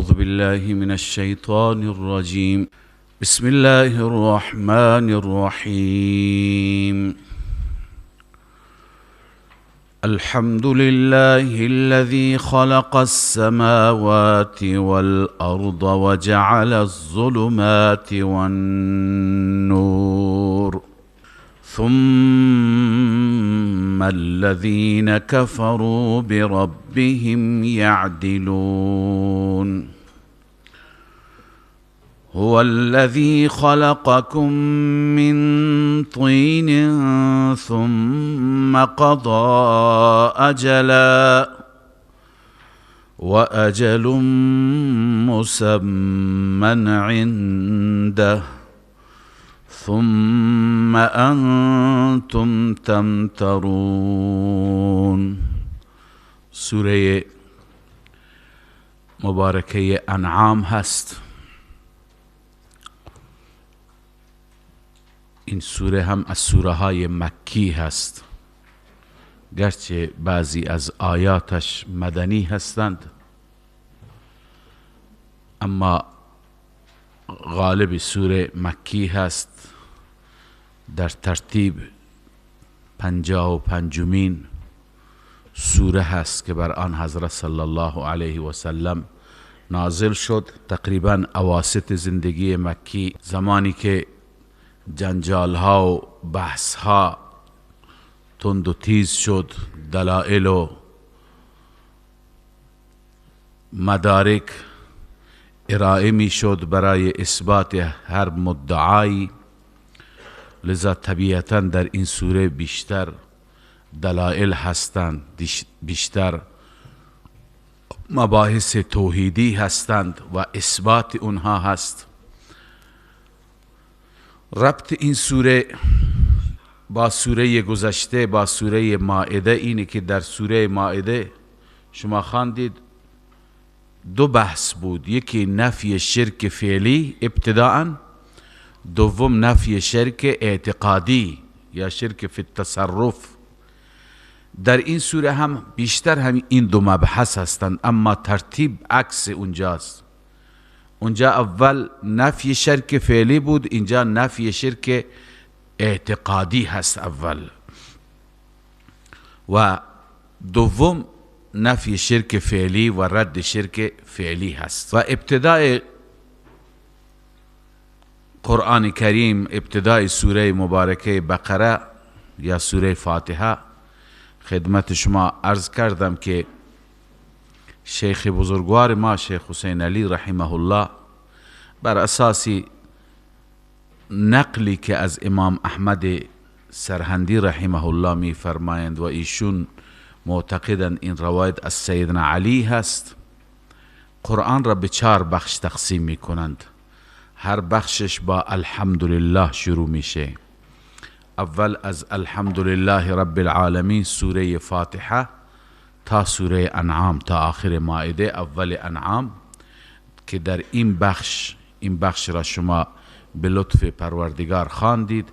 أعوذ بالله من الشيطان الرجيم. بسم الله الرحمن الرحيم. الحمد لله الذي خلق السماوات والأرض وجعل الظلمات والنور ثم الذين كفروا بربهم يعدلون. هو الذي خلقكم من طين ثم قضى أجلا وأجل مسمى عنده ثم أنتم تمترون. سوره مبارکه انعام هست. این سوره هم از سوره های مکی هست، گرچه بعضی از آیاتش مدنی هستند، اما غالب سوره مکی هست. در ترتیب 55مین سوره هست که بر آن حضرت صلی الله علیه و سلم نازل شد. تقریبا اواسط زندگی مکی، زمانی که جنجال ها و بحث ها تند و تیز شد، دلائل و مدارک ارائه می شد برای اثبات هر مدعایی، لذا طبیعتا در این سوره بیشتر دلائل هستند، بیشتر مباحث توحیدی هستند و اثبات اونها هست. ربط این سوره با سوره گذشته، با سوره مائده، اینه که در سوره مائده شما خواندید دو بحث بود، یکی نفی شرک فعلی ابتداءً، دوم نفی شرک اعتقادی یا شرک فی التصرف. در این سوره هم بیشتر هم این دو مبحث هستند، اما ترتیب عکس اونجاست. اونجا اول نفی شرک فعلی بود، اینجا نفی شرک اعتقادی هست اول، و دوم نفی شرک فعلی و رد شرک فعلی هست. و ابتدای قرآن کریم، ابتدای سوره مبارکه بقره یا سوره فاتحه، خدمت شما عرض کردم که شیخ بزرگوار ما شیخ حسین علی رحمه الله بر اساس نقلی که از امام احمد سرهندی رحمه الله می فرمایند و ایشون معتقدند این روایت از سیدنا علی هست، قرآن را به 4 بخش تقسیم می کنند. هر بخشش با الحمدلله شروع میشه. اول از الحمدلله رب العالمین سوره فاتحه تا سوره انعام، تا آخر مائده، اول انعام، که در این بخش را شما به لطف پروردگار خواندید.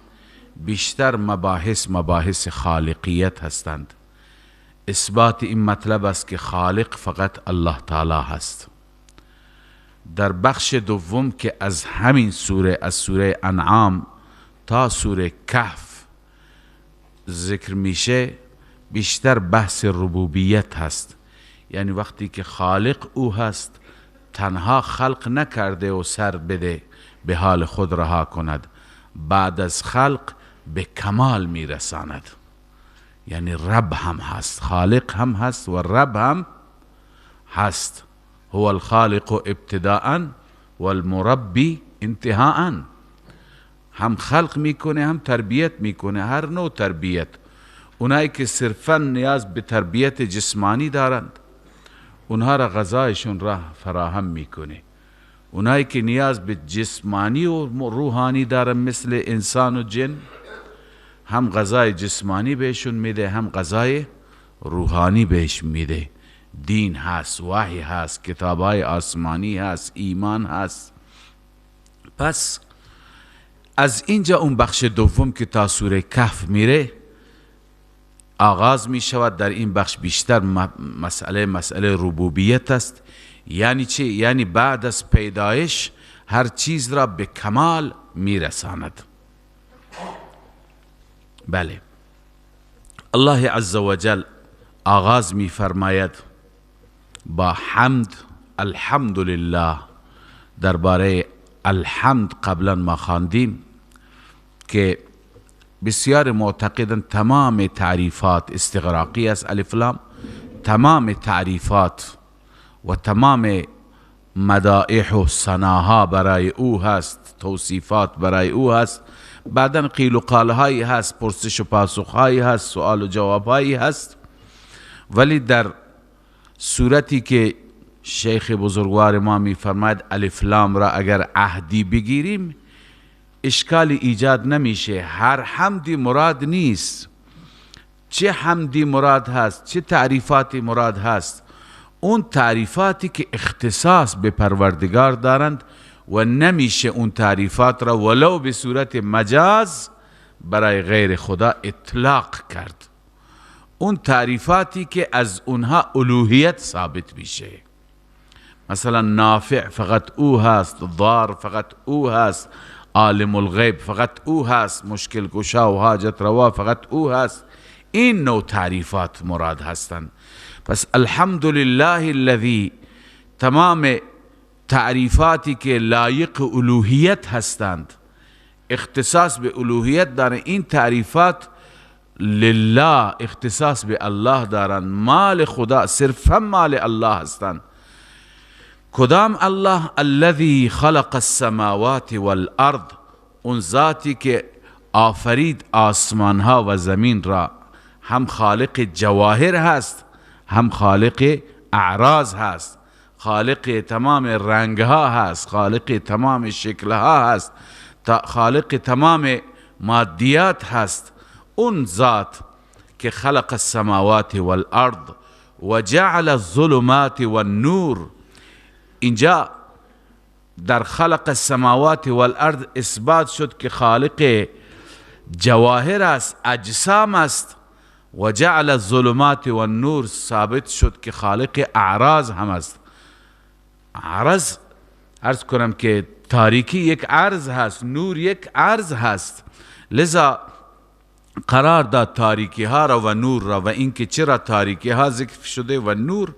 بیشتر مباحث خالقیت هستند. اثبات این مطلب است که خالق فقط الله تعالی هست. در بخش دوم که از همین سوره، از سوره انعام تا سوره کهف ذکر میشه، بیشتر بحث ربوبیت هست. یعنی وقتی که خالق او هست، تنها خلق نکرده و سر بده به حال خود رها کند، بعد از خلق به کمال میرساند. یعنی رب هم هست، خالق هم هست و رب هم هست. هو الخالق ابتداء والمربی انتهاء. هم خلق میکنه هم تربیت میکنه، هر نوع تربیت. اونایی که صرفا نیاز به تربیت جسمانی دارند، اونها را غذایشون را فراهم میکنه. اونایی که نیاز به جسمانی و روحانی دارن مثل انسان و جن، هم غذای جسمانی بهشون میده هم غذای روحانی بهش میده. دین هست، وحی هست، کتابهای آسمانی هست، ایمان هست. پس از اینجا اون بخش دوم که تا سوره کهف میره آغاز می شود. در این بخش بیشتر مسئله ربوبیت است، یعنی چی؟ یعنی بعد از پیدایش هر چیز را به کمال میرساند. بله، الله عزوجل آغاز میفرماید با حمد، الحمدلله. درباره الحمد قبلا ما خواندیم که بسیار معتقدن تمام تعریفات استغراقی است الف لام، تمام تعریفات و تمام مدائح و ثناها برای او هست، توصیفات برای او هست. بعدا قیل و قالهایی هست، پرسش و پاسخهایی هست، سوال و جوابهایی هست. ولی در صورتی که شیخ بزرگوار ما میفرماید الف لام را اگر عهدی بگیریم اشکالی ایجاد نمیشه. هر حمدی مراد نیست. چه حمدی مراد هست؟ چه تعریفاتی مراد هست؟ اون تعریفاتی که اختصاص به پروردگار دارند و نمیشه اون تعریفات را ولو به صورت مجاز برای غیر خدا اطلاق کرد. اون تعریفاتی که از اونها الوهیت ثابت میشه، مثلا نافع فقط او هست، ضار فقط او هست، عالم الغیب فقط او هست، مشکل کشا و حاجت روا فقط او هست. این نوع تعریفات مراد هستند. پس الحمدلله الذی، تمام تعریفاتی که لایق الوهیت هستند، اختصاص به الوهیت دارند، این تعریفات لله، اختصاص به الله دارند، مال خدا، صرفا مال الله هستند. کدام الله؟ الذی خلق السماوات والارض، اون ذاتی که آفرید آسمان ها و زمین را، هم خالق جواهر هست، هم خالق اعراض هست، خالق تمام رنگ ها هست، خالق تمام شکل ها هست، خالق تمام مادیات هست. اون ذات که خلق السماوات والارض و جعل الظلمات والنور. اینجا در خلق السماوات والارض اثبات شد که خالق جواهر است، اجسام است. و جعل الظلمات والنور ثابت شد که خالق اعراض هم است. عرض، عرض کنم که تاریکی یک عرض هست، نور یک عرض هست. لذا قرار داد تاریکی ها را و نور را، و اینکه چرا تاریکی ها ذکر شده و نور،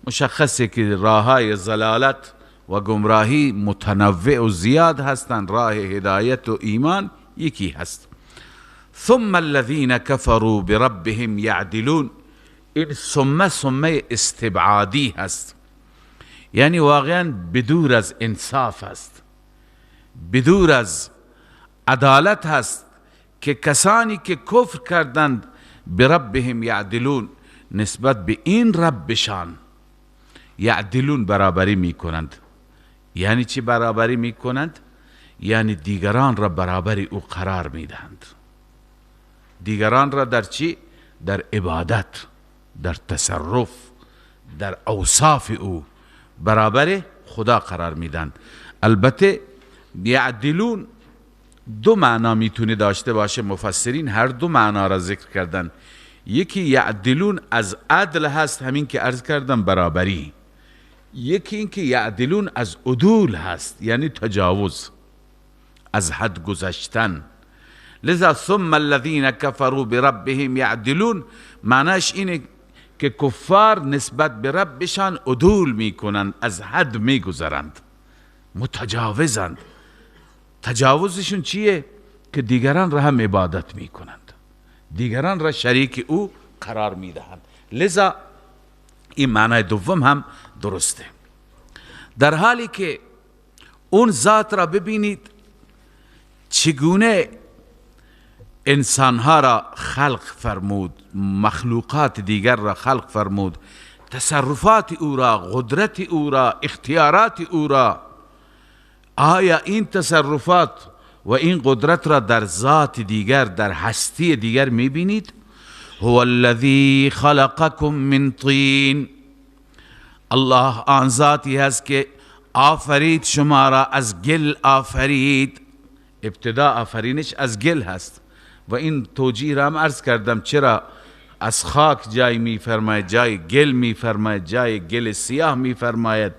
مشخصه که راههای ضلالت و گمراهی متنوع و زیاد هستند، راه هدایت و ایمان یکی هست. ثم الذین كفروا بربهم یعدلون. این ثم ثم استبعادی هست، یعنی واقعا بدور از انصاف هست، بدور از عدالت هست که کسانی که کفر کردند بربهم یعدلون، نسبت به این ربشان یعدلون برابری میکنند. یعنی چی برابری میکنند؟ یعنی دیگران را برابری او قرار میدهند. دیگران را در چی؟ در عبادت، در تصرف، در اوصاف او برابر خدا قرار میدن. البته یعدلون دو معنا میتونه داشته باشه، مفسرین هر دو معنا را ذکر کردن. یکی یعدلون از عدل هست، همین که عرض کردم برابری. یکی این که یعدلون از عدول هست، یعنی تجاوز، از حد گذشتن. لذا ثم الذین كفروا بربهم یعدلون معناش اینه که کفار نسبت به ربشان عدول میکنند، از حد میگذرند، متجاوزند. تجاوزشون چیه؟ که دیگران را هم عبادت میکنند، دیگران را شریک او قرار میدهند. لذا این معنای دوم هم درسته. در حالی که اون ذات را ببینید چگونه انسانها را خلق فرمود، مخلوقات دیگر را خلق فرمود، تصرفات او را، قدرت او را، اختیارات او را. آیا این تصرفات و این قدرت را در ذات دیگر، در هستی دیگر میبینید؟ هو الذی خلقکم من طین. الله آن ذاتی هست که آفرید شما را، از گل آفرید. ابتدا آفرینش از گل هست و این توجیه را هم عرض کردم چرا از خاک جای میفرماید، جای گل میفرماید، جای گل سیاه میفرماید،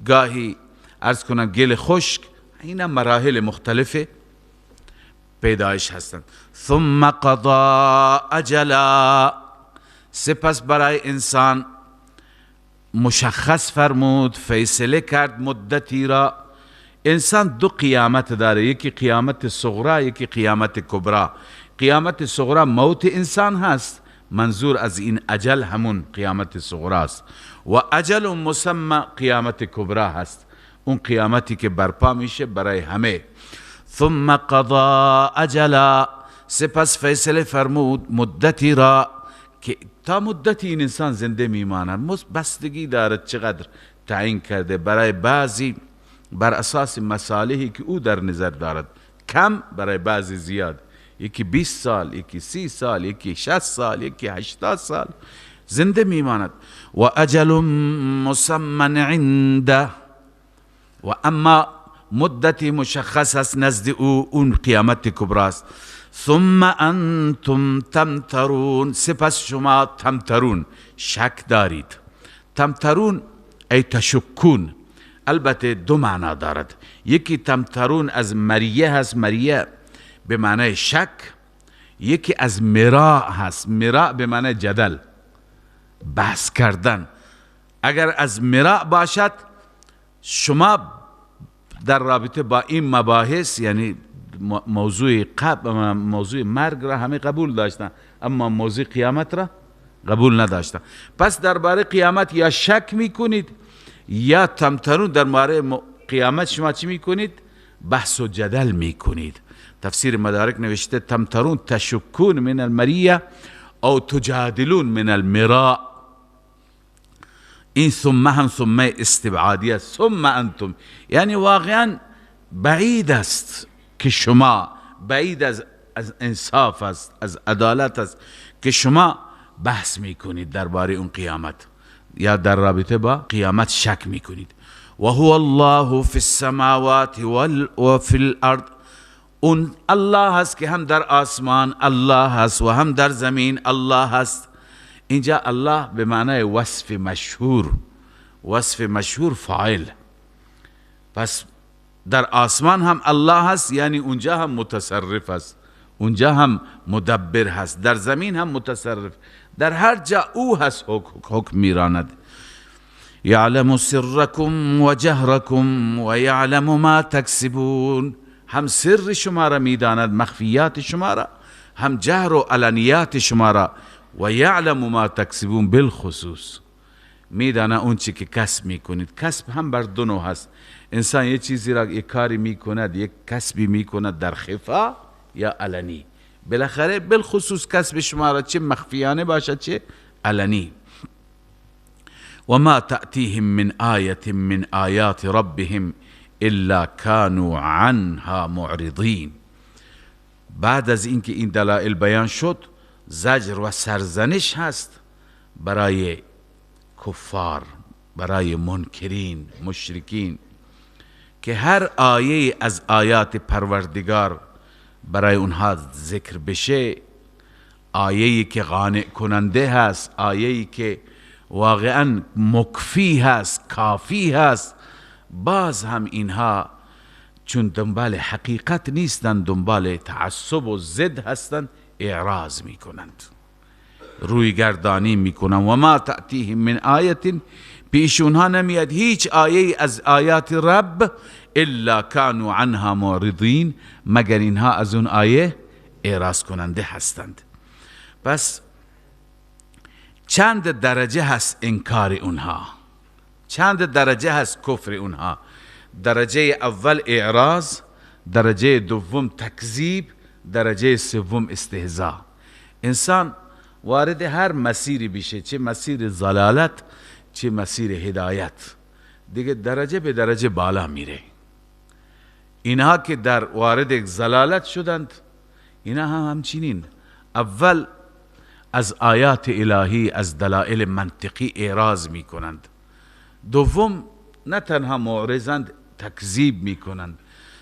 گاهی عرض کنم گل خشک. اینا مراحل مختلف پیدایش هستند. ثم قضا اجلا، سپس برای انسان مشخص فرمود، فیصله کرد مدتی را. انسان دو قیامت داره، یکی قیامت صغرا، یکی قیامت کبرا. قیامت صغرا موت انسان هست، منظور از این اجل همون قیامت صغرا است، و اجل مسمى قیامت کبرا هست، اون قیامتی که برپا میشه برای همه. ثم قضا اجلا، سپس فیصله فرمود مدتی را که تا مدتی این انسان زنده میماند. بستگی دارد چقدر تعیین کرده، برای بعضی بر اساس مصالحی که او در نظر دارد کم، برای بعضی زیاد، یکی 20 سال، یکی 30 سال، یکی 60 سال، یکی 80 سال زنده میماند. و اجل مسمى عنده، و اما مدتی مشخص است نزد او، اون قیامت کبرا است. ثم انتم تمترون، سپس شما تمترون، شک دارید. تمترون ای تشکون، البته دو معنا دارد. یکی تمترون از مریه هست، مریه به معنای شک. یکی از مراء هست، مراء به معنای جدل، بحث کردن. اگر از مراء باشد، شما در رابطه با این مباحث، یعنی موضوع قبر، موضوع مرگ را همه قبول داشتن، اما موضوع قیامت را قبول نداشتن. پس درباره قیامت یا شک میکنید یا تمترون. درباره قیامت شما چی میکنید؟ بحث و جدل میکنید. تفسیر مدارک نوشته تمترون تشکون من المریه او تجادلون من المراء. این ثم هم ثم استبعادیه، ثم انتم، یعنی واقعا بعید است که شما، بعید از انصاف است، از عدالت است که شما بحث میکنید درباره اون قیامت یا در رابطه با قیامت شک میکنید. و هو الله فی السماوات و فی الارض، اون الله هست که هم در آسمان الله هست و هم در زمین الله هست. اینجا الله به معنای وصف مشهور، وصف مشهور فاعل. پس در آسمان هم الله هست، یعنی اونجا هم متصرف است، اونجا هم مدبر هست، در زمین هم متصرف، در هر جا او هست حکم میراند. یعلم سرکم و جهرکم و یعلم ما تکسبون، هم سر شما را میداند، مخفیات شما را، هم جهر و علنیات شما را. و یعلم ما تکسبون بالخصوص، میدانه اون چی که کسب میکنید. کسب هم بر دو نوع هست. انسان یه چیزی را، یک کاری میکند، یک کسبی میکند در خفا یا علنی. بالاخره بالخصوص کسب شما را چه مخفیانه باشد چه علنی. و ما تأتیهم من آیة من آیات ربهم الا كانوا عنها معرضین. بعد از اینکه این دلایل بیان شد، زجر و سرزنش هست برای کفار، برای منکرین، مشرکین، که هر آیه از آیات پروردگار برای اونها ذکر بشه، آیه‌ای که قانع کننده هست، آیه‌ای که واقعا مکفی هست، کافی هست، باز هم اینها چون دنبال حقیقت نیستند، دنبال تعصب و ضد هستند، اعراض میکنند، روی گردانی میکنند. و ما تأتیهم من آیت، پیش اونها نمیاد هیچ آیه از آیات رب، الا کانوا عنها معرضین، مگر اینها از اون آیه اعراض کننده هستند. پس چند درجه هست انکار اونها، چند درجه هست کفر اونها. درجه اول اعراض، درجه دوم تکذیب، درجه سوم استهزاء. انسان وارد هر مسیری بشه، چه مسیر ضلالت چه مسیر هدایت، دیگه درجه به درجه بالا میره. اینها که در وارد ضلالت شدند، اینها هم همچنین اول از آیات الهی، از دلایل منطقی اعراض میکنند، دوم نه تنها معرضند، تکذیب میکنند،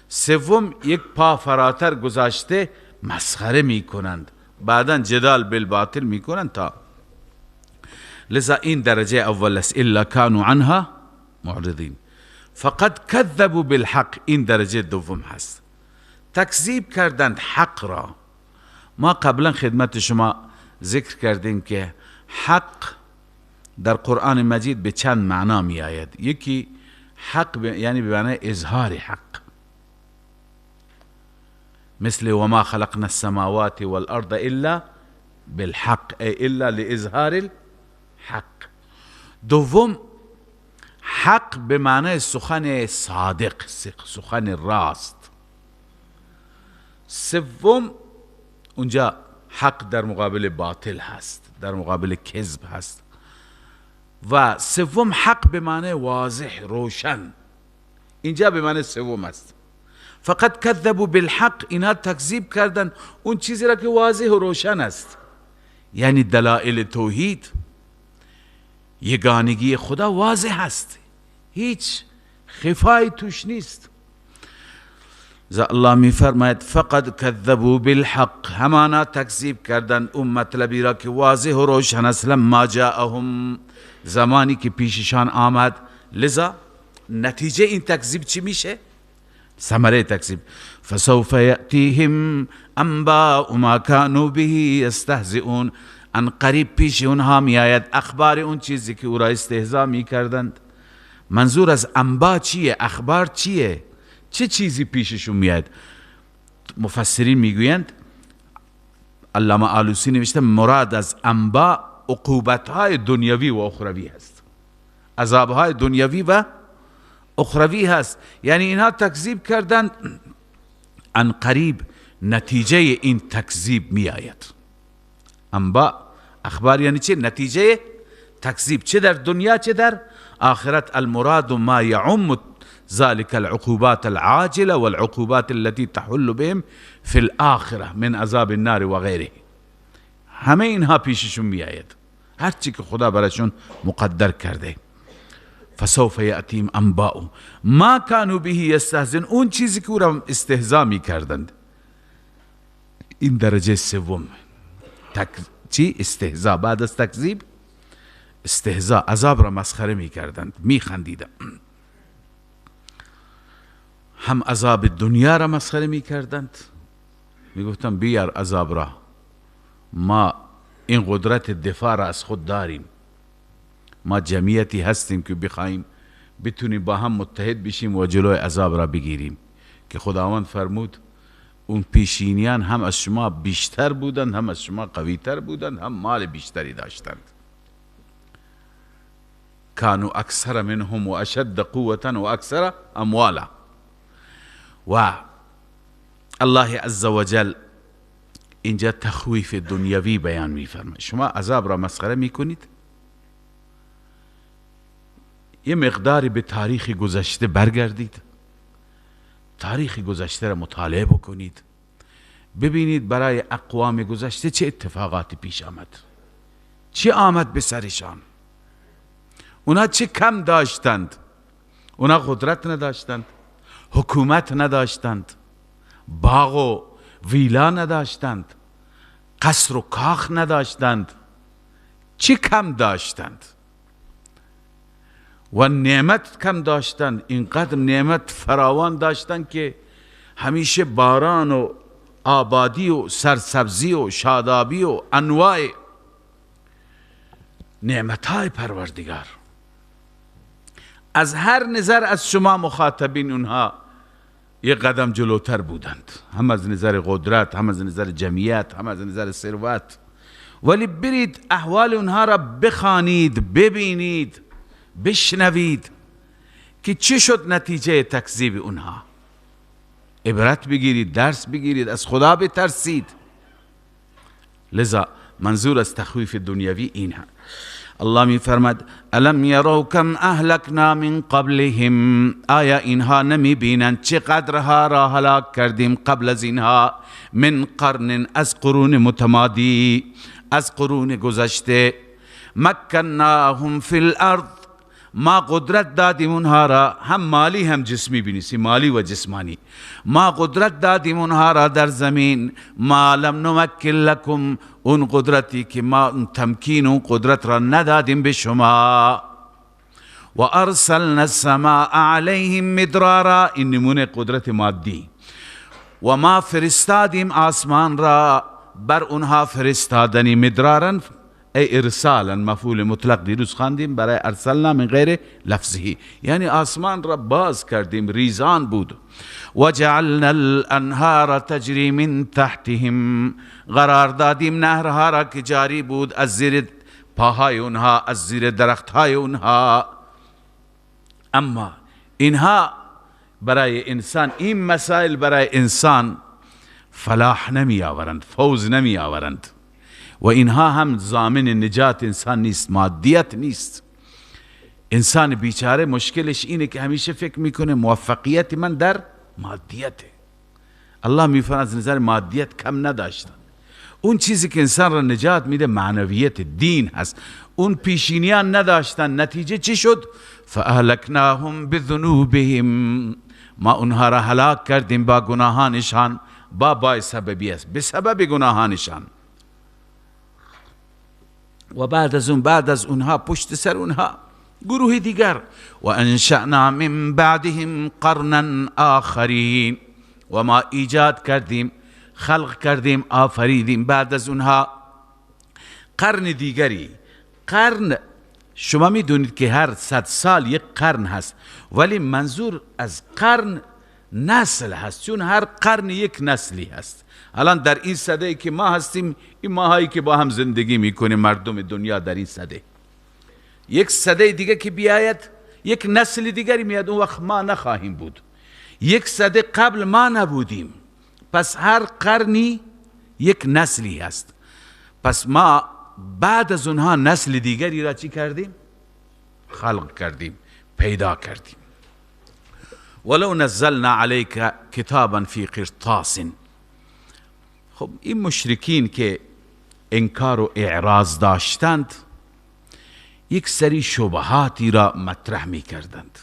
سوم یک پا فراتر گذاشته مسخره میکنند، بعدا جدال بالباطل میکنن. تا لذا این درجه اول است، الا كانوا عنها معرضین. فقد كذبوا بالحق، این درجه دوم هست، تکذیب کردند حق را. ما قبلا خدمت شما ذکر کردیم که حق در قرآن مجید به چند معنا می آید. یکی حق یعنی به معنای اظهار حق، مثل وما خلقنا السماوات والارض الا بالحق، ای الا لإظهار الحق. دوم حق به معنای سخن صادق، سخن راست. سوم اونجا حق در مقابل باطل هست، در مقابل کذب هست. و سوم حق به معنی واضح، روشن، اینجا به معنی سوم است. فقط کذبوا بالحق، اینا تکذیب کردن اون چیزی را که واضح و روشن است، یعنی دلائل توحید، یگانگی خدا واضح است، هیچ خفایی توش نیست. الله می فرماید فقد کذبوا بالحق، همانا تکذیب کردن اون مطلبی را که واضح و روشن است، لما جاءهم، زمانی که پیششان آمد. لذا نتیجه این تکذیب چی میشه؟ ثمره تکذیب، فسوف یأتیهم انباء ما كانوا به یستهزئون، ان قریب پیش اونها میآید اخبار اون چیزی که او را استهزا میکردند. منظور از انباء چیه؟ اخبار چیه؟ چه چیزی پیششون میاد؟ مفسرین میگویند، علامه آلوسی نوشته مراد از انباء عقوبت‌های دنیوی و اخروی هست، عذاب‌های دنیوی و اخروی هست. یعنی اینها تکذیب کردند، ان قریب نتیجه این تکذیب میآید. انباء اخبار یعنی چه؟ نتیجه تکذیب، چه در دنیا چه در آخرت. المراد ما يعم ذلك العقوبات العاجلة والعقوبات التي تحل بهم في الآخرة من عذاب النار وغيره. همه اینها پیششون میآید، هر چی که خدا براشون مقدر کرده. فسوف یأتیم انباء ما كانوا به یستهزئون، اون چیزی که او را استهزا میکردند. این درجه سوم، چی؟ استهزا. بعد از تکذیب استهزا، عذاب را مسخره میکردند، میخندیدند. هم عذاب دنیا را مسخره میکردند، میگفتند بیار عذاب را، ما این قدرت دفاع را از خود داریم، ما جمعیتی هستیم که بخواهیم بتونیم با هم متحد بشیم و جلوی عذاب را بگیریم، که خداوند فرمود اون پیشینیان هم از شما بیشتر بودند، هم از شما قویتر بودند، هم مال بیشتری داشتند. کانوا اکثر منهم و اشد قوة و اکثر اموالا. و الله عز وجل اینجا تخویف دنیوی بیان میفرماید. شما عذاب را مسخره میکنید، یه مقداری به تاریخ گذشته برگردید، تاریخ گذشته را مطالعه بکنید، ببینید برای اقوام گذشته چه اتفاقاتی پیش آمد، چه آمد به سرشان، اونا چه کم داشتند، اونا قدرت نداشتند، حکومت نداشتند، باغ و ویلا نداشتند، قصر و کاخ نداشتند، چه کم داشتند و نعمت کم داشتند. اینقدر نعمت فراوان داشتند که همیشه باران و آبادی و سرسبزی و شادابی و انواع نعمتهای پروردگار. از هر نظر از شما مخاطبین اونها یک قدم جلوتر بودند، هم از نظر قدرت، هم از نظر جمعیت، هم از نظر ثروت. ولی برید احوال اونها را بخوانید، ببینید، بشنوید که چه شد نتیجه تکذیب اونها. عبرت بگیرید، درس بگیرید، از خدا بترسید. لذا منظور از تخویف دنیوی این ها. الله می فرماد الم یروا کم اهلکنا من قبلهم، آیا اینها نمی بینند چقدرها را هلاک کردیم قبل از اینها، من قرن، از قرون متمادی، از قرون گذشته. مکناهم فی الارض، ما قدرت دادیم اونها را، هم مالی هم جسمی بینیسی، مالی و جسمانی. ما قدرت دادیم اونها را در زمین، ما لم نمکن لکم، اون قدرتی که ما تمکین اون قدرت را ندادیم به شما. و ارسلنا السماء علیهم مدرارا، این نمونه قدرت مادی. و ما فرستادیم آسمان را بر اونها فرستادنی، مدرارا ای ارسالا، مفعول مطلق دیروز خواندیم برای ارسلنا من غیر لفظه، یعنی آسمان را باز کردیم، ریزان بود. و جعلنا الانهار تجری من تحتهم، قرار دادیم نهرها را که جاری بود از زیر پاهای اونها، از زیر درختهای اونها. اما اینها برای انسان، این مسائل برای انسان فلاح نمی آورند، فوز نمی آورند، و اینها هم ضامن نجات انسان نیست، مادیت نیست. انسان بیچاره مشکلش اینه که همیشه فکر میکنه موفقیت من در مادیته. الله میفرماید از نظر مادیت کم نداشتن. اون چیزی که انسان را نجات میده معنویت، دین هست. اون پیشینیان نداشتن، نتیجه چی شد؟ فاهلکناهم بذنوبهم، ما اونها را هلاک کردیم با گناهانشان، با سببی است، به سبب گناهانشان. و بعد از اون، بعد از اونها، پشت سر اونها گروه دیگر، و انشأنا من بعدهم قرنا آخرین، و ما ایجاد کردیم، خلق کردیم، آفریدیم بعد از اونها قرن دیگری. قرن شما میدونید که هر 100 سال یک قرن هست، ولی منظور از قرن نسل هست، چون هر قرن یک نسلی هست. الان در این سده که ما هستیم، این ماهایی که با هم زندگی میکنیم مردم دنیا در این سده، یک سده دیگه که بیاید یک نسل دیگری میاد، اون وقت ما نخواهیم بود. یک سده قبل ما نبودیم. پس هر قرنی یک نسلی هست. پس ما بعد از اونها نسل دیگری را چی کردیم؟ خلق کردیم، پیدا کردیم. ولو نزلنا علیک کتابا فی قرطاس. خب این مشرکین که انکار و اعراض داشتند، یک سری شبهاتی را مطرح می کردند.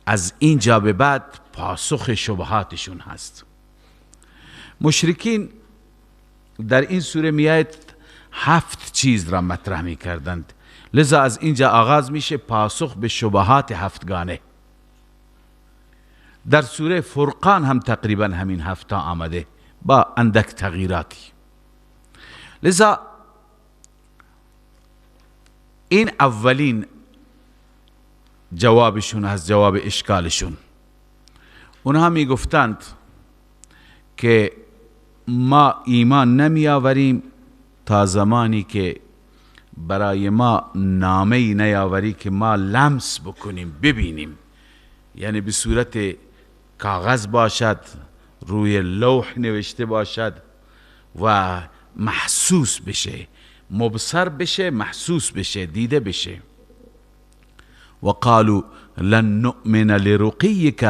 از اینجا به بعد پاسخ شبهاتشون هست. مشرکین در این سوره میاید 7 چیز را مطرح می کردند، لذا از اینجا آغاز میشه پاسخ به شبهات هفتگانه. در سوره فرقان هم تقریبا همین 7 آمده با اندک تغییراتی. لذا این اولین جوابشون هست، جواب اشکالشون. اونها میگفتند که ما ایمان نمی آوریم تا زمانی که برای ما نامه‌ای نیاوری که ما لمس بکنیم، ببینیم، یعنی به صورت کاغذ باشد، روی لوح نوشته باشد و محسوس بشه، مبصر بشه، محسوس بشه، دیده بشه. و قالوا لن نؤمن لرقیک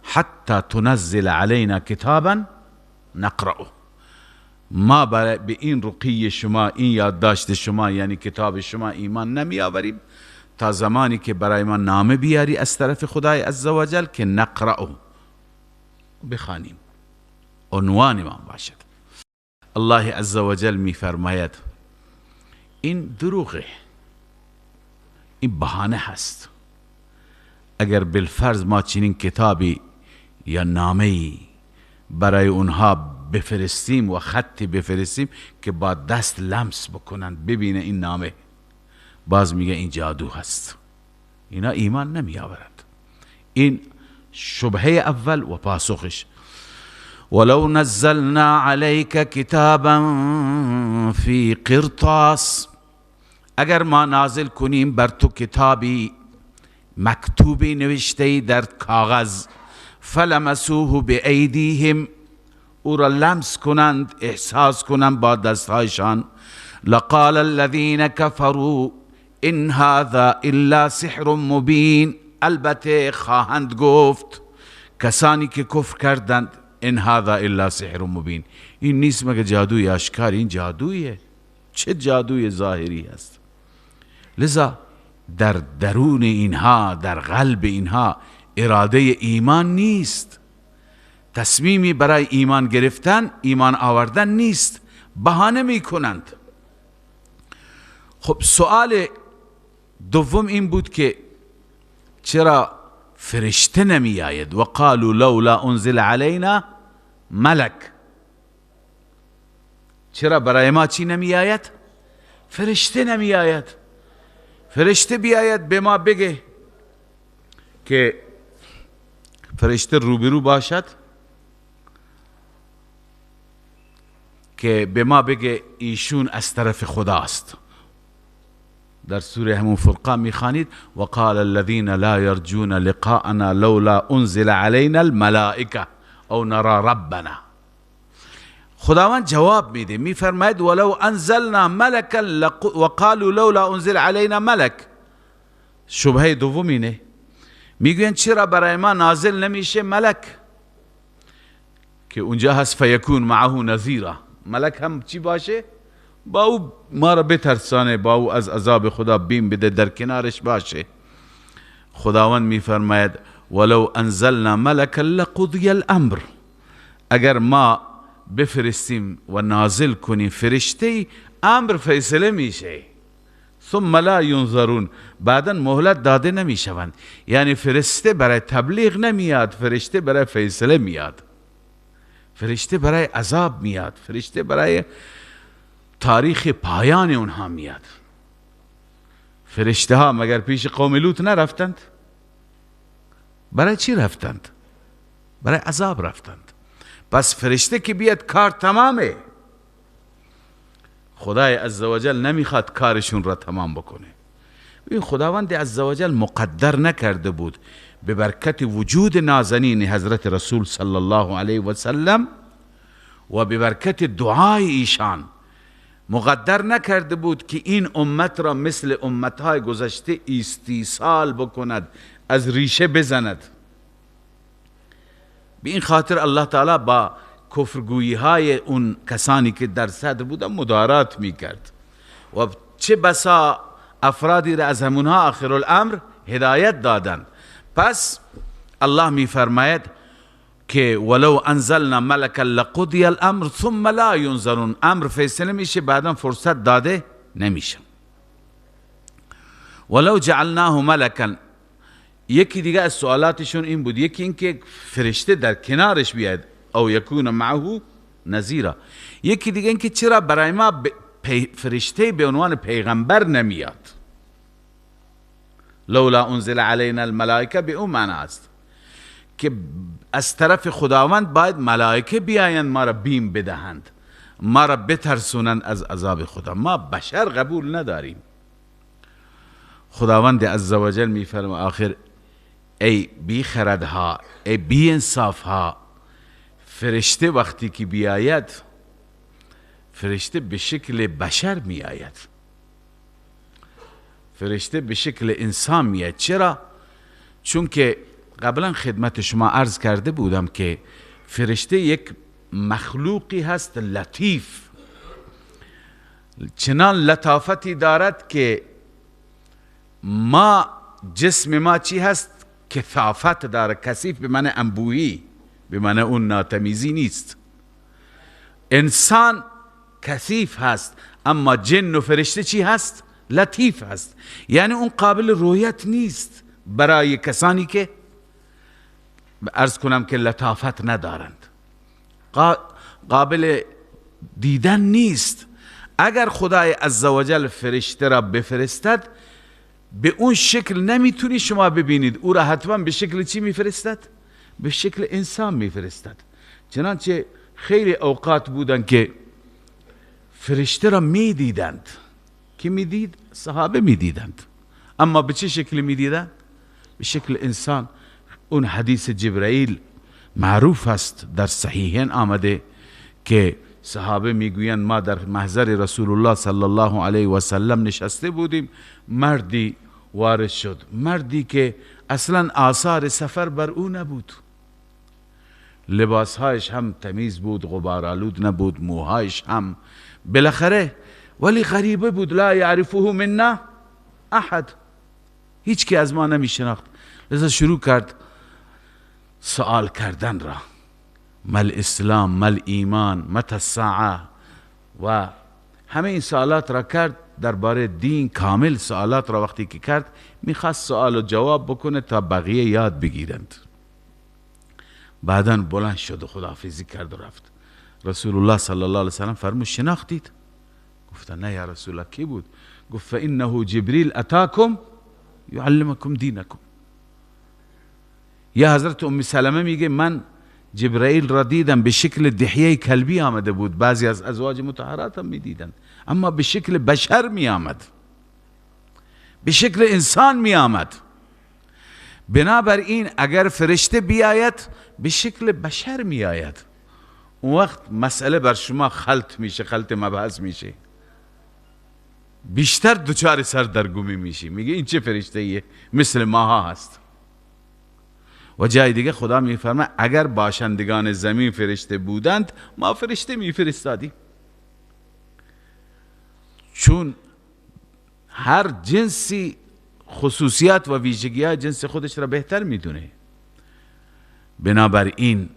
حتی تنزل علینا کتابا نقرأه. ما به این رقی شما، این یادداشت شما، یعنی کتاب شما ایمان نمی آوریم تا زمانی که برای ما نامه بیاری از طرف خدای عزوجل که نقرأه، بخوانیم، عنوان ما باشد. الله عزوجل می فرماید این دروغه، این بهانه هست. اگر بالفرض ما چنین کتابی یا نامه‌ای برای اونها بفرستیم و خطی بفرستیم که با دست لمس بکنن، ببینه این نامه، باز میگه این جادو هست. اینا ایمان نمی آورند. این شبهه اول و پاسخش. ولو نزلنا علیک کتابا فی قرطاس، اگر ما نازل کنیم بر تو کتابی مکتوبی نوشته در کاغذ، فلمسوه بایدیهم، او را لمس کنند، احساس کنند با دستهایشان، لقال الذین کفروا ان هذا الا سحر مبین، البته خواهند گفت کسانی که کفر کردند ان هذا الا سحر مبین، این نیست مگه جادوی آشکار، این جادویه، چه جادوی ظاهری است. لذا در درون اینها، در قلب اینها اراده ایمان نیست، تصمیمی برای ایمان گرفتن، ایمان آوردن نیست، بهانه میکنند. خب سوال دوم این بود که چرا فرشته نمی آید؟ و قالوا لولا انزل علینا ملک. چرا برای ما چی نمی آید؟ فرشته نمی آید. فرشته بیاید به ما بگه که فرشته روبرو باشد که به ما بگه ایشون از طرف خداست. در سوره همون فرقان میخوانید وقال الذين لا يرجون لقاءنا لولا انزل علينا الملائکه او نرى ربنا. خداوند جواب میده، میفرماید ولو انزلنا ملکا وقالوا لولا انزل علينا ملک. شبهه دوم اینه، میگوین چرا برای ما نازل نمیشه ملک که اونجا هست فیکون معه نذیرا. ملک هم چی باشه؟ با او ما را بترسانه، با او از عذاب خدا بیم بده، در کنارش باشه. خداوند میفرماید ولو انزلنا ملکا لقضی الامر. اگر ما بفرستیم و نازل کنیم فرشته، امر فیصله میشه. ثم لا ینظرون، بعدا مهلت داده نمیشوند. یعنی فرشته برای تبلیغ نمیاد، فرشته برای فیصله میاد، فرشته برای عذاب میاد، فرشته برای تاریخ پایان اونها میاد. فرشته ها مگر پیش قوم لوط نرفتند؟ برای چی رفتند؟ برای عذاب رفتند. پس فرشته که بیاد کار تمامه. خدای عزوجل نمیخواد کارشون را تمام بکنه. این خداوند عزوجل مقدر نکرده بود به برکت وجود نازنین حضرت رسول صلی الله علیه و سلم و به برکت دعای ایشان مقدر نکرده بود که این امت را مثل امتهای گذشته استیصال بکند، از ریشه بزند. به این خاطر الله تعالی با کفرگویی های اون کسانی که در صدر بودن مدارات میکرد و چه بسا افرادی را از همونها آخر الامر هدایت دادند. پس الله میفرماید که ولو انزلنا ملکا لقضی الامر ثم لا ینظرون. امر فیصله میشه، بعدا فرصت داده نمیشه. ولو جعلناه ملکا. یکی دیگه از سوالاتشون این بود، یکی این که فرشته در کنارش بیاد او یکون معه نذیرا، یکی دیگه این که چرا برای ما فرشته به عنوان پیغمبر نمیاد. لولا انزل علینا الملائکه به اون معنی است که از طرف خداوند باید ملائکه بیایند ما را بیم بدهند، ما را بترسونند از عذاب خدا. ما بشر قبول نداریم. خداوند عزوجل میفرماید آخر ای بی خردها، ای بی انصافها، فرشته وقتی که بیاید فرشته به شکل بشر میآید، فرشته به شکل انسان میآید. چرا؟ چون که قبلا خدمت شما عرض کرده بودم که فرشته یک مخلوقی هست لطیف، چنان لطافتی دارد که ما جسم ما چی هست؟ کثافت داره. کثیف به معنی انبوهی، به معنی اون ناتمیزی نیست. انسان کثیف هست، اما جن و فرشته چی هست؟ لطیف هست. یعنی اون قابل رویت نیست برای کسانی که عرض کنم که لطافت ندارند، قابل دیدن نیست. اگر خدای عزوجل فرشته را بفرستد به اون شکل نمیتونی شما ببینید، او را حتما به شکل چی میفرستد؟ به شکل انسان میفرستد. چنانچه خیلی اوقات بودن که فرشته را میدیدند. که میدید؟ صحابه میدیدند. اما به چه شکل میدیدند؟ به شکل انسان. اون حدیث جبرائیل معروف است، در صحیحین آمده که صحابه میگویند ما در محضر رسول الله صلی الله علیه و سلم نشسته بودیم، مردی وارد شد، مردی که اصلا آثار سفر بر او نبود، لباسهایش هم تمیز بود، غبارآلود نبود، موهایش هم بالاخره، ولی غریبه بود، لا یعرفه منا احد. هیچ کی از ما نمی شناخت. لذا شروع کرد سوال کردن را، مل اسلام، مل ایمان، متى الساعه، و همه این سوالات را کرد درباره دین. کامل سوالات را وقتی که کرد میخواست سوال و جواب بکنه تا بقیه یاد بگیرند. بعدا بلند شد و خداحافظی کرد و رفت. رسول الله صلی الله علیه وسلم فرمود شناختید؟ گفتن نه یا رسول الله، کی بود؟ گفت فانه جبریل اتاکم یعلمکم دینکم. یا حضرت ام سلمه میگه من جبرائیل را دیدم به شکل دحیه کلبی آمده بود، بعضی از ازواج مطهرات هم میدیدند، اما به شکل بشر می آمد، به شکل انسان می آمد. بنابراین اگر فرشته بیاید به شکل بشر می آید، اون وقت مسئله بر شما خلط میشه، خلط مبحث میشه، بیشتر دچار سردرگمی میشی، میگه این چه فرشته ایه، مثل ماها هست. و جای دیگه خدا میفرمه اگر باشندگان زمین فرشته بودند ما فرشته میفرستادیم. چون هر جنسی خصوصیات و ویژگی های جنس خودش را بهتر میدونه. بنابراین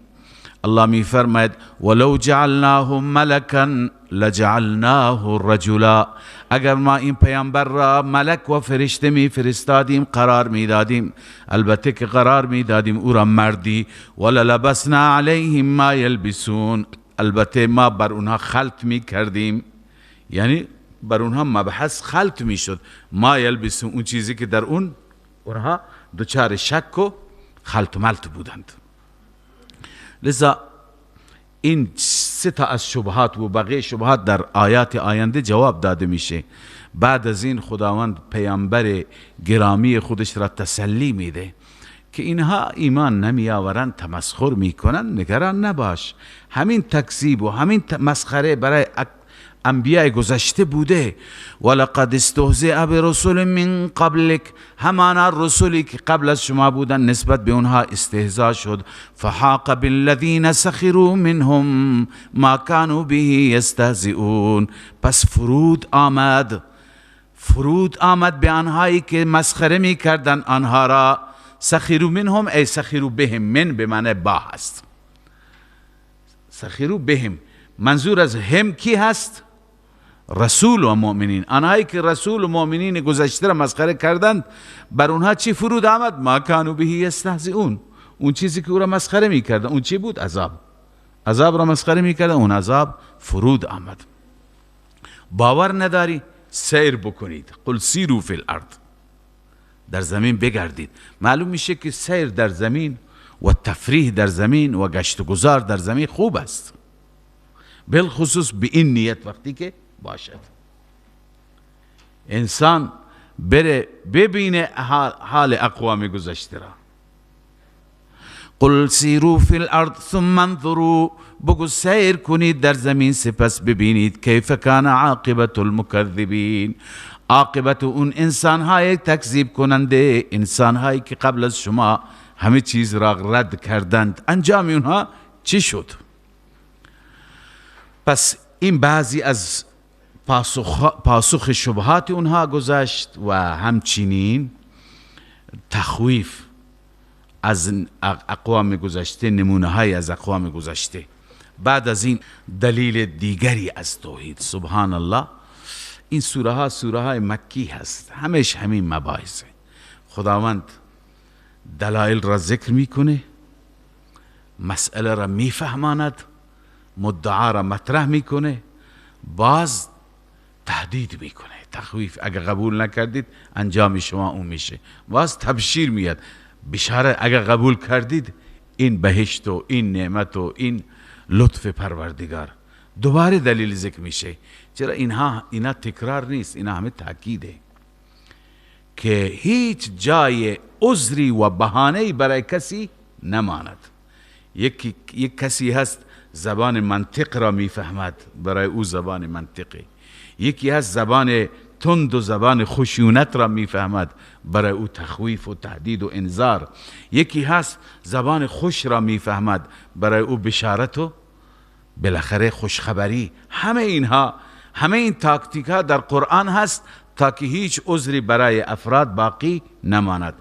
الله میفرماید ولو جعلناه ملکا لجعلناه رجلا، اگر ما این پیامبر را ملک و فرشته میفرستادیم، قرار میدادیم، البته که قرار میدادیم او را مردی، وللبسنا علیهم ما یلبسون، البته ما بر اونها خلط میکردیم، یعنی بر اونها مبحث خلط میشد، ما یلبسون اون چیزی که در اون اونها دچار شک و خلط ملط بودند. لذا این سه تا از شبهات و بقیه شبهات در آیات آینده جواب داده میشه. بعد از این خداوند پیامبر گرامی خودش را تسلی میده که اینها ایمان نمی آورند، تمسخر میکنند، نگران نباش. همین تکذیب و همین مسخره برای انبیاء گذشته بوده. ولقد استهزئ برسل من قبلک، همانا رسولی که قبل از شما بودن نسبت به اونها استهزا شد. فحاق بالذین سخروا منهم ما كانوا به یستهزئون، پس فرود آمد، فرود آمد به آنهایی که مسخره می کردن آنها را. سخروا منهم ای سخروا بهم، من به معنی با هست، سخروا بهم منظور از هم کی هست؟ رسول و مؤمنین. آنهایی که رسول و مؤمنین گذشته را مسخره کردند بر اونها چی فرود آمد؟ ما کانوا به یستهزئون، اون چیزی که او را مسخره میکردن اون چی بود؟ عذاب. عذاب را مسخره میکردن، اون عذاب فرود آمد. باور نداری؟ سیر بکنید، قل سیروا فی الارض، در زمین بگردید. معلوم میشه که سیر در زمین و تفریح در زمین و گشت و گذار در زمین خوب است، بالخصوص به این نیت وقتی که باشد انسان بره ببینه حال اقوام گذشته را. قل سیروا فی الارض ثم انظروا، بگو سیر کنید در زمین سپس ببینید کیف کان عاقبت المکذبین، عاقبت اون انسانهای تکذیب کننده، انسانهایی که قبل از شما همه چیز را رد کردند، انجام اونها چی شد؟ پس این بعضی از پاسخ شبهات اونها گذشت و همچنین تخویف از اقوام گذشته، نمونه های از اقوام گذشته. بعد از این دلیل دیگری از توحید. سبحان الله، این سوره ها سوره های مکی هست، همش همین مباحثه. خداوند دلایل را ذکر میکنه، مسئله را میفهماند، مدعا را مطرح میکنه، باز تهدید میکنه، تخویف، اگر قبول نکردید انجام شما اون میشه، باز تبشیر میاد، بشاره، اگر قبول کردید این بهشت و این نعمت و این لطف پروردگار. دوباره دلیل ذکر میشه. چرا اینا تکرار نیست، اینا همه تاکیده که هیچ جای عذری و بهانه‌ای برای کسی نماند. یک کسی هست زبان منطق را میفهمد، برای او زبان منطقی. یکی هست زبان تند و زبان خشونت را میفهمد، برای او تخویف و تهدید و انذار. یکی هست زبان خوش را میفهمد، برای او بشارت و بالاخره خوشخبری. همه اینها، همه این تاکتیک ها در قرآن هست تا که هیچ عذری برای افراد باقی نماند.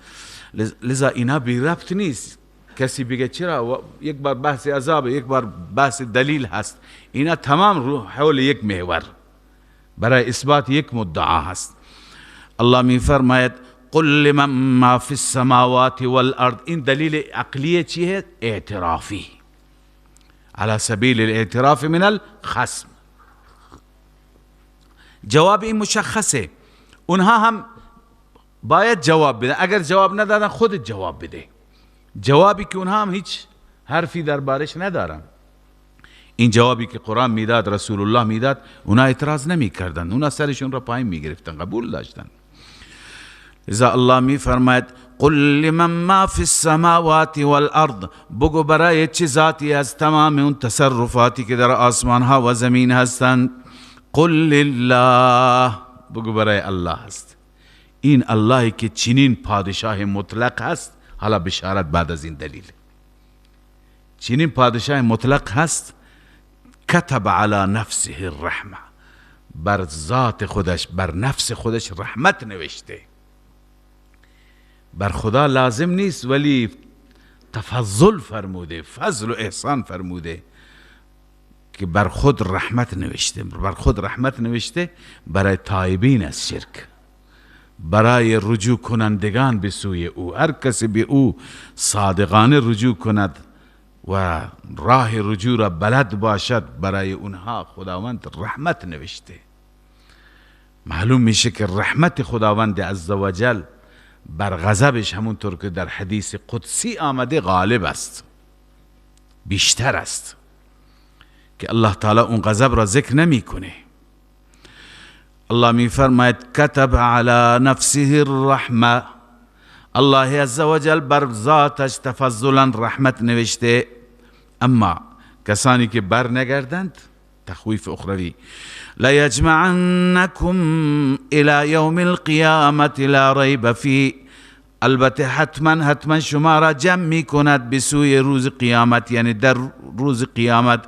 لذا اینا بی ربط نیست. کسی بگه چرا یک بار بحث عذاب، یک بار بحث دلیل هست، اینا تمام رو حول یک محور برای اثبات یک مدعا هست. الله می فرماید قل لمن ما فی السماوات والارض. این دلیل عقلیه چیه؟ اعترافی، على سبیل الاعتراف من الخصم. جواب این مشخصه، اونها هم باید جواب بده. اگر جواب ندادن خودت جواب بده، جوابی که اونها هم هیچ حرفی دربارش ندارن. این جوابی که قرآن میداد، رسول الله میداد، اونا اعتراض نمی کردن، اونا سرشون را پایین می گرفتن، قبول داشتن. لذا الله می فرماید قل لمن ما فی السماوات والارض، بگو برای چه ذاتی از تمام اون تصرفاتی که در آسمان ها و زمین هستند. قل لله، بگو برای الله هست. این اللهی که چنین پادشاه مطلق هست، حالا بشارت بعد از این دلیل، چنین پادشاه مطلق هست، کتب علی نفسه الرحمه، بر ذات خودش، بر نفس خودش رحمت نوشته. بر خدا لازم نیست، ولی تفضل فرموده، فضل و احسان فرموده که بر خود رحمت نوشته. بر خود رحمت نوشته برای تایبین از شرک، برای رجوع کنندگان به سوی او. هر کسی به او صادقانه رجوع کند و راه رجوع را بلد باشد، برای اونها خداوند رحمت نوشته. معلوم میشه که رحمت خداوند عزوجل بر غضبش همونطور که در حدیث قدسی آمده غالب است، بیشتر است، که الله تعالی اون غضب را ذکر نمیکنه. الله می فرماید کتب علی نفسه الرحمه، الله عزوجل بر ذاتش تفضلا رحمت نوشته. اما کسانی که بر نگردند، تخویف اخروی، لیجمعنکم الی یوم القیامة لا ریب فیه، البته حتما حتما شما را جمع می کند به سوی روز قیامت، یعنی در روز قیامت،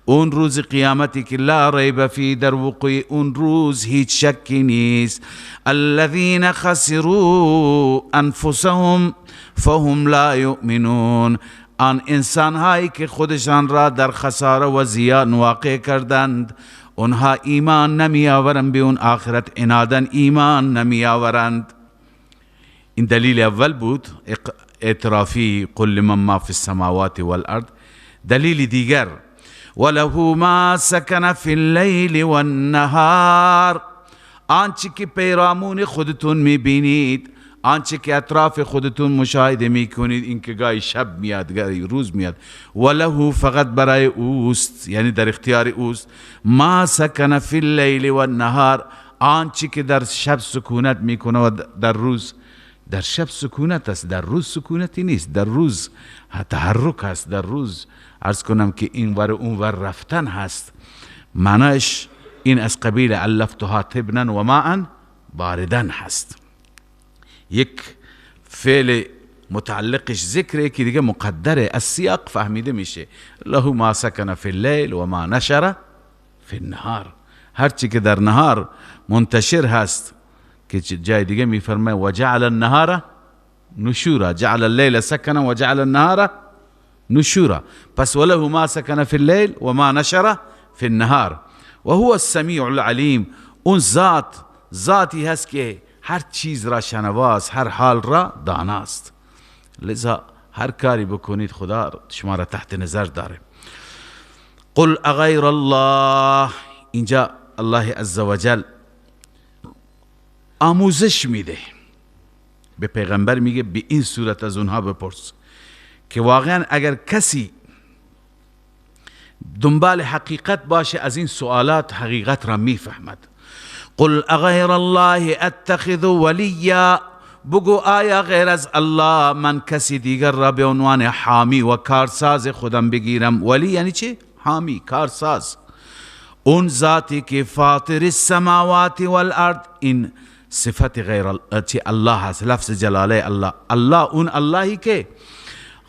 اون روز قیامتی که لا ریب فیه، در وقوع اون روز هیچ شکی نیست. الذین خسروا انفسهم فهم لا یؤمنون، آن انسان هایی که خودشان را در خساره و زیان واقع کردند، اونها ایمان نمی آورند به اون آخرت، عنادن ایمان نمی آورند. این دلیل اول بود، اعترافی قل لمن ما فی السماوات والارض. دلیل دیگر وله ما سکن فی اللیل والنهار، آنچه که پیرامون خودتون میبینید، آنچه که اطراف خودتون مشاهده میکنید، این که گاهی شب میاد گاهی روز میاد، وله فقط برای اوست، یعنی در اختیار اوست. ما سکن فی اللیل والنهار، آنچه که در شب سکونت میکنه و در روز. در شب سکونت است، در روز سکونتی نیست، در روز تحرک است، در روز عرض کنم که این ور اون ور رفتن هست. معنیش این از قبیل علفتها تبنا و ماء باردن هست. یک فعل متعلقش ذکره که دیگه مقدره، از سیاق فهمیده میشه. له ما سکن فی اللیل و ما نشر فی النهار، هرچی که در نهار منتشر هست، که جای دیگه میفرماید و جعل النهار نشورا، جعل اللیل سکنا و جعل النهار نشورا. پس وله ما سکن فی اللیل و ما نشر فی النهار و هو السمیع العلیم. اون ذات ذاتی هست که هر چیز را شنواست، هر حال را داناست. لذا هر کاری بکنید خدا شما را تحت نظر داره. قل اغیر الله، اینجا الله عزوجل آموزش میده به پیغمبر، میگه به این صورت از اونها بپرس که واقعا اگر کسی دنبال حقیقت باشه از این سوالات حقیقت را میفهمد. قل اغیر الله اتخذ ولیا، بگو آیا غیر از الله من کسی دیگر را به عنوان حامی و کارساز خودم بگیرم؟ ولی یعنی چی؟ حامی، کارساز. اون ذاتی که فاطر السماوات والارض، این صفت غیر الله هست، لفظ جلاله الله. الله اون اللهی که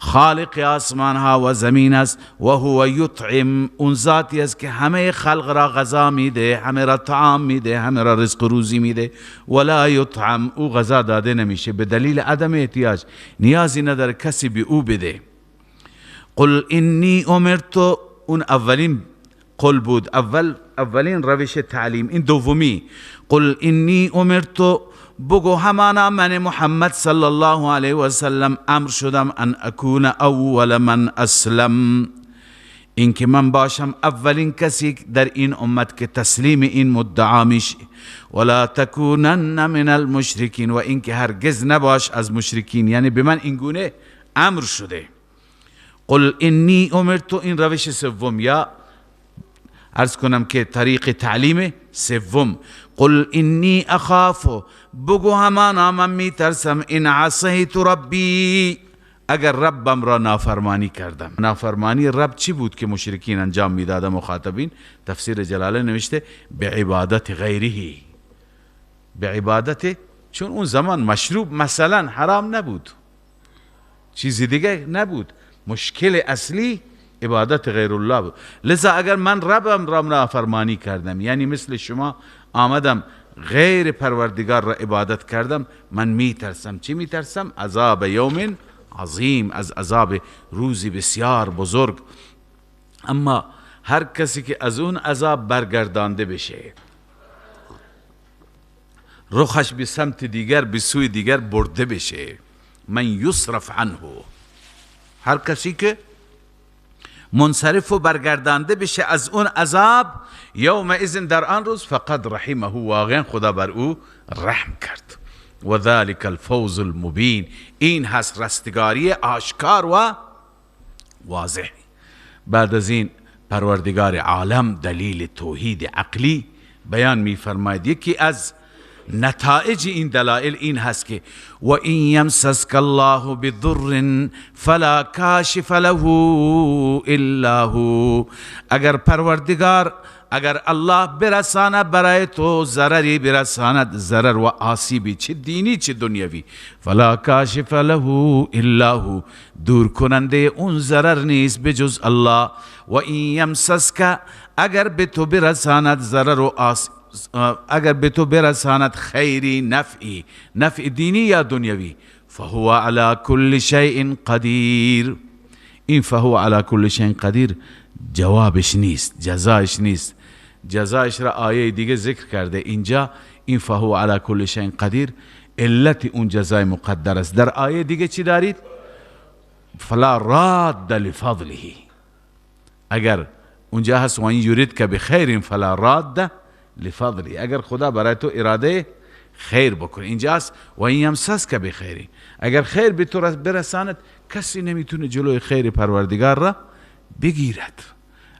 خالق آسمان ها و زمین است، و هو یطعم، اون ذاتی است که همه خلق را غذا میده، همه را طعام میده، همه را رزق روزی میده. ولا یطعم، او غذا داده نمیشه به دلیل عدم احتیاج، نیازی نداره کسی به او بده. قل انی امرت، اون اولین قل بود، اولین روش تعلیم، این دومی. قل انی امرت، بگو همانا من محمد صلی الله علیه و سلم امر شدم، ان اکون اول من اسلم، اینکه من باشم اولین کسی در این امت که تسلیم این مدعا میشه. ولا تکونن من المشرکین، و اینکه هرگز نباش از مشرکین، یعنی به من اینگونه امر شده. قل انی امرت، این روش سوم، یا عرض کنم که طریق تعلیم سوم. قل انی اخاف، بگو همانا من میترسم، ان عصیت ربی، اگر ربم را نافرمانی کردم. نافرمانی رب چی بود که مشرکین انجام میدادن مخاطبین؟ تفسیر جلاله نوشته به عبادت غیره، به عبادت، چون اون زمان مشروب مثلا حرام نبود، چیزی دیگه نبود، مشکل اصلی عبادت غیر الله بود. لذا اگر من ربم را نافرمانی کردم، یعنی مثل شما آمدم غیر پروردگار را عبادت کردم، من میترسم. چی میترسم؟ عذاب یوم عظیم، از عذاب روزی بسیار بزرگ. اما هر کسی که از اون عذاب برگردانده بشه، رخش به سمت دیگر، به سوی دیگر برده بشه، من یصرف عنه، هر کسی که منصرف و برگردانده بشه از اون عذاب، یوم اذن، در آن روز، فقد رحمه، واقعا خدا بر او رحم کرد. و ذلك الفوز المبین، این هست رستگاری آشکار و واضح. بعد از این پروردگار عالم دلیل توحید عقلی بیان می‌فرماید. یکی از نتایج این دلائل این هست که و این یمسسک الله بضر فلا کاشف له الا هو، اگر پروردگار، اگر الله برساند برای تو ضرری برساند، ضرر و آسیبی چه دینی چه دنیوی، فلا کاشف له الا هو، دور کننده اون ضرر نیست بجز الله. و این یمسسک، اگر به تو برساند ضرر و آسیب، اگر به تو برساند خیری، نفعی، نفع دینی یا دنیوی، فهو علی کل شیء قدیر. این فهو علی کل شیء قدیر جوابش نیست، جزایش نیست، جزایش را آیه دیگه ذکر کرده. اینجا این فهو علی کل شیء قدیر علت اون جزای مقدر است. در آیه دیگه چی دارید؟ فلا راد لفضله، اگر اونجا هست و این یرید که بخیر فلا راد لفضلی، اگر خدا برای تو اراده خیر بکنه. اینجا هست و این یمسسک بخیری، اگر خیر به تو برساند کسی نمیتونه جلوی خیر پروردگار را بگیرد.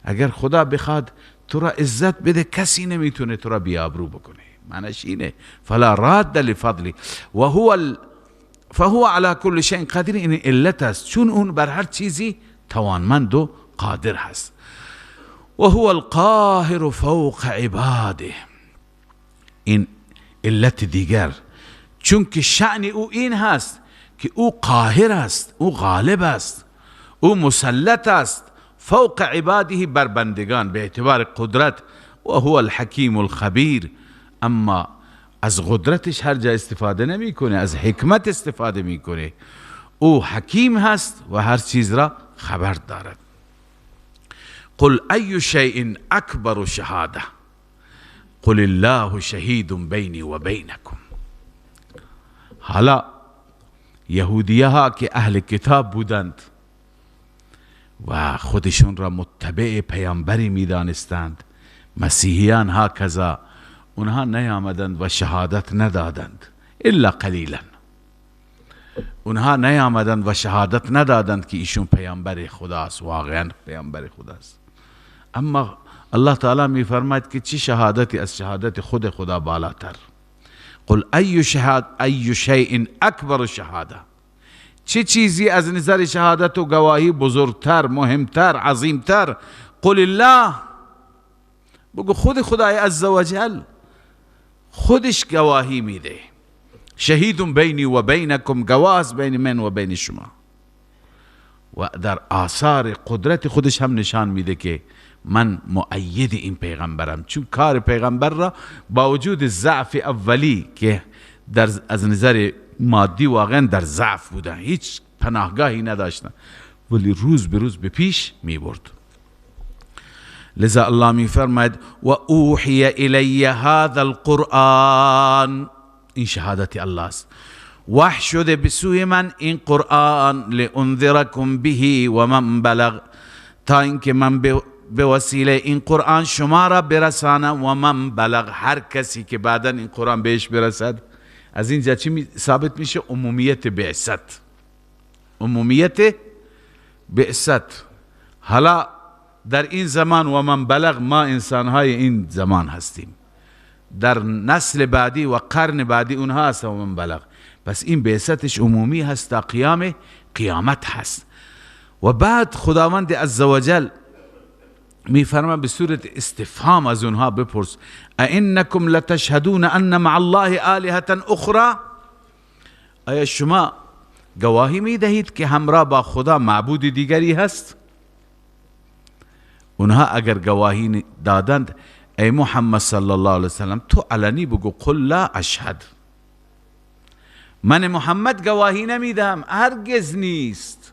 اگر خدا بخواد تو را عزت بده کسی نمیتونه تو را بی‌آبرو بکنه. معنیش اینه فلا راد لفضلی و هو فهو علی کل شیء قدیر. این علت است، چون اون بر هر چیزی توانمند و قادر هست. و هو القاهر فوق عباده، این علت دیگر، چون که شأن او این هست که او قاهر است، او غالب است، او مسلط است، فوق عباده، بر بندگان به اعتبار قدرت. و هو الحکیم الخبیر، اما از قدرتش هر جا استفاده نمیکنه، از حکمت استفاده میکنه. او حکیم هست و هر چیز را خبر دارد. قل ای شیء اکبر شهاده قل الله شهید بینی و بینکم. حالا یهودیه ها که اهل کتاب بودند و خودشون را متبع پیامبری میدانستند، مسیحیان ها کذا، اونها نیامدند و شهادت ندادند الا قلیلا، اونها نیامدند و شهادت ندادند که ایشون پیامبر خداست، واقعا پیامبر خداست. اما الله تعالی میفرماید که چی شهادتی از شهادت خود خدا بالاتر؟ قل ای شیء اکبر شهاده، چه چیزی از نظر شهادت و گواهی بزرگتر، مهمتر، عظیمتر؟ قل الله، بگو خود خدای عزوجل خودش گواهی میده. شهید بینی و بینکم، گواز بین من و بین شما. و در آثار قدرت خودش هم نشان میده که من مؤید این پیغمبرم، چون کار پیغمبر را با وجود ضعف اولی که در از نظر مادی واقعا در ضعف بودن، هیچ پناهگاهی نداشتن، ولی روز به روز به پیش می برد. لذا الله می فرماید و اوحی الی هذا القرآن، این شهادت الله است، وحی شده به سوی من این قرآن، لانذرکم به و من بلغ، تا اینکه من به وسیله این قرآن شما را برسانم، و من بلغ، هر کسی که بعدا این قرآن بهش برسد. از اینجا چی ثابت میشه؟ عمومیت بعثت، عمومیت بعثت. حالا در این زمان و من بلغ، ما انسانهای این زمان هستیم، در نسل بعدی و قرن بعدی اونها هست و من بلغ. پس این بعثتش عمومی هست تا قیام قیامت هست. و بعد خداوند عزوجل میفرما به صورت استفهام از اونها بپرس، ائنکم لتشهدون ان مع الله آلهة اخرى، آیا شما گواهی میدهید که همراه با خدا معبود دیگری هست؟ اونها اگر گواهی دادند، ای محمد صلی الله علیه وسلم تو علنی بگو قل لا اشهد، من محمد گواهی نمیدهم، هرگز نیست.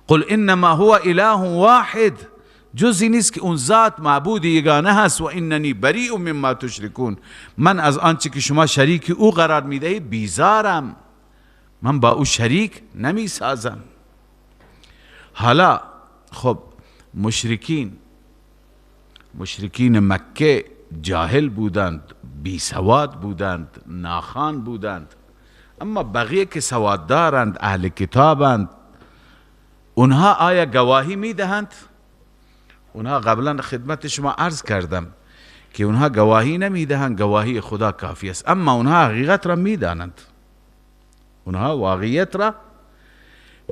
قل انما هو اله واحد، جزی نیست که اون ذات معبود یگانه هست، و اننی بریء مما تشرکون، من از آنچه که شما شریک او قرار میدهید بیزارم، من با او شریک نمیسازم. حالا خب مشرکین مکه جاهل بودند، بی سواد بودند، ناخوان بودند، اما بقیه که سواد دارند، اهل کتابند، اونها آیا گواهی میدهند؟ اونها قبلا خدمت شما عرض کردم که اونها گواهی نمیدهند، گواهی خدا کافی است، اما اونها حقیقت را میدانند، اونها واقعیت را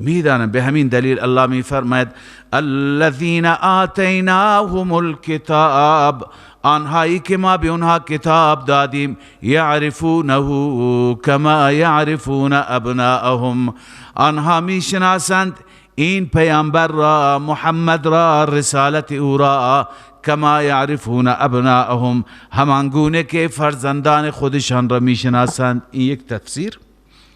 میدانند. به همین دلیل الله میفرماید الذین آتیناهم الکتاب، آنهایی که ما به اونها کتاب دادیم، یعرفونه کما یعرفون ابناءهم، آنها میشناسند این پیامبر را، محمد را، رسالت او را، کما یعرفون ابناءهم، همانگونه که فرزندان خودشان را میشناسند. این یک تفسیر.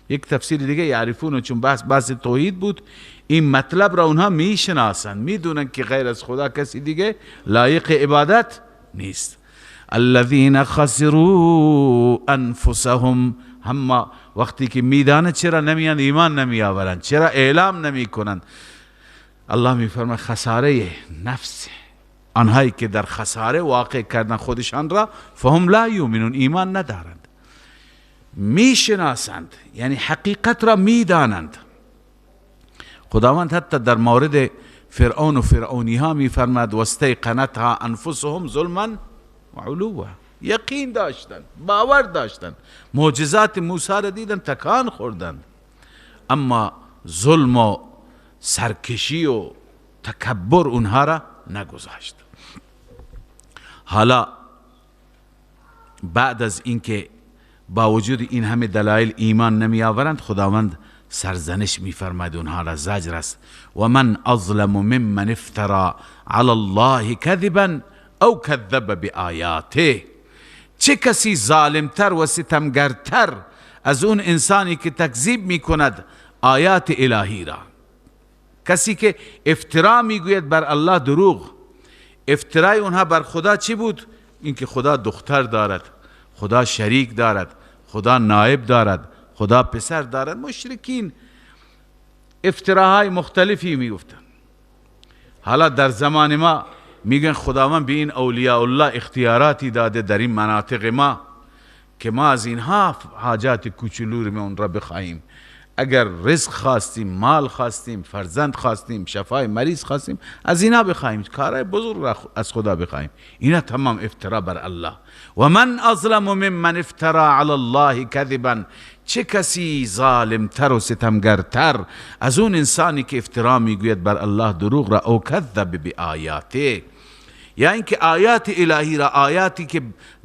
یک تفسیر دیگه یعرفون، چون بحث توحید بود، این مطلب را اونها میشناسند، میدونن که غیر از خدا کسی دیگه لایق عبادت نیست. الذین خسروا انفسهم، اما وقتی که میدانند چرا نمیان ایمان نمیآورند، چرا اعلام نمیکنند؟ الله میفرماید خساره نفس، آنهایی که در خساره واقع کردن خودشان را، فهم لا یؤمنون، ایمان ندارند. میشناسند یعنی حقیقت را میدانند. خداوند حتی در مورد فرعون و فرعونی ها میفرماد واستیقنتها انفسهم ظلما و علوا، یقین داشتند، باور داشتند، معجزات موسی را دیدن، تکان خوردند، اما ظلم و سرکشی و تکبر اونها را نگذاشت. حالا بعد از اینکه با وجود این همه دلایل ایمان نمی آورند، خداوند سرزنش می فرماید اونها را، زجر است. و من اظلم ممن افترا علی الله کذبا او کذب بآیاته، چه کسی ظالمتر و ستمگرتر از اون انسانی که تکذیب می کند آیات الهی را، کسی که افترا میگوید بر الله دروغ. افترای اونها بر خدا چی بود؟ اینکه خدا دختر دارد، خدا شریک دارد، خدا نائب دارد، خدا پسر دارد. مشرکین افتراهای مختلفی میگفتند. حالا در زمان ما میگن خداوند به این اولیاء الله اختیاراتی داده در این مناطق ما که ما از اینها حاجات کوچولو را بخواهیم. اگر رزق خواستیم، مال خواستیم، فرزند خواستیم، شفای مریض خواستیم، از اینا بخواهیم، کارهای بزرگ را از خدا بخواهیم. اینا تمام افترا بر الله. و من اظلم ممن افترا علی الله کذبا، چه کسی ظالمتر و ستمگرتر از اون انسانی که افترا میگوید بر الله دروغ را، او کذب بآیاته، یا اینکه آیات الهی را، آیاتی که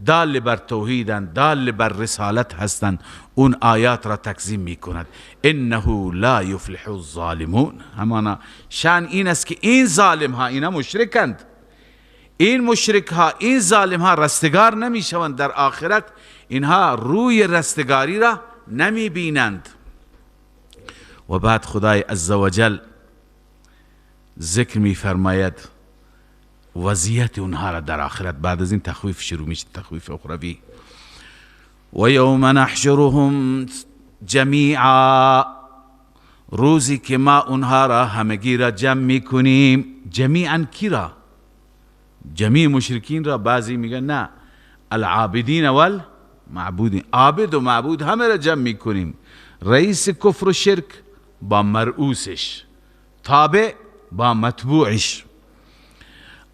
دال بر توحیدند، دال بر رسالت هستند، اون آیات را تکذیب میکند. انه لا یفلح الظالمون. همانا شان این است که این ظالم ها، اینا مشرکند، این مشرک ها، این ظالم ها رستگار نمیشوند در آخرت، اینها روی رستگاری را نمی بینند. و بعد خدای عزوجل ذکر می فرماید وضعیت اونها را در آخرت. بعد از این تخویف شروع میشه، تخویف اخروی. و یوم نحشرهم جمیعا، روزی که ما اونها را همگی را جمع میکنیم. جمیعا کی را؟ جمیع مشرکین را. بعضی میگن نه، العابدین والمعبودین، عابد و معبود همه را جمع میکنیم، رئیس کفر و شرک با مرؤوسش، تابع با متبوعش.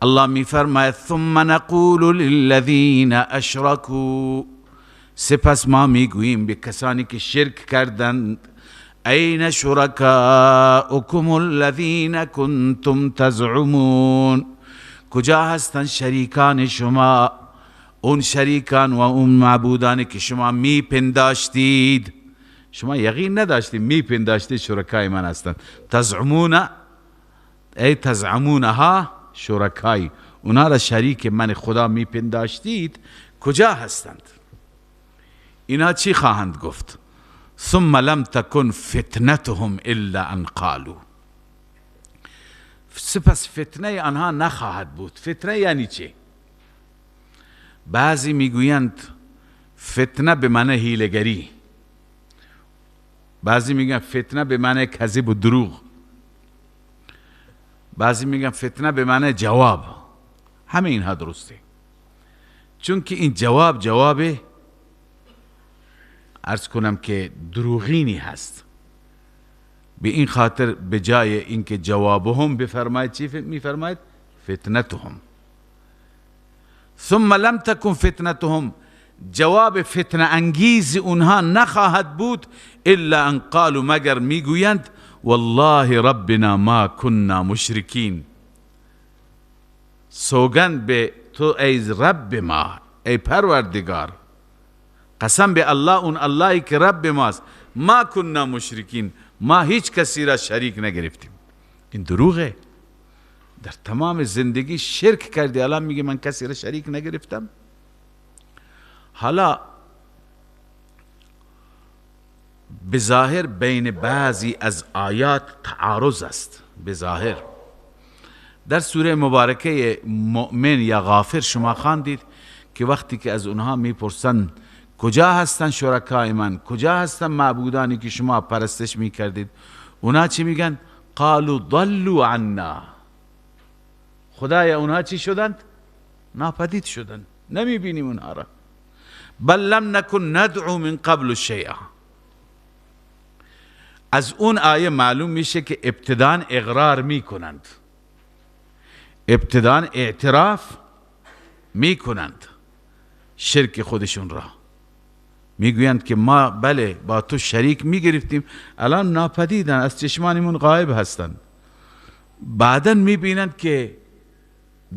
الله میفرماید ثم نقول للذین اشرکوا، سپس ما میگوییم به کسانی که شرک کردند، این شرکاؤکم الذین کنتم تزعمون، کجا هستند شریکان شما، اون شریکان و اون معبودانی که شما میپنداشتید، شما یقین نداشتید، میپنداشتید شرکای من هستند. تزعمون، ای تزعمونها شرکای، اونا را شریک من خدا میپنداشتید، کجا هستند؟ اینا چی خواهند گفت؟ ثم لم تکن فتنتهم الا ان قالوا، سپس فتنه آنها نخواهد بود. فتنه یعنی چه؟ بعضی میگویند فتنه به معنی حیله‌گری، بعضی میگن فتنه به معنی کذب و دروغ، بعضی میگن فتنه به معنی جواب. همه اینها درسته، چون که این جواب جواب عرض کنم که دروغینی هست. به این خاطر به جای اینکه جوابهم بفرماید چی میفرماید؟ فتنتهم. ثم لم تکن فتنتهم، جواب فتنه انگیز اونها نخواهد بود، الا ان قالوا، مگر میگویند والله ربنا ما كنا مشرکین، سوگند به تو ای رب ما، ای پروردگار، قسم به الله، اون اللهی که رب ماست، ما كنا مشرکین، ما هیچ کسی را شریک نگرفتیم. این دروغه، در تمام زندگی شرک کردی، الان میگه من کسی را شریک نگرفتم. حالا بظاهر بین بعضی از آیات تعارض است. بظاهر در سوره مبارکه مؤمن یا غافر شما خواندید که وقتی که از اونها میپرسن کجا هستن شرکای من، کجا هستن معبودانی که شما پرستش میکردید، اونا چی میگن؟ قالوا ضلوا عنا. خدایا اونها چی شدند؟ ناپدید شدند، نمیبینیم اونها را. بل لم نکن ندعو من قبل شیئا. از اون آیه معلوم میشه که ابتداً اقرار میکنند، ابتداً اعتراف میکنند شرک خودشون را، میگویند که ما بله با تو شریک میگرفتیم، الان ناپدیدن، از چشمانمون غایب هستند. بعدا میبینند که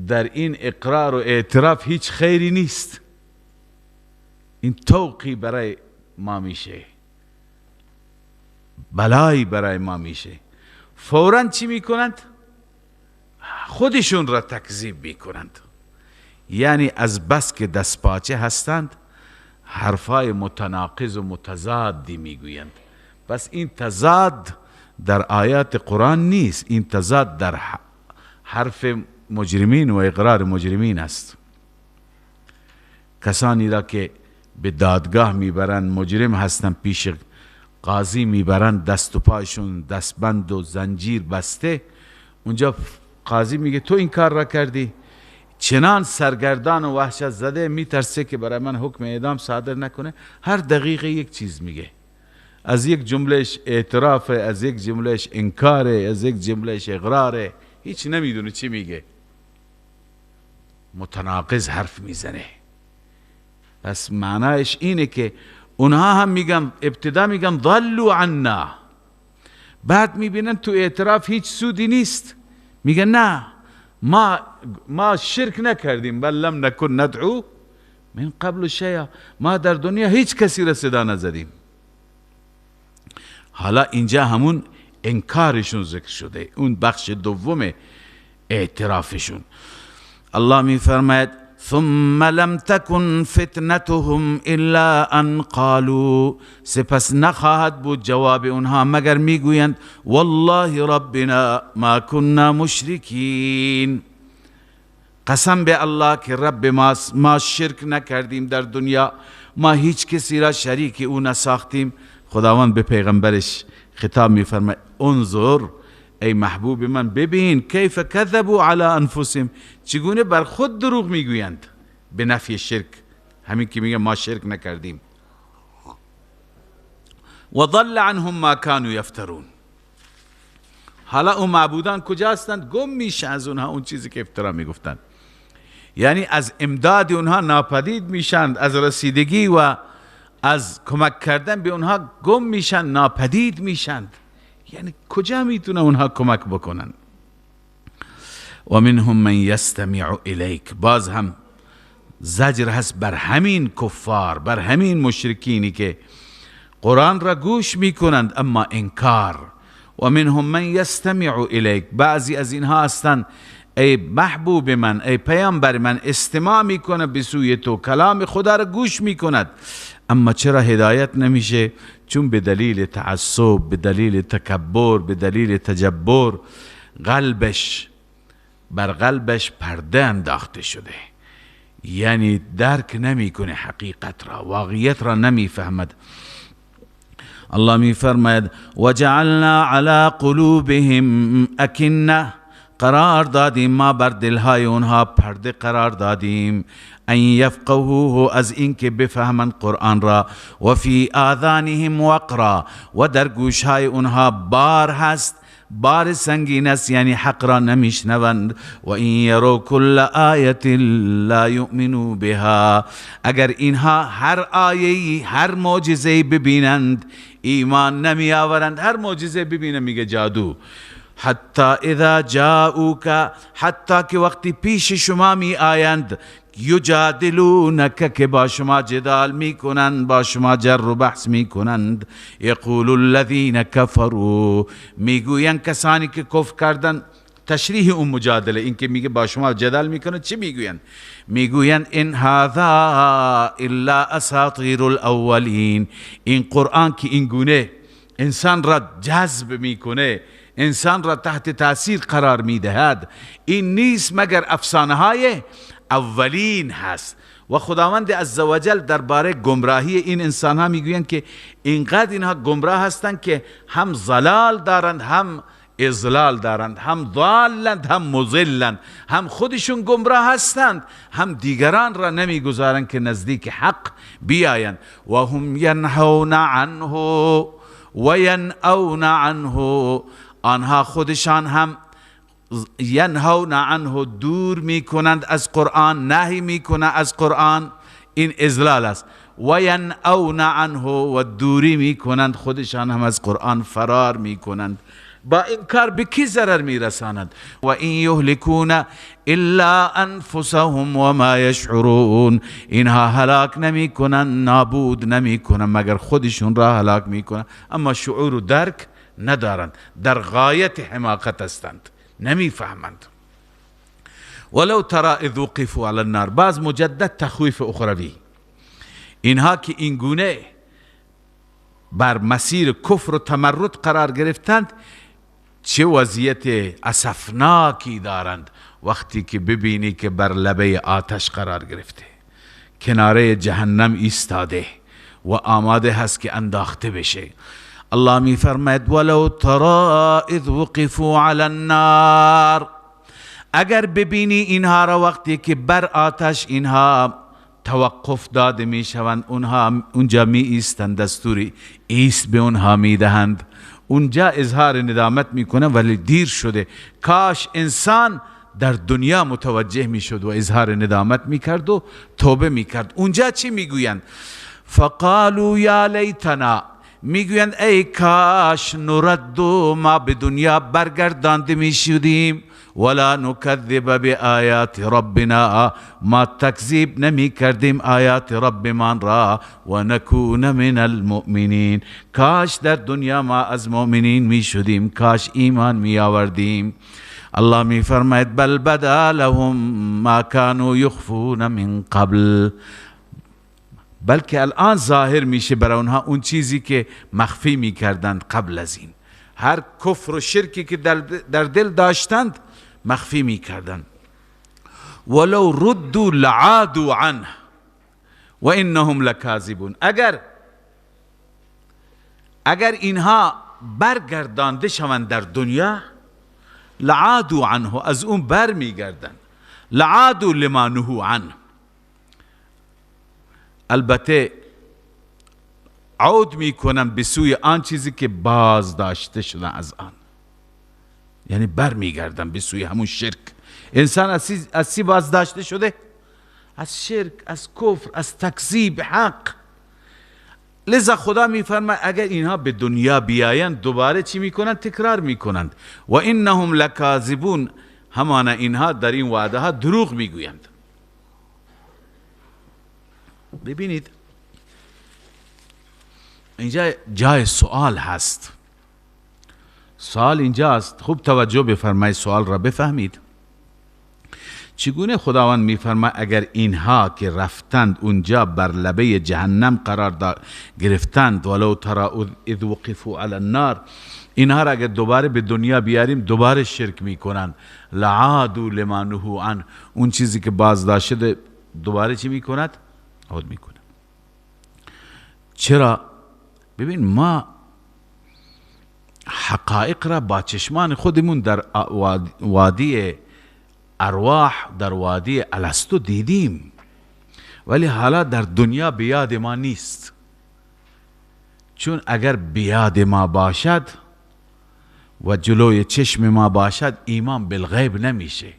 در این اقرار و اعتراف هیچ خیری نیست، این توقی برای ما میشه، بلایی برای ما میشه. فوراً چی میکنند؟ خودشون را تکذیب میکنند. یعنی از بس که دستپاچه هستند حرفای متناقض و متضادی میگویند. پس این تضاد در آیات قرآن نیست، این تضاد در حرف مجرمین و اقرار مجرمین است. کسانی را که به دادگاه میبرند مجرم هستند، پیش قاضی میبرند، دست و پایشون دستبند و زنجیر بسته، اونجا قاضی میگه تو این کار را کردی، چنان سرگردان و وحشت زده میترسه که برای من حکم اعدام صادر نکنه، هر دقیقه یک چیز میگه، از یک جملهش اعترافه، از یک جملهش انکاره، از یک جملهش اقراره، هیچ نمیدونه چی میگه، متناقض حرف میزنه. پس معنایش اینه که اونها هم میگن، ابتدا میگن ضلوا عنا، بعد میبینن تو اعتراف هیچ سودی نیست، میگن نه ما شرک نکردیم، بل لم نکن ندعو من قبل شیئا، ما در دنیا هیچ کسی را صدا نزدیم. حالا اینجا همون انکارشون ذکر شده، اون بخش دوم اعترافشون. الله می فرماید ثم لم تكن فتنتهم الا ان قالوا، سپس نخواهد بود جواب اونها مگر میگویند والله ربنا ما كنا مشرکین، قسم به الله که رب ماست، ما شرک نکردیم در دنیا، ما هیچ کسی را شریک او نساختیم. خداوند به پیغمبرش خطاب میفرماید انظر ای محبوب من، ببین کیف کذبوا علی انفسهم، چگونه بر خود دروغ میگویند به نفی شرک، همین که میگه ما شرک نکردیم. و ضل عنهم ما كانوا یفترون، حالا اون معبودان کجا هستند؟ گم میشه از اونها اون چیزی که افترا میگفتند، یعنی از امداد اونها ناپدید میشند، از رسیدگی و از کمک کردن به اونها گم میشن، ناپدید میشند. یعنی کجا میتونه اونها کمک بکنن؟ و منهم من یستمع الیک، باز هم زجر هست بر همین کفار، بر همین مشرکینی که قرآن را گوش میکنند اما انکار. و منهم من یستمع الیک، بعضی از اینها هستند ای محبوب من، ای پیامبر من، استماع میکنه به سوی تو، کلام خدا را گوش میکند، اما چرا هدایت نمیشه؟ چون به دلیل تعصب، به دلیل تکبر، به دلیل تجبر، قلبش بر قلبش پرده انداخته شده، یعنی درک نمیکنه حقیقت را، واقعیت را نمیفهمد. الله میفرماید وجعلنا علی قلوبهم اکنه، قرار دادیم ما بر دلهای اونها پرده قرار دادیم، ان یفقهوه، از اینکه بفهمند قرآن را، و فی آذانهم وقرا، و در گوشهای اونها بار هست، بار سنگین است، یعنی حق را نمیشنوند. و این یروا کل آیة لا یؤمنوا بها، اگر اینها هر آیه، هر معجزه ببینند ایمان نمی آورند. هر معجزه ببینند میگه جادو. حتی اذا جاءوک، حتی که وقتی پیش شما می آیند، یجادلونک، که با شما جدال می کنند، با شما جر و بحث می کنند، یقول الذین کفروا، میگویند کسانی که کفر کردند. تشریح اون مجادله، این که میگه با شما جدال میکنه، چی میگویند؟ میگویند ان هذا الا اساطیر الاولین، این قرآن که این گونه انسان را جذب میکنه، انسان را تحت تاثیر قرار میدهد، این نیست مگر افسانه های اولین هست. و خداوند عزوجل درباره گمراهی این انسان ها میگویند که اینقدر اینها گمراه هستند که هم ضلال دارند، هم اضلال دارند، هم ضالند، هم مضلند، هم خودشون گمراه هستند، هم دیگران را نمیگذارند که نزدیک حق بیایند. و هم ینهون عنه و ینأون عنه، آنها خودشان هم ینهون عنه، دور میکنند از قرآن، نهی میکنند از قرآن، این اضلال است. و ینأون عنه، و دوری میکنند، خودشان هم از قرآن فرار میکنند. با این کار به کی ضرر میرسانند؟ و این یهلکون الا انفسهم و ما یشعرون، اینها هلاک نمیکنند، نابود نمیکنند، مگر خودشون را هلاک میکنند، اما شعور و درک ندارند، در غایت حماقت هستند، نمیفهمند. ولو ترى اذ وقفوا علی النار، باز مجدد تخویف اخروی، اینها که این گونه بر مسیر کفر و تمرد قرار گرفتند، چه وضعیت اسفناکی دارند وقتی که ببینی که بر لبه آتش قرار گرفته، کناره جهنم ایستاده و آماده هست که انداخته بشه. الله می فرماید ولو ترى اذ وقفوا علی النار، اگر ببینی اینها را وقتی که بر آتش اینها توقف داده می شوند، اونها اونجا می ایستند، دستوری ایست به اونها می دهند، اونجا اظهار ندامت میکنه، ولی دیر شده. کاش انسان در دنیا متوجه میشد و اظهار ندامت میکرد و توبه میکرد. اونجا چی میگویند؟ فقالوا یا لیتنا، میگویند ای کاش نرد، ما به دنیا برگردانده میشدیم، ولا نکذب بآیات ربنا، ما تکذیب نمی کردیم آیات رب من را، و نکون من المؤمنین. کاش در دنیا ما از مؤمنین می شدیم، کاش ایمان می آوردیم. الله می فرماید بل بدا لهم ما كانوا یخفون من قبل، بلکه الان ظاهر میشه برای اونها اون چیزی که مخفی میکردند قبل از این. هر کفر و شرکی که در دل داشتند مخفی میکردند. ولو ردوا لعادوا عنه و انهم لکاذبون. اگر اینها برگردانده شوند در دنیا، لعادوا عنه، از اون بر میگردند. لعادوا لما نهوا عنه. البته عود میکنن به سوی آن چیزی که باز داشته شدن از آن، یعنی بر میگردن به سوی همون شرک. انسان از چی باز داشته شده؟ از شرک، از کفر، از تکذیب حق. لذا خدا میفرماید اگر اینها به دنیا بیایند دوباره چی میکنند؟ تکرار میکنند. و انهم لکاذبون، همانا اینها در این وعده ها دروغ میگویند. ببینید اینجا جای سوال هست، سوال اینجاست، خوب توجه بفرمایید، سوال را بفهمید. چگونه خداوند میفرماید اگر اینها که رفتند اونجا بر لبه جهنم قرار گرفتند، ولو ترى اذ وقفوا علی النار، اینها را اگر دوباره به دنیا بیاریم دوباره شرک میکنند. لعادوا لما نهوا عنه، اون چیزی که باز داشته دوباره چی میکند؟ عود میکنه. چرا؟ ببین ما حقایق را با چشمان خودمون در وادی ارواح، در وادی الستو دیدیم، ولی حالا در دنیا بیاد ما نیست. چون اگر بیاد ما باشد و جلوی چشم ما باشد ایمان بالغیب نمیشه.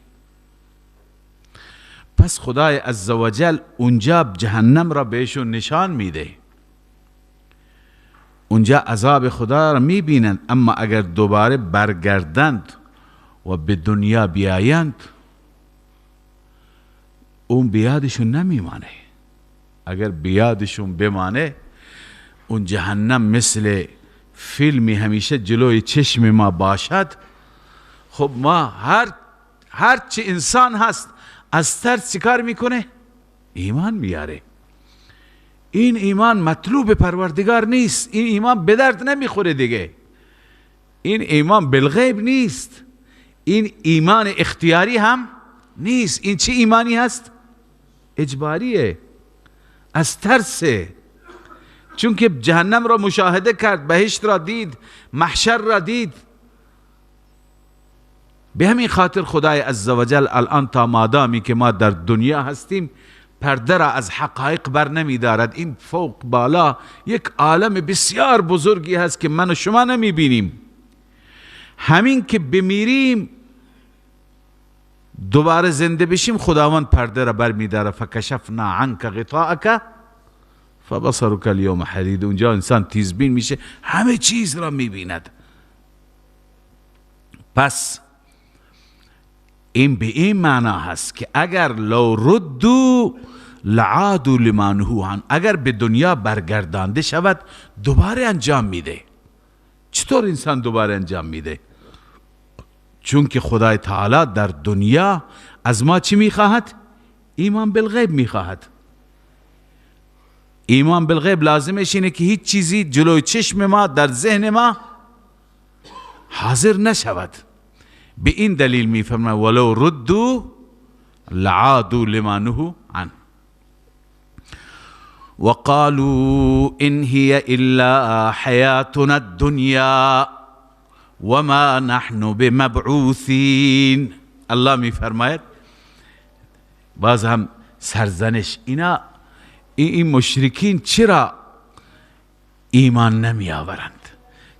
پس خدای عزوجل اونجا جهنم را بهشون نشان میده، اونجا عذاب خدا را میبینند، اما اگر دوباره برگردند و به دنیا بیایند اون بیادشون نمیمانه. اگر بیادشون بمانه اون جهنم مثل فیلمی همیشه جلوی چشم ما باشد. خب ما هر چی انسان هست از ترس چیکار میکنه؟ ایمان میاره. این ایمان مطلوب پروردگار نیست، این ایمان به درد نمیخوره دیگه، این ایمان بالغیب نیست، این ایمان اختیاری هم نیست. این چه ایمانی هست؟ اجباریه، از ترسه. چون که جهنم را مشاهده کرد، بهشت را دید، محشر را دید. به همین خاطر خدای عزوجل الان تا مادامی که ما در دنیا هستیم پرده را از حقایق بر نمی دارد. این فوق بالا یک عالم بسیار بزرگی هست که من و شما نمی بینیم. همین که بمیریم دوباره زنده بشیم خداوند پرده را بر می دارد. فکشفنا عنک غطاءک فبصرک اليوم حدید. اونجا انسان تیزبین میشه، همه چیز را می بیند. پس این به این معنا هست که اگر لو ردوا لعادوا لما نهوا عنه، اگر به دنیا برگردانده شود دوباره انجام میده. چطور انسان دوباره انجام میده؟ چون که خدای تعالی در دنیا از ما چی میخواهد؟ ایمان بالغیب میخواهد. ایمان بالغیب لازمش اینه که هیچ چیزی جلوی چشم ما در ذهن ما حاضر نشود. به این دلیل میفرماید ولو ردوا لعادوا لما نهوا عنه وقالوا ان هي الا حیاتنا الدنیا وما نحن بمبعوثین. الله میفرماید باز هم سرزنش اینا، این مشرکین چرا ایمان نمی آورند؟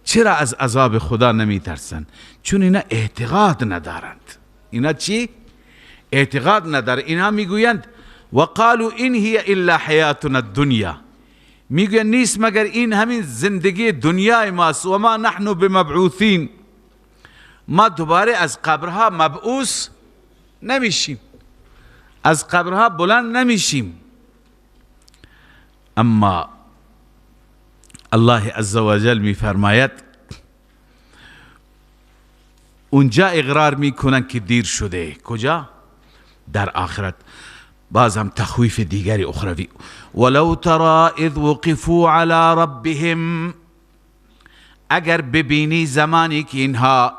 چرا از عذاب خدا نمی ترسند؟ چون اینا اعتقاد ندارند. اینا چی؟ اعتقاد ندارند. اینا میگویند وقالوا این هی الا حیاتنا الدنیا، میگویند نیست مگر این همین زندگی دنیای ماست، و ما نحن بمبعوثین، ما دوباره از قبرها مبعوث نمیشیم، از قبرها بلند نمیشیم. اما الله عزوجل میفرماید اونجا اقرار میکنن که دیر شده. کجا؟ در آخرت. باز هم تخویف دیگری اخروی. ولو ترى اذ وقفوا على ربهم، اگر ببینی زمانی که اینها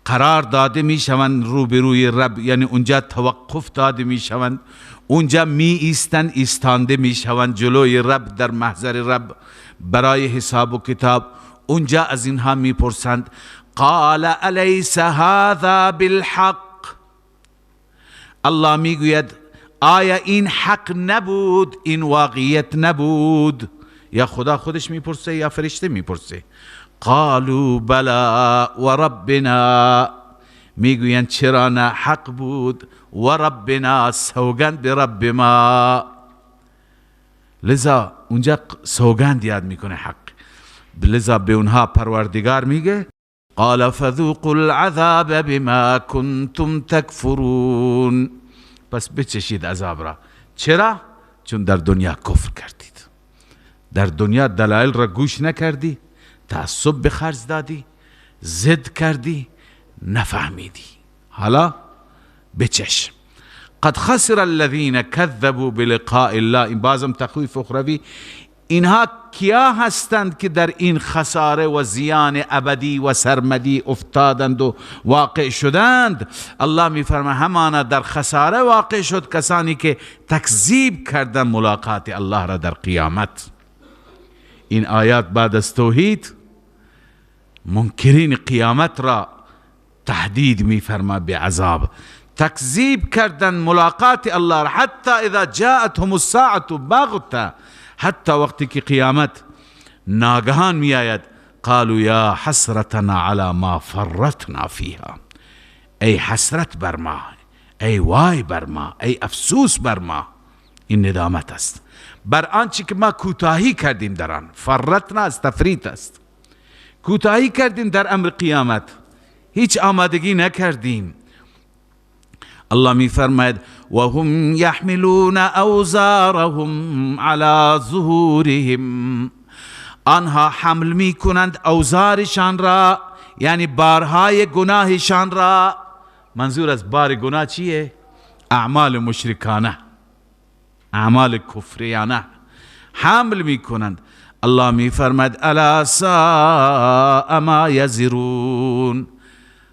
قرار داده میشوند روبروی رب، یعنی اونجا توقف داده میشوند، اونجا می ایستند، ایستانده میشوند جلوی رب، در محضر رب برای حساب و کتاب. اونجا از اینها میپرسند قال الیس هذا بالحق، الله میگوید آیا این حق نبود، این واقعیت نبود؟ یا خدا خودش میپرسه یا فرشته میپرسه. قالوا بلا و ربنا، میگویند چرا نه، حق بود، و ربنا، سوگند به رب ما. لذا اونجا سوگند یاد میکنه حق. لذا به اونها پروردگار میگه قال فذوقوا العذاب بما کنتم تکفرون، پس بچشید عذاب را. چرا؟ چون در دنیا کفر کردید، در دنیا دلایل را گوش نکردی، تعصب به خرج دادی، ضد کردی، نفهمیدی. حالا بچش. قد خسر الذين كذبوا بلقاء الله، این بازم تخویف اخروی. اینها کیا هستند که در این خساره و زیان ابدی و سرمدی افتادند و واقع شدند؟ الله میفرماید همانا در خساره واقع شد کسانی که تکذیب کردند ملاقات الله را در قیامت. این آیات بعد از توحید منکرین قیامت را تهدید میفرما به عذاب. تکذیب کردن ملاقات الله را، حتی اذا جاءتهم الساعة بغتة، حتی وقتی که قیامت ناگهان می آید، قالوا یا حسرتنا علی ما فرطنا فیها، ای حسرت بر ما، ای وای بر ما، ای افسوس بر ما. این ندامت است بر آنچه که ما کوتاهی کردیم در آن. فرطنا از تفریط است، کوتاهی کردیم در امر قیامت، هیچ آمادگی نکردیم. الله می فرماید و هم یحملون اوزارهم علی ظهورهم، آنها حمل می کنند اوزارشان را، یعنی بارهای گناهشان را. منظور از بار گناه چیه؟ اعمال مشرکانه، اعمال کفریانه حمل می کنند. الله می فرماید الا ساء ما یزرون،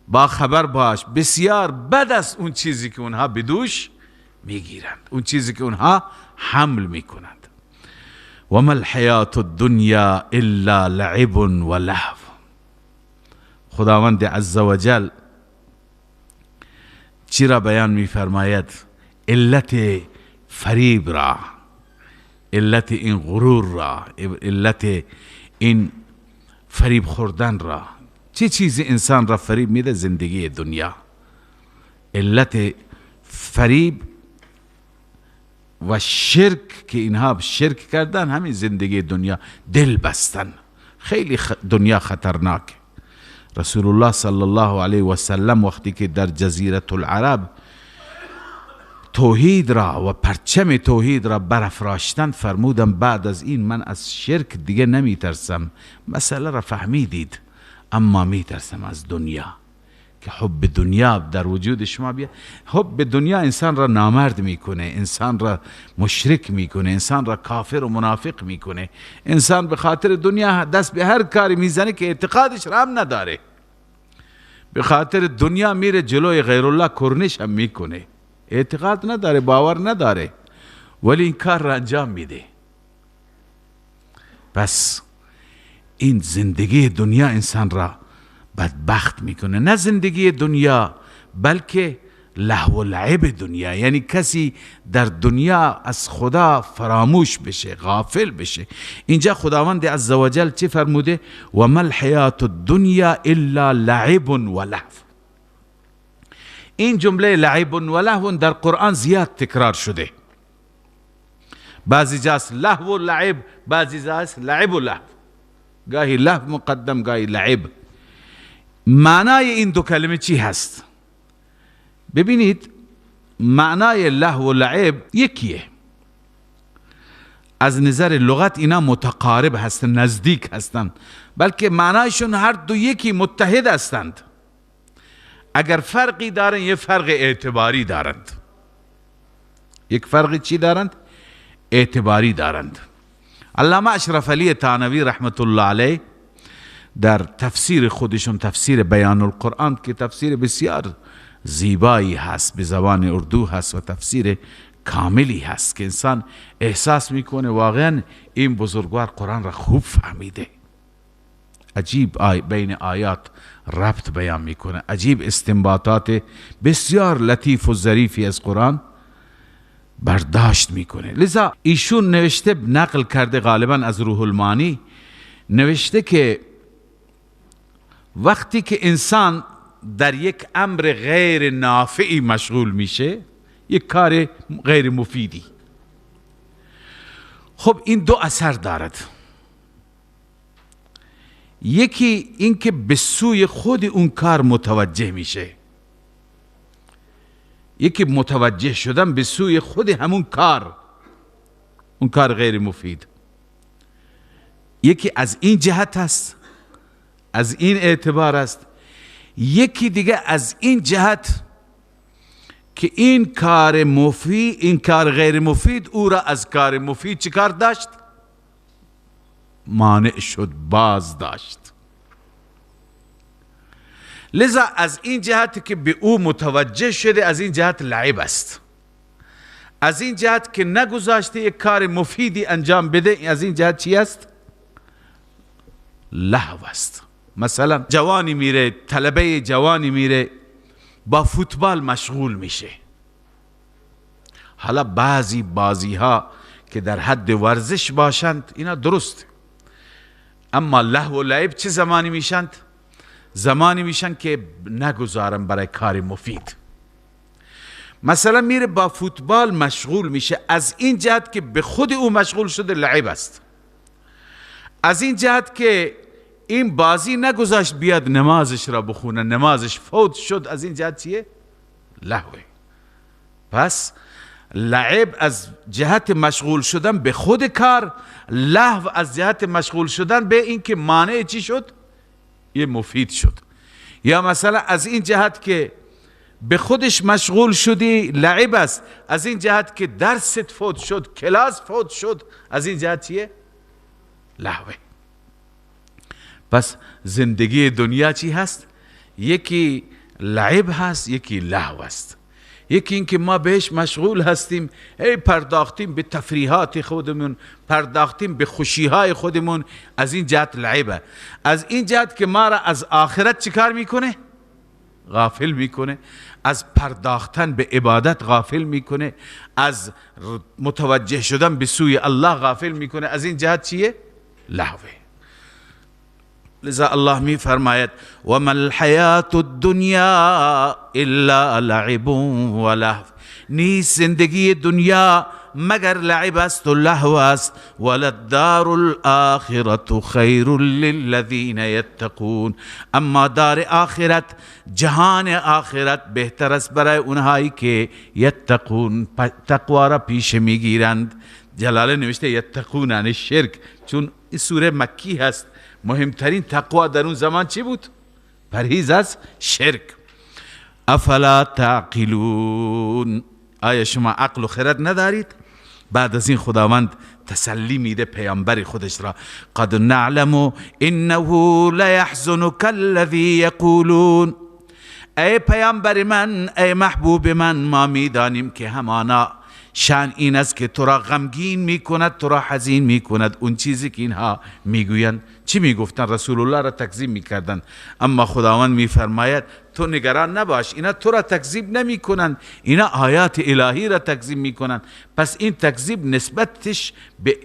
با خبر باش بسیار بد است اون چیزی که اونها به دوش میگیرند، اون چیزی که اونها حمل میکنند. و ما الحیات الدنیا الا لعب و لهو. خداوند عزوجل چی را بیان میفرماید؟ علت فریب را، علت این غرور را، علت این فریب خوردن را. چه چیزی انسان را فریب میده؟ زندگی دنیا. علت فریب و شرک که اینها شرک کردن همین زندگی دنیا، دل بستن. خیلی دنیا خطرناک. رسول الله صلی الله علیه و سلم وقتی که در جزیره العرب توحید را و پرچم توحید را برافراشتند، فرمودن بعد از این من از شرک دیگه نمیترسم، مسئله را فهمیدید، اما میترسم از دنیا، که حب دنیا در وجود شما بیا. حب دنیا انسان را نامرد میکنه، انسان را مشرک میکنه، انسان را کافر و منافق میکنه. انسان به خاطر دنیا دست به هر کاری میزنه که اعتقادش را هم نداره. به خاطر دنیا میره جلوی غیر الله کرنش هم میکنه، اعتقاد نداره، باور نداره، ولی این کار را انجام میده. پس این زندگی دنیا انسان را بدبخت میکنه. نه زندگی دنیا بلکه لهو و لعب دنیا، یعنی کسی در دنیا از خدا فراموش بشه، غافل بشه. اینجا خداوند عزوجل چه فرموده؟ و ما الحیات الدنیا الا لعب و لهو. این جمله لعب و لهو در قرآن زیاد تکرار شده. بعضی جاست لهو و لعب، بعضی جاست لعب و لهو، گاهی لهو مقدم گاهی لعب. معنای این دو کلمه چی هست؟ ببینید، معنای لهو و لعب یکیه، از نظر لغت اینا متقارب هستند، نزدیک هستند، بلکه معنایشون هر دو یکی، متحد هستند. اگر فرقی دارن، یه فرق اعتباری دارند. یک فرق چی دارند؟ اعتباری دارند. علامه اشرف علی تانوی رحمت الله علیه در تفسیر خودشون، تفسیر بیان القرآن که تفسیر بسیار زیبایی هست، به زبان اردو هست و تفسیر کاملی هست که انسان احساس میکنه واقعا این بزرگوار قرآن را خوب فهمیده. عجیب بین آیات ربط بیان میکنه، عجیب استنباطات بسیار لطیف و ظریفی از قرآن برداشت میکنه. لذا ایشون نوشته، نقل کرده غالبا از روح المانی، نوشته که وقتی که انسان در یک امر غیر نافعی مشغول میشه، یک کار غیر مفیدی، خب این دو اثر دارد. یکی اینکه به سوی خود اون کار متوجه میشه، یکی متوجه شدن به سوی خود همون کار، اون کار غیر مفید، یکی از این جهت است، از این اعتبار است. یکی دیگه از این جهت که این کار مفید، این کار غیر مفید او را از کار مفید چیکار داشت؟ مانع شد، باز داشت. لذا از این جهت که به او متوجه شده، از این جهت لعب است. از این جهت که نگذاشته یک کار مفیدی انجام بده، از این جهت چی است؟ لهو است. مثلا جوانی میره، طلبه جوانی میره با فوتبال مشغول میشه. حالا بعضی بازی ها که در حد ورزش باشند اینا درست، اما لهو و لعب چه زمانی میشند؟ زمانی میشن که نگذارن برای کار مفید. مثلا میره با فوتبال مشغول میشه، از این جهت که به خود او مشغول شده لعب است. از این جهت که این بازی نگذاشت بیاد نمازش را بخونه، نمازش فوت شد، از این جهت چیه؟ لهوه. پس لعب از جهت مشغول شدن به خود کار، لهو از جهت مشغول شدن به این که مانع چی شد؟ یه مفید شد. یا مثلا از این جهت که به خودش مشغول شدی لعب است، از این جهت که درست فوت شد، کلاس فوت شد، از این جهت چیه؟ لهوه. پس زندگی دنیا چی هست؟ یکی لعب هست، یکی لهو است. یکی اینکه ما بهش مشغول هستیم، هی پرداختیم به تفریحات خودمون، پرداختیم به خوشیهای خودمون، از این جهت لعبه. از این جهت که ما را از آخرت چیکار میکنه؟ غافل میکنه. از پرداختن به عبادت غافل میکنه، از متوجه شدن به سوی الله غافل میکنه. از این جهت چیه؟ لهوه. لذا الله می فرماید و ما الحیات الدنیا الا لعب و لهو، نیست زندگی دنیا مگر لعب است و لهو است. وللدار الآخرة خیر للذین یتقون، اما دار آخرت، جهان آخرت بهتر است برای اونهایی که یتقون، تقوا را پیش میگیرند. جلاله نوشته یتقون یعنی شرک، چون این سوره مکی هست، مهمترین تقوا در اون زمان چی بود؟ پرهیز از شرک. افلا تعقلون، آیا شما عقل و خرد ندارید؟ بعد از این خداوند تسلی میده پیامبر خودش را، قد نعلم انه لیحزنک الذی یقولون، ای پیامبر من، ای محبوب من، ما میدانیم که همانا شان این است که تو را غمگین میکند، تو را حزین میکند اون چیزی که اینها میگویند. چی میگفتن؟ رسول الله را تکذیب میکردند. اما خداوند میفرماید تو نگران نباش، اینا تو را تکذیب نمیکنند، اینا آیات الهی را تکذیب میکنند. پس این تکذیب نسبتش به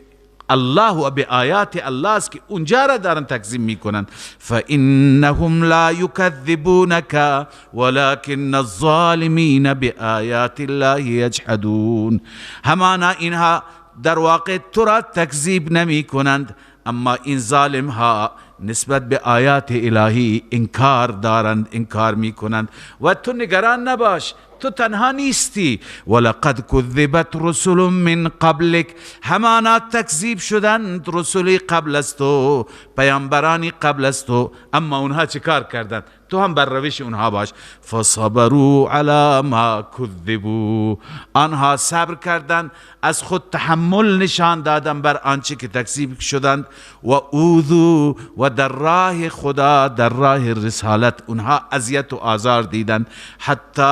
الله و به آیات الله است که اونجا را دارن تکذیب میکنند. فإنهم لا يكذبونك ولكن الظالمین بآیات الله یجحدون، همانا اینها در واقع تو را تکذیب نمی کنند، اما این ظالم ها نسبت به آیات الهی انکار دارند، انکار میکنند. و تو نگران نباش، تو تنها نیستی. ولقد کذبت رسل من قبلک، همانا تکذیب شدند رسولی قبل از تو، پیامبرانی قبل از تو، اما اونها چه کار کردند؟ تو هم بر روش اونها باش. فصبروا علی ما کذبوا، آنها صبر کردند، از خود تحمل نشان دادند بر آنچه که تکذیب شدند، و اوذوا، و در راه خدا، در راه رسالت اونها اذیت و آزار دیدند. حتی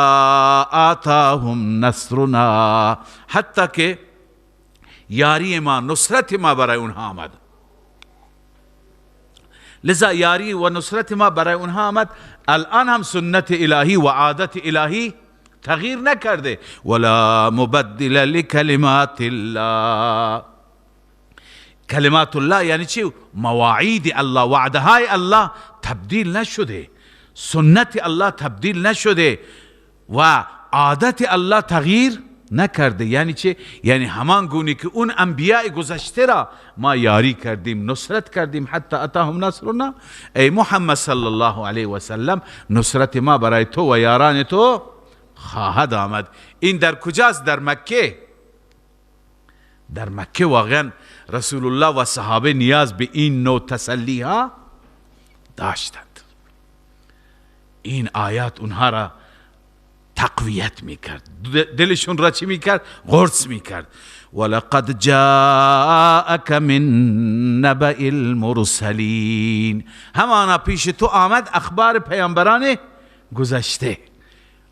آتاهم نصرنا، حتی که یاری ما، نصرت ما برای اونها آمد. لذا یاری و نصرت ما برای اونها آمد. الان هم سنت الهی و عادت الهی تغییر نکرده. ولا مبدل لکلمات الله، کلمات الله یعنی چی؟ مواعید الله، وعده های الله تبدیل نشده، سنت الله تبدیل نشده و عادت الله تغییر نکرده. یعنی چه؟ یعنی همان گونه که اون انبیاء گذشته را ما یاری کردیم، نصرت کردیم، حتی اتاهم نصرنا، ای محمد صلی الله علیه و سلم نصرت ما برای تو و یاران تو خواهد آمد. این در کجاست؟ در مکه. در مکه واقعا رسول الله و صحابه نیاز به این نوع تسلی ها داشتند. این آیات اونها را تقویت میکرد، دلشون را چی میکرد؟ قرص میکرد. ولقد جاءك من نبأ المرسلین، همانا پیش تو آمد اخبار پیامبران گذشته،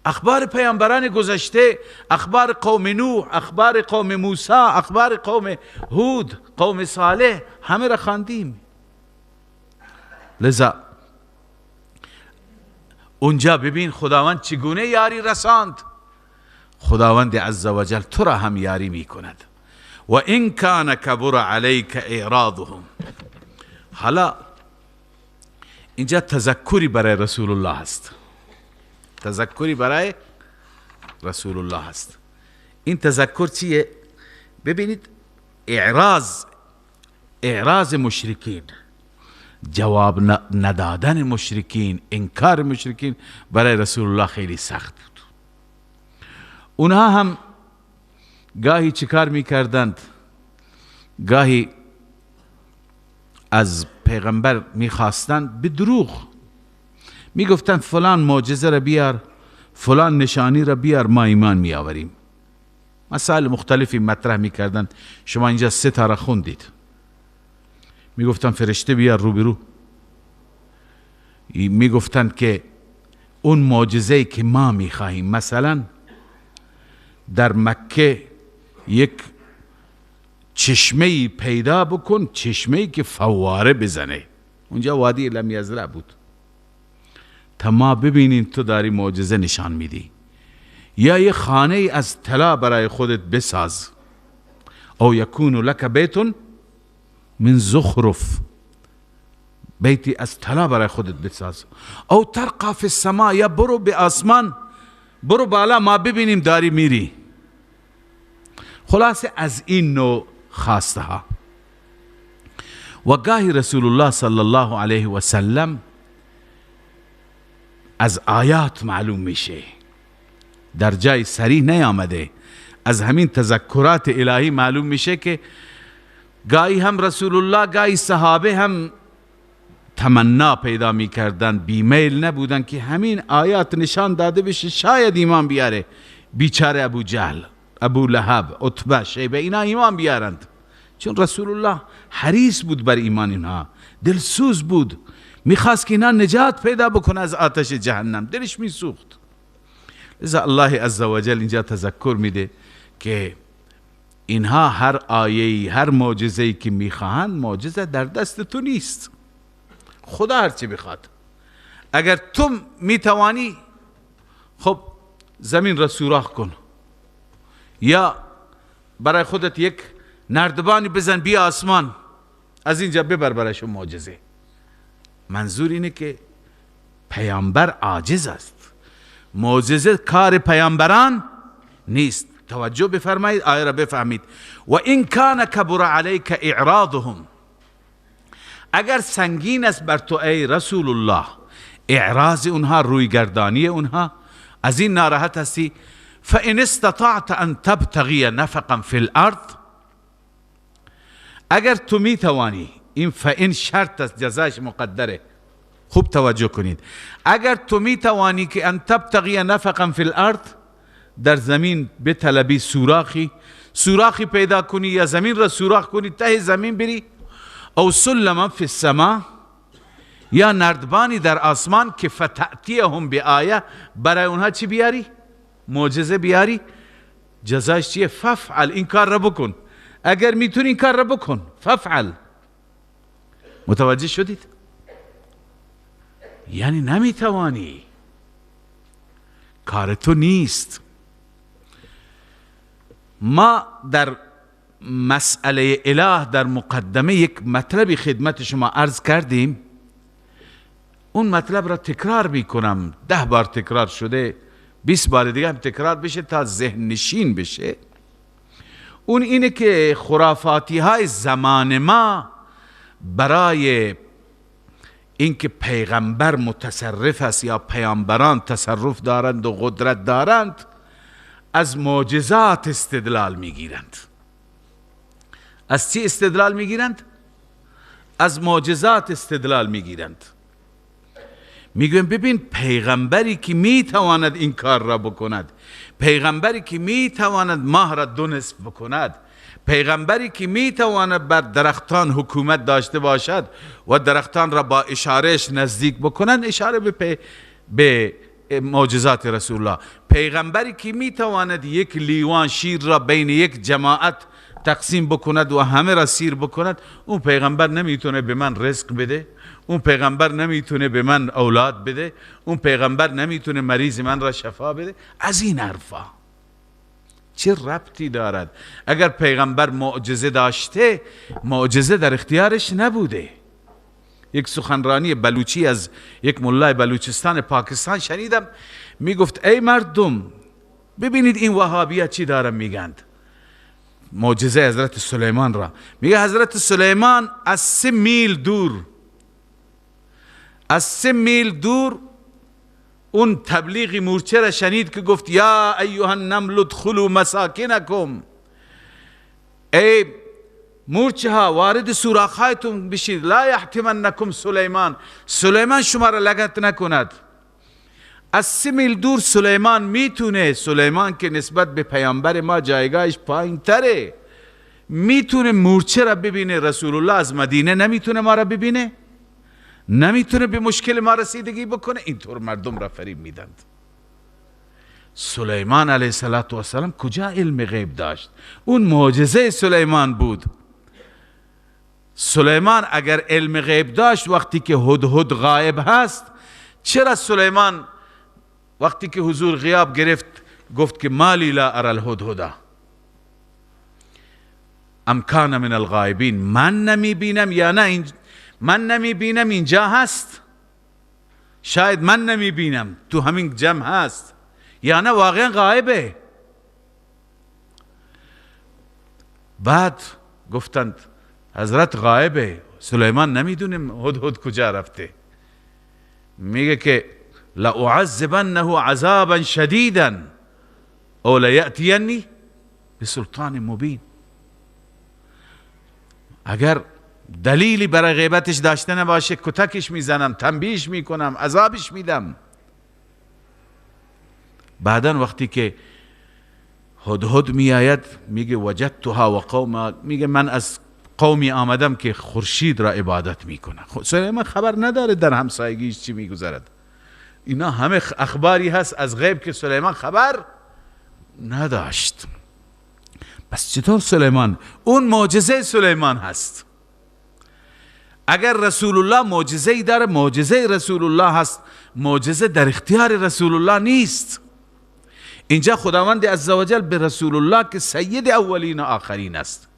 اخبار پیامبران گذشته، اخبار قوم نوح، اخبار قوم موسی، اخبار قوم هود، قوم صالح، همه را خواندیم. لذا اونجا ببین خداوند چگونه یاری رساند. خداوند عزوجل تو را هم یاری میکند. و این کان کبر علیک اعراضهم. حالا اینجا تذکری برای رسول الله هست، تذکری برای رسول الله هست. این تذکر چیه؟ ببینید اعراض، اعراض مشرکین، جواب ندادن مشرکین، انکار مشرکین برای رسول الله خیلی سخت بود. اونها هم گاهی چیکار میکردند؟ گاهی از پیغمبر میخواستند به دروغ، میگفتند فلان معجزه را بیار، فلان نشانی را بیار، ما ایمان میآوریم. مسائل مختلفی مطرح میکردند. شما اینجا سه تا را خوندید. میگفتن فرشته بیار روبرو، میگفتند که اون معجزه‌ای که ما میخواهیم، مثلا در مکه یک چشمه‌ای پیدا بکن، چشمه‌ای که فواره بزنه، اونجا وادی لم یزرع بود، تا ما ببینیم تو داری معجزه نشان میدی. یا یه خانه از طلا برای خودت بساز، او یکون لک بیت من زخرف، بیتی از طلا برای خودت بساز، او ترقى فی السماء، یا برو به آسمان، برو بالا ما ببینیم داری میری. خلاصه از این نوع خواسته ها. و گاهی رسول الله صلی الله علیه و سلم از آیات معلوم میشه، در جای صریح نیامده، از همین تذکرات الهی معلوم میشه که گاهی هم رسول الله، گاهی صحابه هم تمنا پیدا میکردن، بیمیل نبودن که همین آیات نشان داده بشه شاید ایمان بیاره. بیچاره ابو جهل، ابو لهب، عتبه، شیبه، اینا ایمان بیارند، چون رسول الله حریص بود بر ایمان اینها، دلسوز بود، میخواست که اینا نجات پیدا بکنه از آتش جهنم، دلش میسوخت. لذا الله عزوجل اینجا تذکر میده که اینها هر آیه‌ای، هر معجزه‌ای که میخواهند، معجزه در دست تو نیست، خدا هرچی بخواد. اگر تو میتوانی خب زمین را سوراخ کن، یا برای خودت یک نردبانی بزن بیا آسمان، از اینجا ببر برایش معجزه. منظور اینه که پیامبر عاجز است، معجزه کار پیامبران نیست. توجه بفرمایید، آیه را بفهمید. و این کان کبر علیک اعراضهم، اگر سنگین است بر تو ای رسول الله اعراض اونها، رویگردانی اونها، از این ناراحت هستی، فان استطعت ان تبتغی نفقا فی الارض، اگر تو میتوانی، این فان شرط است، جزاش مقدره، خوب توجه کنید، اگر تو میتوانی که ان تبتغی نفقا فی الارض، در زمین بطلبی سوراخی، سوراخی پیدا کنی یا زمین را سوراخ کنی، ته زمین بری، او سلما فی السما، یا نردبانی در آسمان که فتأتیهم بآیه، برای اونها چی بیاری؟ معجزه بیاری. جزاش چیه؟ ففعل، این کار را بکن، اگر میتونی این کار را بکن، ففعل. متوجه شدید؟ یعنی نمیتوانی، کار تو نیست. ما در مسئله اله در مقدمه یک مطلبی خدمت شما عرض کردیم، اون مطلب را تکرار میکنم، 10 بار تکرار شده، 20 بار دیگه هم تکرار بشه تا ذهن نشین بشه. اون اینه که خرافاتی های زمان ما برای اینکه پیغمبر متصرف است یا پیامبران تصرف دارند و قدرت دارند، از معجزات استدلال میگیرند. از چی استدلال میگیرند؟ از معجزات استدلال میگیرند. میگویم ببین، پیغمبری که میتواند این کار را بکند، پیغمبری که میتواند ماه را 2 نصف بکند، پیغمبری که میتواند بر درختان حکومت داشته باشد و درختان را با اشارهش نزدیک بکنند، اشاره به معجزات رسول الله، پیغمبری که میتواند یک لیوان شیر را بین یک جماعت تقسیم بکند و همه را سیر بکند، اون پیغمبر نمیتونه به من رزق بده، اون پیغمبر نمیتونه به من اولاد بده، اون پیغمبر نمیتونه مریض من را شفا بده. از این حرفا چه ربطی دارد؟ اگر پیغمبر معجزه داشته، معجزه در اختیارش نبوده. یک سخنرانی بلوچی از یک ملای بلوچستان پاکستان شنیدم، میگفت ای مردم ببینید این وهابی‌ها چی دارن میگند، معجزه حضرت سلیمان را. میگه حضرت سلیمان از 3 میل دور، از 3 میل دور اون تبلیغ مورچه را شنید که گفت یا ایها النمل ادخلوا مساکنکم، ای مورچه ها وارد سوراخ‌هایتون بشید، لا یحتمنکم سلیمان، سلیمان شما را لگت نکند. از 3 میل دور سلیمان میتونه، سلیمان که نسبت به پیامبر ما جایگاهش پایین تره، میتونه مورچه را ببینه. رسول الله از مدینه نمیتونه ما را ببینه، نمیتونه به مشکل ما رسیدگی بکنه. اینطور مردم را فریب میدند. سلیمان علیه السلام کجا علم غیب داشت؟ اون معجزه سلیمان بود. سلیمان اگر علم غیب داشت، وقتی که هدهد غایب هست، چرا سلیمان وقتی که حضور غیاب گرفت گفت که مالی لا ارى الهدهد ام کان من الغایبین، من نمی بینم یا نه، من نمی بینم اینجا هست، شاید من نمی بینم تو همین جمع هست، یا نه واقعا غایبه. بعد گفتند حضرت غایبه، سلیمان نمیدونیم هدهد کجا رفته. میگه که لأعذبنه عذابا شدیدا او لیأتینی بسلطان مبین. اگر دلیلی برای غیبتش داشته نباشه کتکش میزنم، تنبیهش میکنم، عذابش میدم. بعدا وقتی که هدهد میآید میگه وجدتها و قومها، میگه من از قومی آمدم که خورشید را عبادت میکنه. سلیمان خبر نداره در همسایگیش چی میگذرد. اینا همه اخباری هست از غیب که سلیمان خبر نداشت. پس چطور سلیمان؟ اون معجزه سلیمان هست. اگر رسول الله معجزه ای داره، معجزه رسول الله هست، معجزه در اختیار رسول الله نیست. اینجا خداوند عزوجل به رسول الله که سید اولین و آخرین است،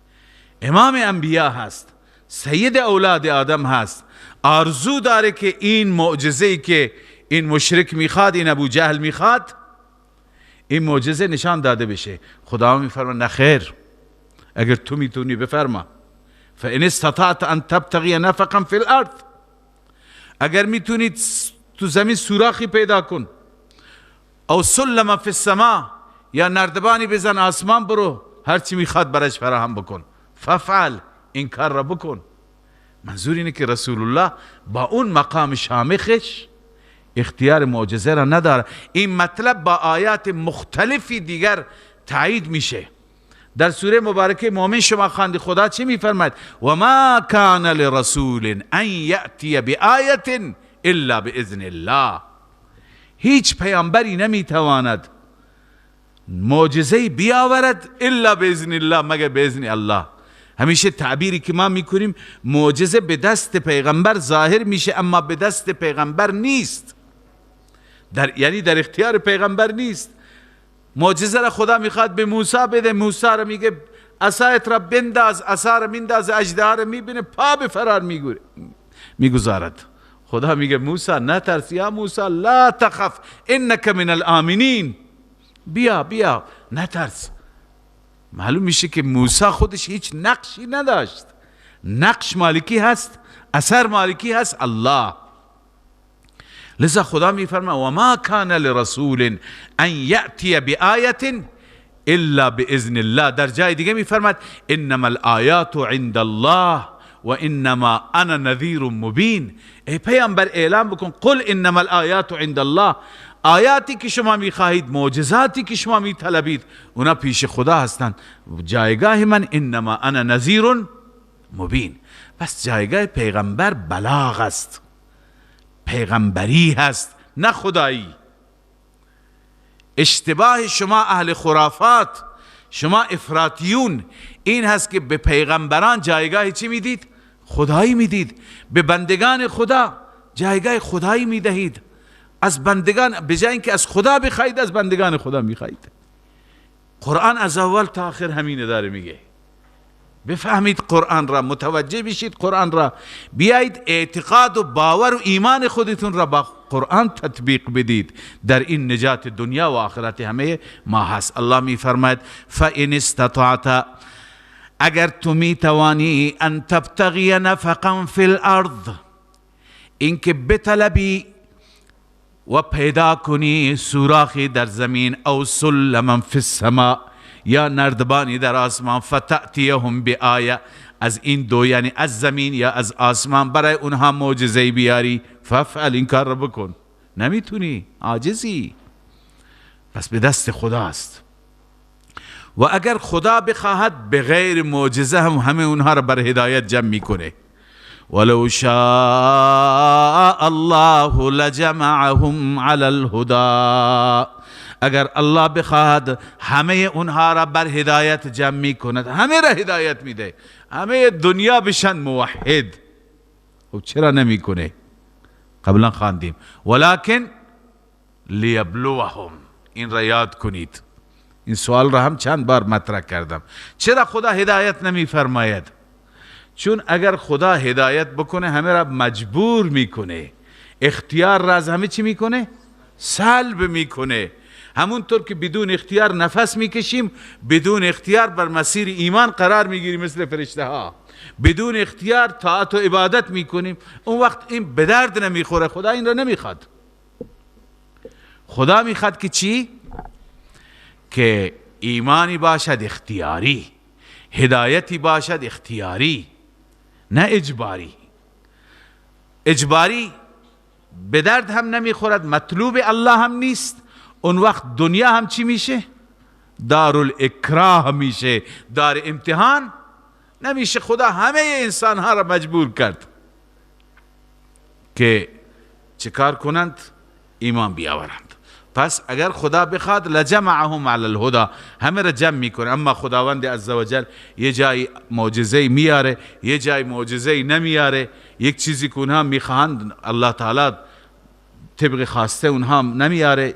امام انبیا هست، سید اولاد آدم هست، آرزو داره که این معجزه‌ای که این مشرک میخواد، این ابو جهل میخواد، این معجزه نشان داده بشه. خدا میفرما نه خیر، اگر تو میتونی بفرما، فان استطعت ان تبتغی نفقا فی الارض، اگر میتونید تو زمین سوراخی پیدا کن، او سلما فی السماء، یا نردبانی بزن آسمان برو، هرچی میخواد برش فراهم بکن، ففعل، این کار را بکن. منظور اینه که رسول الله با اون مقام شامخش اختیار معجزه را نداره. این مطلب با آیات مختلفی دیگر تایید میشه. در سوره مبارکه مؤمن شما خواندی، خدا چی میفرماید؟ و ما کان لرسول ان یأتی بآیة الا باذن الله. هیچ پیامبری نمیتواند معجزه بیاورد الا باذن الله، مگر باذن الله. همیشه تعبیری که ما میکنیم معجزه به دست پیغمبر ظاهر میشه، اما به دست پیغمبر نیست، یعنی در اختیار پیغمبر نیست. معجزه را خدا میخواد به موسی بده، موسی را میگه عصایت را بنداز، عصا را میندازه، اژدها را میبینه، پا به فرار میگذارد. خدا میگه موسی نترس، یا موسی لا تخف انک من الآمنین، بیا بیا نترس. معلوم میشه که موسی خودش هیچ نقشی نداشت، نقش مالکی هست، اثر مالکی هست الله. لذا خدا میفرما و ما کان لرسول ان یأتی بآیة الا باذن الله. در جای دیگه میفرماد انما الآیات عند الله و انما انا نذیر مبین. ای پیامبر اعلام بکن قل انما الآیات عند الله، آیاتی که شما میخواهید، معجزاتی که شما میطلبید، اونا پیش خدا هستند. جایگاه من انما انا نذیر مبین. پس جایگاه پیغمبر بلاغ است، پیغمبری هست، نه خدایی. اشتباه شما اهل خرافات، شما افراطیون این هست که به پیغمبران جایگاه چی میدید؟ خدایی میدید. به بندگان خدا جایگاه خدایی میدهید. از بندگان به جای اینکه از خدا بخواید، از بندگان خدا میخواید. قرآن از اول تا آخر همینه داره میگه. بفهمید قرآن را، متوجه بشید قرآن را، بیایید اعتقاد و باور و ایمان خودتون را با قرآن تطبیق بدید. در این نجات دنیا و آخرت همه ما هست. الله میفرماید فَإِنِ استطعت، اگر تو میتوانی، ان تبتغی نفقا فی الارض، اینکه بطلبی و پیدا کنی سوراخی در زمین، او سلما فی السماء، یا نردبانی در آسمان، فتأتیهم بآیه، از این دو یعنی از زمین یا از آسمان برای اونها معجزه بیاری، ففعل، این کار رو بکن. نمیتونی، عاجزی، پس به دست خداست. و اگر خدا بخواهد به غیر معجزه هم همه اونها رو بر هدایت جمع میکنه. ولو شاء الله لجمعهم علی الهدى، اگر الله بخواهد همه اونها را بر هدایت جمع میکند، همه را هدایت میده، همه دنیا بشن موحد. خب چرا نمیکنه؟ قبلا خواندیم ولکن لیبلوهم. این را یاد کنید، این سوال را هم چند بار مطرح کردم. چرا خدا هدایت نمیفرماید؟ چون اگر خدا هدایت بکنه همه را مجبور میکنه، اختیار را از همه چی میکنه؟ سلب میکنه. همونطور که بدون اختیار نفس میکشیم، بدون اختیار بر مسیر ایمان قرار میگیریم مثل فرشته ها، بدون اختیار طاعت و عبادت میکنیم. اون وقت این به درد نمیخوره. خدا این را نمیخواد. خدا میخواد که چی؟ که ایمانی باشد اختیاری، هدایتی باشد اختیاری، نه اجباری. اجباری به درد هم نمیخورد، مطلوب الله هم نیست. اون وقت دنیا هم چی میشه؟ دارالاکراه میشه، دار امتحان نمیشه. خدا همه انسان ها را مجبور کرد که چیکار کنند؟ ایمان بیاورند. پس اگر خدا بخواد لجمعهم علی الهدی، همه را جمع میکنه. اما خداوند عزوجل یه جای معجزه میاره، یه جای معجزه نمیاره. یک چیزی که اونها میخواهند الله تعالی طبق خواسته اونها نمیاره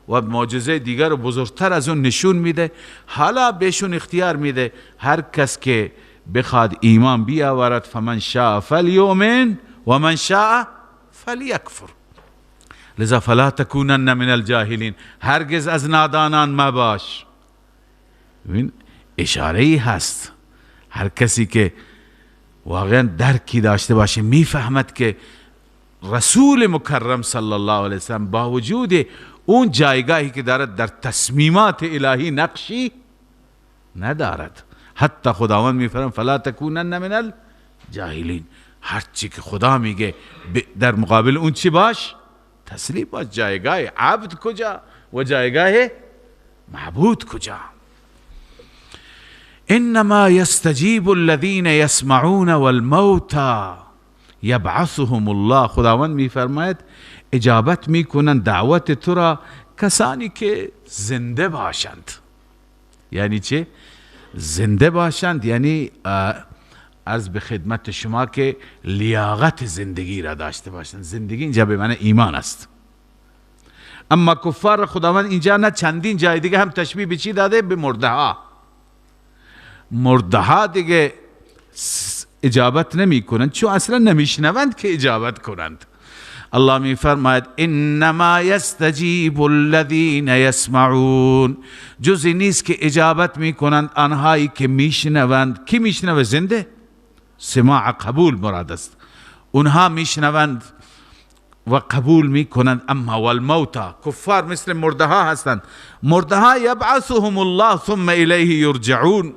و معجزه دیگر رو بزرگتر از اون نشون میده. حالا بهشون اختیار میده، هر کس که بخواد ایمان بیاورد، فمن شاء فلیؤمن و من شاء فلیکفر. لذا فلا تکونن من الجاهلین، هرگز از نادانان مباش. ببین اشاره ای هست، هر کسی که واقعا درکی داشته باشه میفهمد که رسول مکرم صلی الله علیه وسلم با وجود اون جایگاهی که دارد در تصمیمات الهی نقشی ندارد. حتی خداوند میفرماید فلا تکونن من الجاهلین، هرچی که خدا میگه در مقابل اون چی باش؟ تسلیم باش. جایگاه عبد کجا و جایگاه معبود کجا؟ انما یستجیب الذین یسمعون والموتى یبعثهم الله. خداوند میفرماید اجابت میکنند دعوت تو را کسانی که زنده باشند. یعنی چه؟ زنده باشند یعنی عرض به خدمت شما که لیاقت زندگی را داشته باشند. زندگی اینجا به معنی ایمان است. اما کفار خداوند اینجا نه، چندین جای دیگه هم تشبیه به چی داده؟ به مرده ها. مرده ها دیگه اجابت نمی کنند چون اصلا نمیشنوند که اجابت کنند. الله می فرماید انما یستجیب الذین یسمعون، جزی نیست که اجابت می کنند آنهایی که میشنوند. کی میشنوه؟ زنده، سماع قبول مراد است. اونها میشنوند و قبول میکنند. اما والموتى، کفار مثل مرده ها هستند. مرده ها یبعثهم الله ثم الیه یرجعون،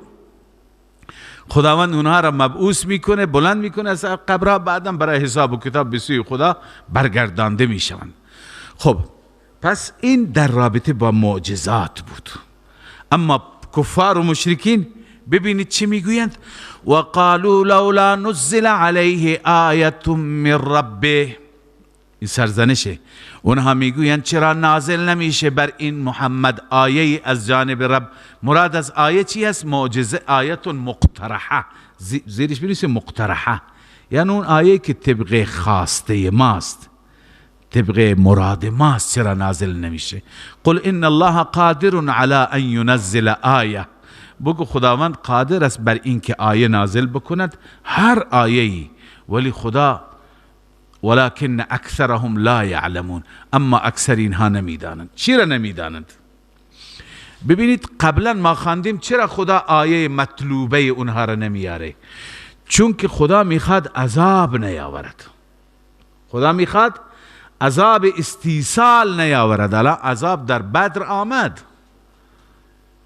خداوند اونها را مبعوث میکنه، بلند میکنه از قبرها، بعدا برای حساب و کتاب به سوی خدا برگردانده میشوند. خب پس این در رابطه با معجزات بود. اما کفار و مشرکین ببینید چی میگویند: وقالوا لولا نزل علیه آیة من ربه. این سرزنشه. اونها میگویند چرا نازل نمیشه بر این محمد آیه از جانب رب؟ مراد از آیه چی هست؟ معجزه، آیت مقترحه، زیرش بنویسه مقترحه، یعنی اون آیه که طبق خواسته ماست، طبق مراد ماست، چرا نازل نمیشه؟ قل ان الله قادر علی ان ینزل آیه، بگو خداوند قادر است بر اینکه آیه نازل بکند، هر آیه‌ای، ولی خدا ولكن اکثرهم لا یعلمون، اما اکثر اینها نمیدانند. چرا نمیدانند؟ ببینید قبلا ما خواندیم چرا خدا آیه مطلوبه اونها را نمیاره؟ چون که خدا میخواد عذاب نیاورد، خدا میخواد عذاب استیصال نیاورد. الان عذاب در بدر آمد،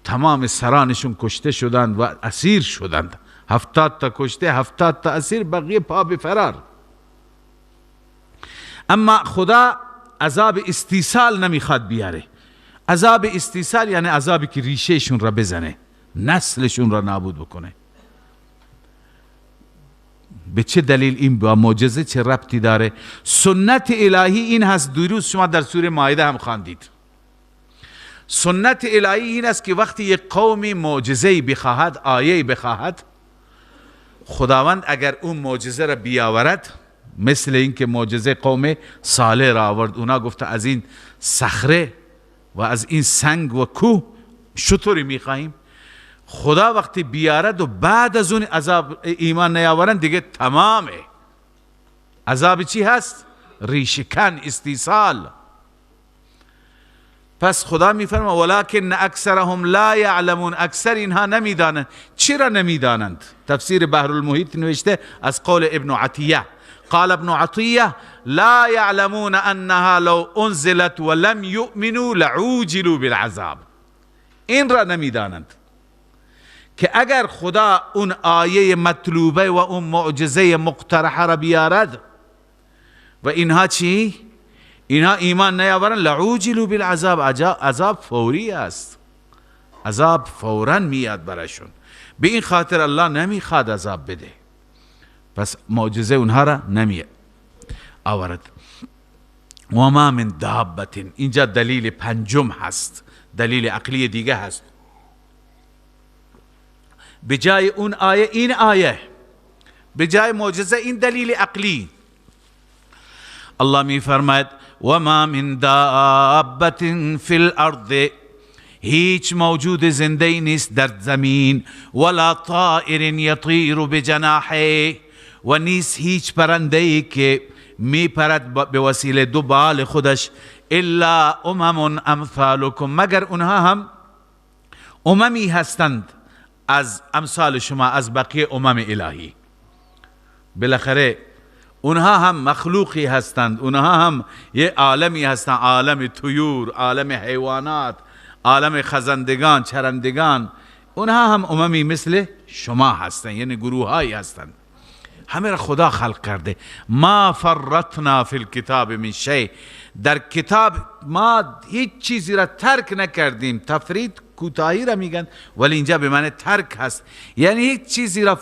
تمام سرانشون کشته شدند و اسیر شدند، 70 تا کشته، 70 تا اسیر، بقیه پا به فرار. اما خدا عذاب استیصال نمیخواد بیاره. عذاب استیصال یعنی عذابی که ریشهشون را بزنه، نسلشون را نابود بکنه. به چه دلیل این با معجزه چه ربطی داره؟ سنت الهی این هست. دیروز شما در سوره مائده هم خواندید. سنت الهی این است که وقتی یک قومی معجزه‌ای بخواهد، آیه‌ای بخواهد، خداوند اگر اون معجزه را بیاورد، مثل این که معجزه قوم صالح را آورد، اونا گفت از این صخره و از این سنگ و کوه شتری میخواهیم. خدا وقتی بیارد و بعد از اون عذاب ایمان نیاورند، دیگه تمامه. عذاب چی هست؟ ریشکن، استیصال. پس خدا میفرما ولکن اکثرهم لا یعلمون، اکثر اینها نمیدانند. چرا نمیدانند؟ تفسیر بحر المحیط نوشته از قول ابن عطیه، قال ابن عطیه لا یعلمون انها لو انزلت ولم یؤمنوا لعوجلوا بالعذاب. این را نمیدانند که اگر خدا اون آیه مطلوبه و اون معجزه مقترحه را بیارد و اینها چی؟ اینها ایمان نیاورند، لعوجلوا بالعذاب، عذاب فوری است، عذاب فوراً میاد براشون. به این خاطر الله نمیخواد عذاب بده، پس معجزه اونها را نمی آورد. و ما من دابت، اینجا دلیل پنجم هست، دلیل عقلی دیگه هست. به جای اون آیه این آیه، به جای معجزه این دلیل عقلی. الله می فرماید و ما من دابت فی الارض، هیچ موجود زنده نیست در زمین، ولا طائر یطیر بجناحه، و نیست هیچ پرنده ای که می پرد به وسیله دو بال خودش، الا امم امثالکم، مگر اونها هم اممی هستند از امثال شما، از بقیه امم الهی. بالاخره اونها هم مخلوقی هستند، اونها هم یه عالمی هستند، عالم طیور، عالم حیوانات، عالم خزندگان، چرندگان. اونها هم اممی مثل شما هستند، یعنی گروههایی هستند. همه را خدا خلق کرده. ما فرطنا فی الکتاب من شیء، در کتاب ما هیچ چیزی را ترک نکردیم. تفرید کوتاهی را میگن، ولی اینجا به معنی ترک هست، یعنی هیچ چیزی را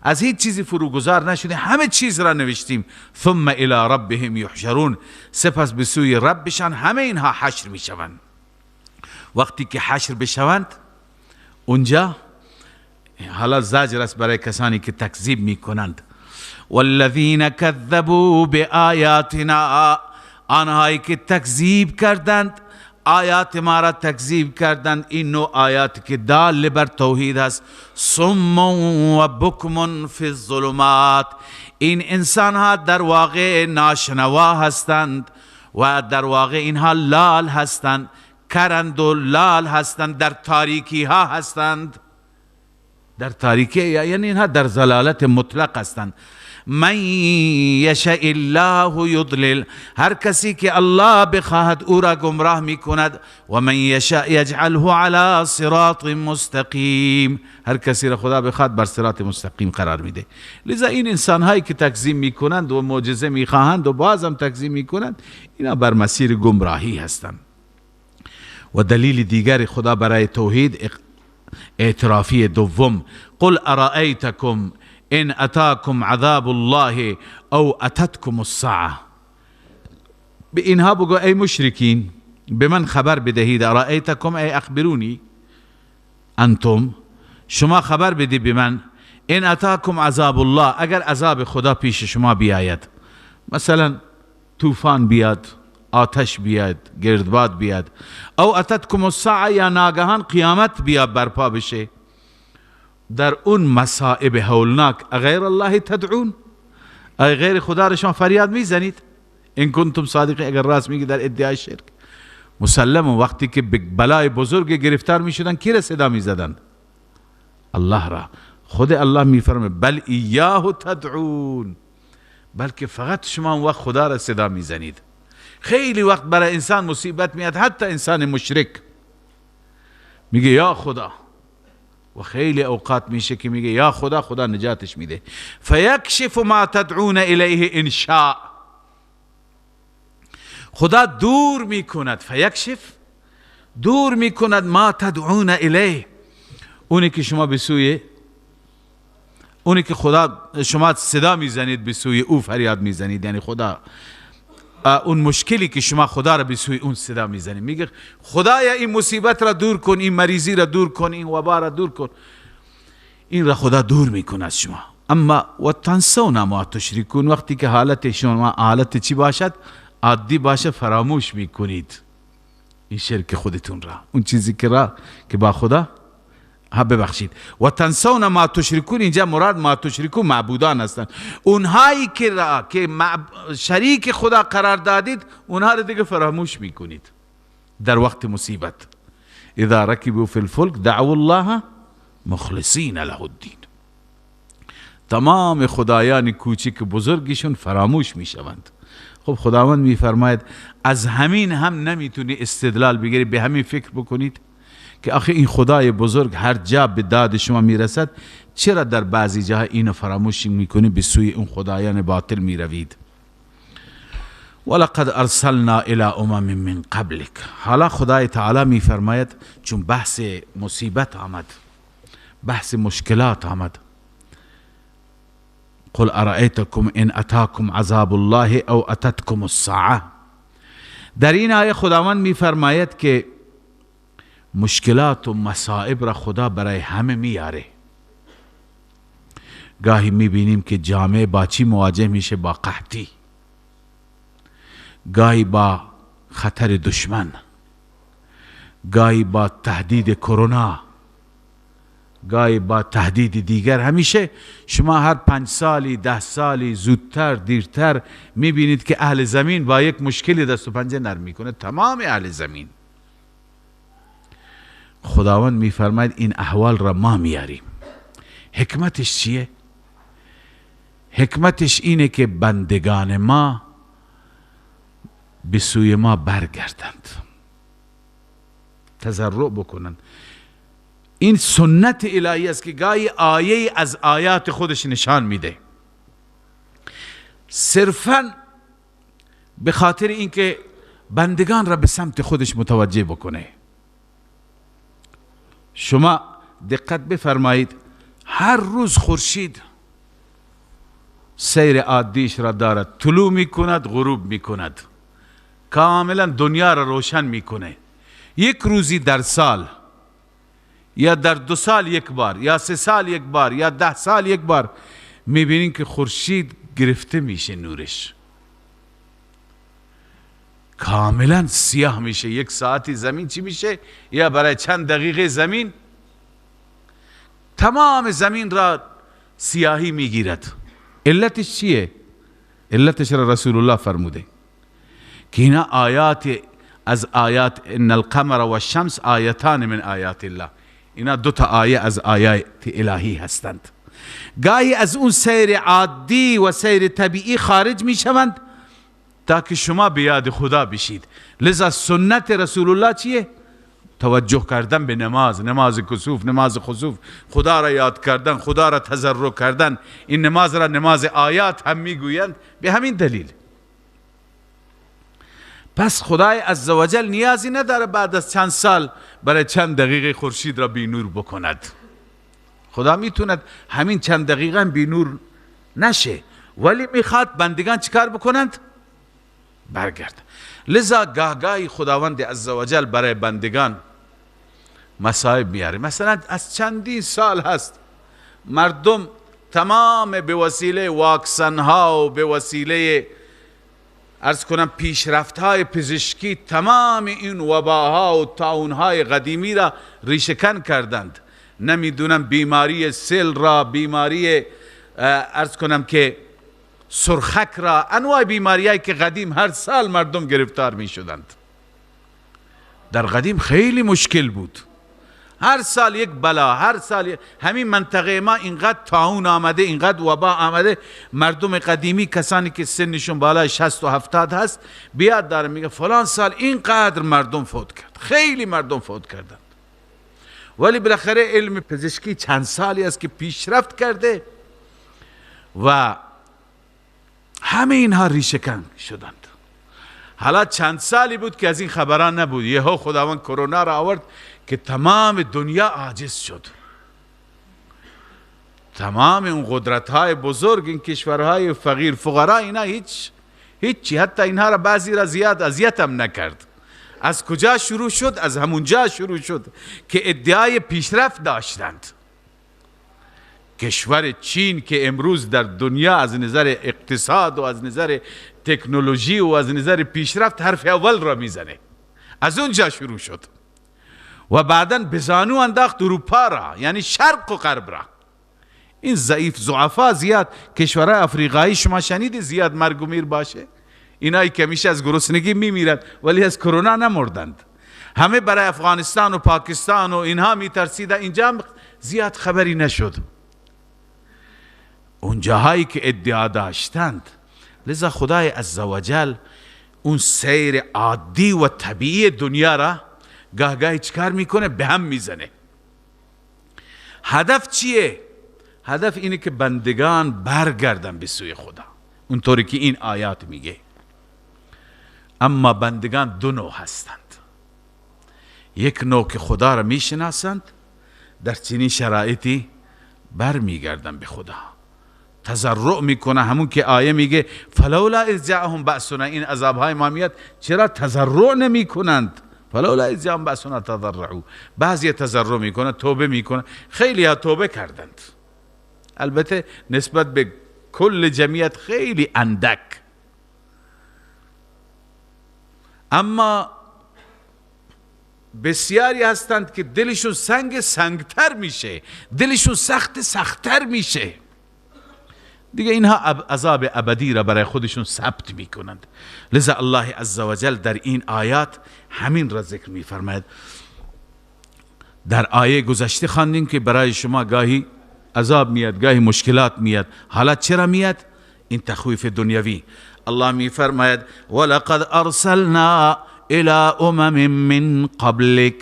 از هیچ چیزی فروگذار نشده، همه چیز را نوشتیم. ثم الی ربهم یحشرون، سپس به سوی ربشان همه اینها حشر میشوند. وقتی که حشر بشوند اونجا حالا زجر است برای کسانی که تکذیب میکنند. والذین کذبوا بآیاتنا، آنهایی که تکذیب کردند، آیات ما را تکذیب کردند. این نوع آیات که دال بر توحید است، صم و بکم فی الظلمات، این انسان ها در واقع ناشنوا هستند و در واقع اینها لال هستند، کرند و لال هستند، در تاریکی ها هستند، در تاریکی، یعنی اینها در ضلالت مطلق هستند. من یشاء الله یضلل، هر کسی که الله بخواهد او را گمراه میکند. و من یشاء یجعله علی صراط مستقیم، هر کسی را خدا بخواهد بر صراط مستقیم قرار میده. لذا این انسان هایی که تکذیب میکنند و معجزه میخواهند و بازم تکذیب میکنند، اینا بر مسیر گمراهی هستند. و دلیل دیگر خدا برای توحید اعترافی دوم، قل ارائیتکم ان اتاکم عذاب الله او اتتکم الساعه. به اینها بگو ای مشرکین، به من خبر بدهید. ارائیتکم ای اخبرونی، انتم شما خبر بدید به من، ان اتاکم عذاب الله، اگر عذاب خدا پیش شما بیاید، مثلا طوفان بیاد، آتش بیاد، گردباد بیاد، او اتتکم الساعه، یا ناگهان قیامت بیاد برپا بشه، در اون مصائب هولناک غیر الله تدعون، ای غیر خدا را شما فریاد میزنید، ان کنتم صادقین، اگر راست میگی در ادعای شرک. مسلم وقتی که به بلای بزرگ گرفتار میشدن کی را صدا میزدند؟ الله را. خود الله میفرمه بل ایاه تدعون، بلکه فقط شما اون وقت خدا را صدا میزنید. خیلی وقت برای انسان مصیبت میاد، حتی انسان مشرک میگه یا خدا، و خیلی اوقات میشه که میگه یا خدا، خدا نجاتش میده. فیکشف ما تدعون الیه ان شاء، خدا دور میکند، فیکشف دور میکند، ما تدعون الیه، اونی که شما به سوی، اونی که خدا شما صدا میزنید به سوی او فریاد میزنید، یعنی خدا اون مشکلی که شما خدا را به سوی اون صدا میزنید، میگه خدایا این مصیبت را دور کن، این مریضی را دور کن، این وبا را دور کن، این را خدا دور میکنه از شما. اما و تنسون ما تشرکون، وقتی که حالت شما حالت چی باشد؟ عادی باشه، فراموش میکنید این شرک خودتون را، اون چیزی که را که با خدا ها ببخشید. و تنسون ما تشرکون، اینجا مراد ما تشرکون معبودان هستند، اونهایی که را که شریک خدا قرار دادید اونها را دیگه فراموش میکنید در وقت مصیبت. اذا رکبوا فی الفلک دعوا الله مخلصین له الدین، تمام خدایان کوچک بزرگشون فراموش میشوند. خب خداوند میفرماید از همین هم نمیتونی استدلال بگیری، به همین فکر بکنید که آخه این خدای بزرگ هر جا به داد شما میرسد، چرا در بعضی جاها اینو فراموش میکنی، به سوی اون خدایان باطل میروید. ولقد ارسلنا الی امم من قبلک، حالا خدای تعالی میفرماید چون بحث مصیبت آمد، بحث مشکلات آمد، قل ارائیتکم ان اتاکم عذاب الله او اتتکم الساعه. در این آیه خداوند میفرماید که مشکلات و مصائب را خدا برای همه میاره. گاهی میبینیم که جامعه با چی مواجه میشه؟ با قحطی، گاهی با خطر دشمن، گاهی با تهدید کرونا، گاهی با تهدید دیگر. همیشه شما هر 5 سالی 10 سالی زودتر دیرتر میبینید که اهل زمین با یک مشکلی دست و پنجه نرم میکنه، تمام اهل زمین. خداوند میفرماید این احوال را ما میاریم. حکمتش چیه؟ حکمتش اینه که بندگان ما به سوی ما برگردند، تضرع بکنند. این سنت الهی است که گاهی آیه از آیات خودش نشان میده، صرفا به خاطر اینکه بندگان را به سمت خودش متوجه بکنه. شما دقت بفرمایید، هر روز خورشید سیر عادیش را دارد، طلوع میکند، غروب میکند، کاملا دنیا را روشن میکنه. یک روزی در سال یا در 2 سال یک بار یا 3 سال یک بار یا 10 سال یک بار میبینین که خورشید گرفته میشه، نورش کاملا سیاه میشه. یک ساعتی زمین چی میشه؟ یا برای چند دقیقه زمین، تمام زمین را سیاهی میگیرد. علتش چیه؟ علتش را رسول الله فرموده که اینا آیات از آیات، ان القمر والشمس آیتان من آیات الله، اینا 2 تا آیه از آیات الهی هستند. گاهی از اون سیر عادی و سیر طبیعی خارج میشوند تا که شما به یاد خدا بشید. لذا سنت رسول الله چیه؟ توجه کردن به نماز، نماز کسوف، نماز خسوف، خدا را یاد کردن، خدا را تضرع کردن. این نماز را نماز آیات هم میگویند به همین دلیل. پس خدای عزوجل نیازی نداره بعد از چند سال برای چند دقیقه خورشید را بی نور بکند. خدا میتوند همین چند دقیقه بی نور نشه، ولی میخواد بندگان چیکار بکنند؟ برگرد. لذا گاه گاهی خداوند عزوجل برای بندگان مصائب میاره. مثلا از چندین سال هست مردم تمام به وسیله واکسن ها و به وسیله عرض کنم پیشرفت های پزشکی تمام این وباها و طاعون های قدیمی را ریشه‌کن کردند. نمیدونم بیماری سل را، بیماری عرض کنم که سرخک را، انواع بیماریایی که قدیم هر سال مردم گرفتار می شدند. در قدیم خیلی مشکل بود، هر سال یک بلا، هر سال همین منطقه ما اینقدر طاعون آمده، اینقدر وبا آمده. مردم قدیمی، کسانی که سنشون بالای 60 و 70 هست، بیاد داره میگه فلان سال اینقدر مردم فوت کرد، خیلی مردم فوت کردند. ولی بالاخره علم پزشکی چند سالی است که پیشرفت کرده و همه اینها ریشه‌کن شدند. حالا چند سالی بود که از این خبران نبود، یهو خداوند کرونا را آورد که تمام دنیا عاجز شد. تمام اون قدرت‌های بزرگ، این کشورهای فقیر فقرا، اینا هیچی، حتی اینها را بعضی را زیاد اذیت هم نکرد. از کجا شروع شد؟ از همونجا شروع شد که ادعای پیشرفت داشتند. کشور چین که امروز در دنیا از نظر اقتصاد و از نظر تکنولوژی و از نظر پیشرفت حرف اول را میزنه، از اونجا شروع شد و بعداً به زانو انداخت اروپا را، یعنی شرق و غرب را. این ضعیف ضعفا زیاد کشورهای افریقایی شما شنیدی زیاد مرگ و میر باشه؟ اینایی که میشه از گرسنگی میمیرند ولی از کرونا نمردند. همه برای افغانستان و پاکستان و اینها میترسیدن، اینجا زیاد خبری نشد. اونجاهایی که ادعا داشتند. لذا خدای عزوجل اون سیر عادی و طبیعی دنیا را گاه گاهی چکار میکنه؟ به هم میزنه. هدف چیه؟ هدف اینه که بندگان برگردن به سوی خدا، اونطوری که این آیات میگه. اما بندگان دو نوع هستند. یک نوع که خدا را میشناسند، در چنین شرایطی برمیگردن به خدا، تضرع میکنه. همون که آیه میگه فلولا اذ جاءهم بأسنا، این عذابهای ما میاد چرا تضرع نمیکنند؟ فلولا اذ جاءهم بأسنا تضرعوا. بعضی تضرع میکنن، توبه میکنن، خیلی ها توبه کردند، البته نسبت به کل جمعیت خیلی اندک. اما بسیاری هستند که دلشون سنگ سنگتر میشه، دلشون سخت سختتر میشه دیگه. اینها عذاب ابدی را برای خودشون ثبت میکنند. لذا الله عزوجل در این آیات همین را ذکر میفرماید. در آیه گذشته خواندیم که برای شما گاهی عذاب میاد، گاهی مشکلات میاد. حالا چرا میاد؟ این تخویف دنیوی. الله میفرماید ولقد ارسلنا الى امم من قبلک،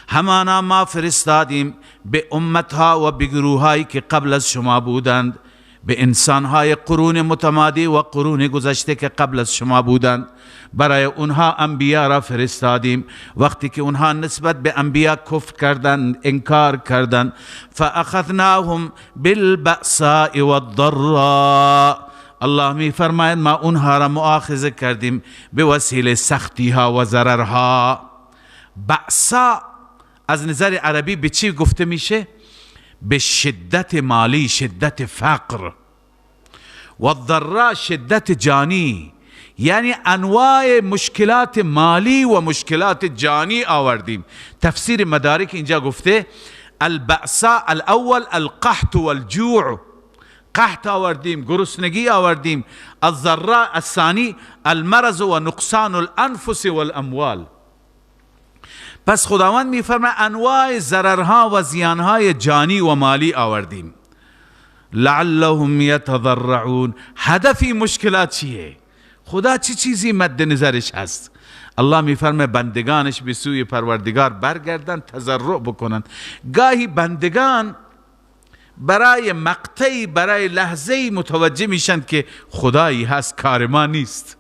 همانا ما فرستادیم به امتها و به گروههایی که قبل از شما بودند، به انسانهای قرون متمادی و قرون گذشته که قبل از شما بودند، برای اونها انبیا را فرستادیم. وقتی که اونها نسبت به انبیا کفر کردند، انکار کردند، فاخذناهم بالبأساء والضراء، الله می فرماید ما اونها را مؤاخذه کردیم به وسیله سختی ها و ضررها. بأسا از نظر عربی به چی گفته میشه؟ به شدت مالی، شدت فقر، و الضراء شدت جانی، یعنی انواع مشکلات مالی و مشکلات جانی آوردیم. تفسیر مدارک اینجا گفته البأساء الاول القحط والجوع، قحط آوردیم، گرسنگی آوردیم. الضراء الثانی المرض و نقصان الانفس والاموال. پس خداوند میفرماید انواع ضررها و زیانهای جانی و مالی آوردیم. لعلهم یتضرعون. هدف این مشکلات چیه؟ خدا چی چیزی مد نظرش هست؟ الله میفرماید بندگانش به سوی پروردگار برگردن، تضرع بکنن. گاهی بندگان برای مقطعی، برای لحظه‌ای متوجه میشن که خدایی هست، کار ما نیست.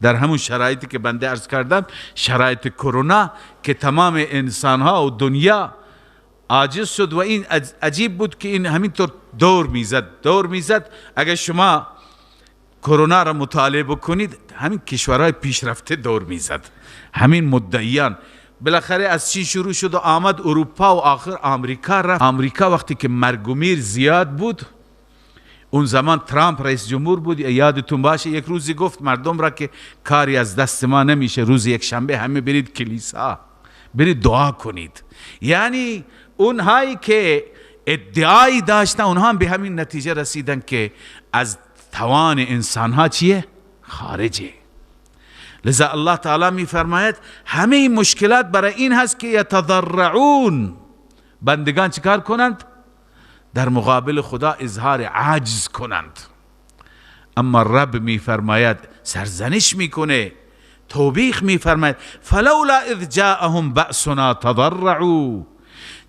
در همون شرایطی که بنده عرض کردم، شرایط کرونا که تمام انسانها و دنیا عاجز شد و این عجیب بود که این همینطور دور میزد، دور میزد. اگر شما کرونا را مطالعه بکنید، همین کشورهای پیشرفته دور میزد، همین مدعیان. بالاخره از چین شروع شد و آمد اروپا و آخر آمریکا رفت. آمریکا وقتی که مرگ و میر زیاد بود، اون زمان ترامپ رئیس جمهور بود، یادتون باشه یک روزی گفت مردم را که کاری از دست ما نمیشه، روز یک شنبه همه برید کلیسا، برید دعا کنید. یعنی اونهایی که ادعایی داشتن، اونها هم به همین نتیجه رسیدن که از توان انسانها چیه؟ خارجه. لذا الله تعالی میفرماید همه این مشکلات برای این هست که یتضرعون، بندگان چیکار کنند؟ در مقابل خدا اظهار عجز کنند. اما رب میفرماید سرزنش میکنه، توبیخ میفرماید فلولا اذ جاءهم بأسنا تضرعوا،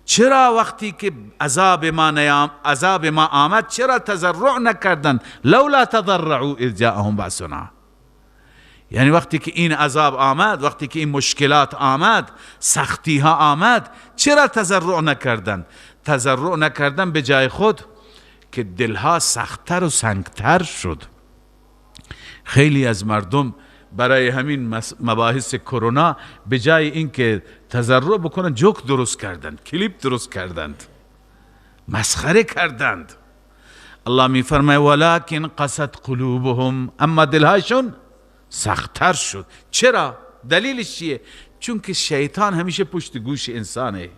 چرا وقتی که عذاب ما آمد چرا تضرع نکردند؟ لولا تضرعوا اذ جاءهم بأسنا، یعنی وقتی که این عذاب آمد، وقتی که این مشکلات آمد، سختی ها آمد، چرا تضرع نکردند؟ تضرع نکردن به جای خود که دلها سختتر و سنگتر شد. خیلی از مردم برای همین مباحث کرونا به جای اینکه تضرع بکنن، جوک درست کردند، کلیپ درست کردند، مسخره کردند. الله میفرماید ولکن قست قلوبهم، اما دلهاشون سختتر شد. چرا؟ دلیلش چیه؟ چون که شیطان همیشه پشت گوش انسانه.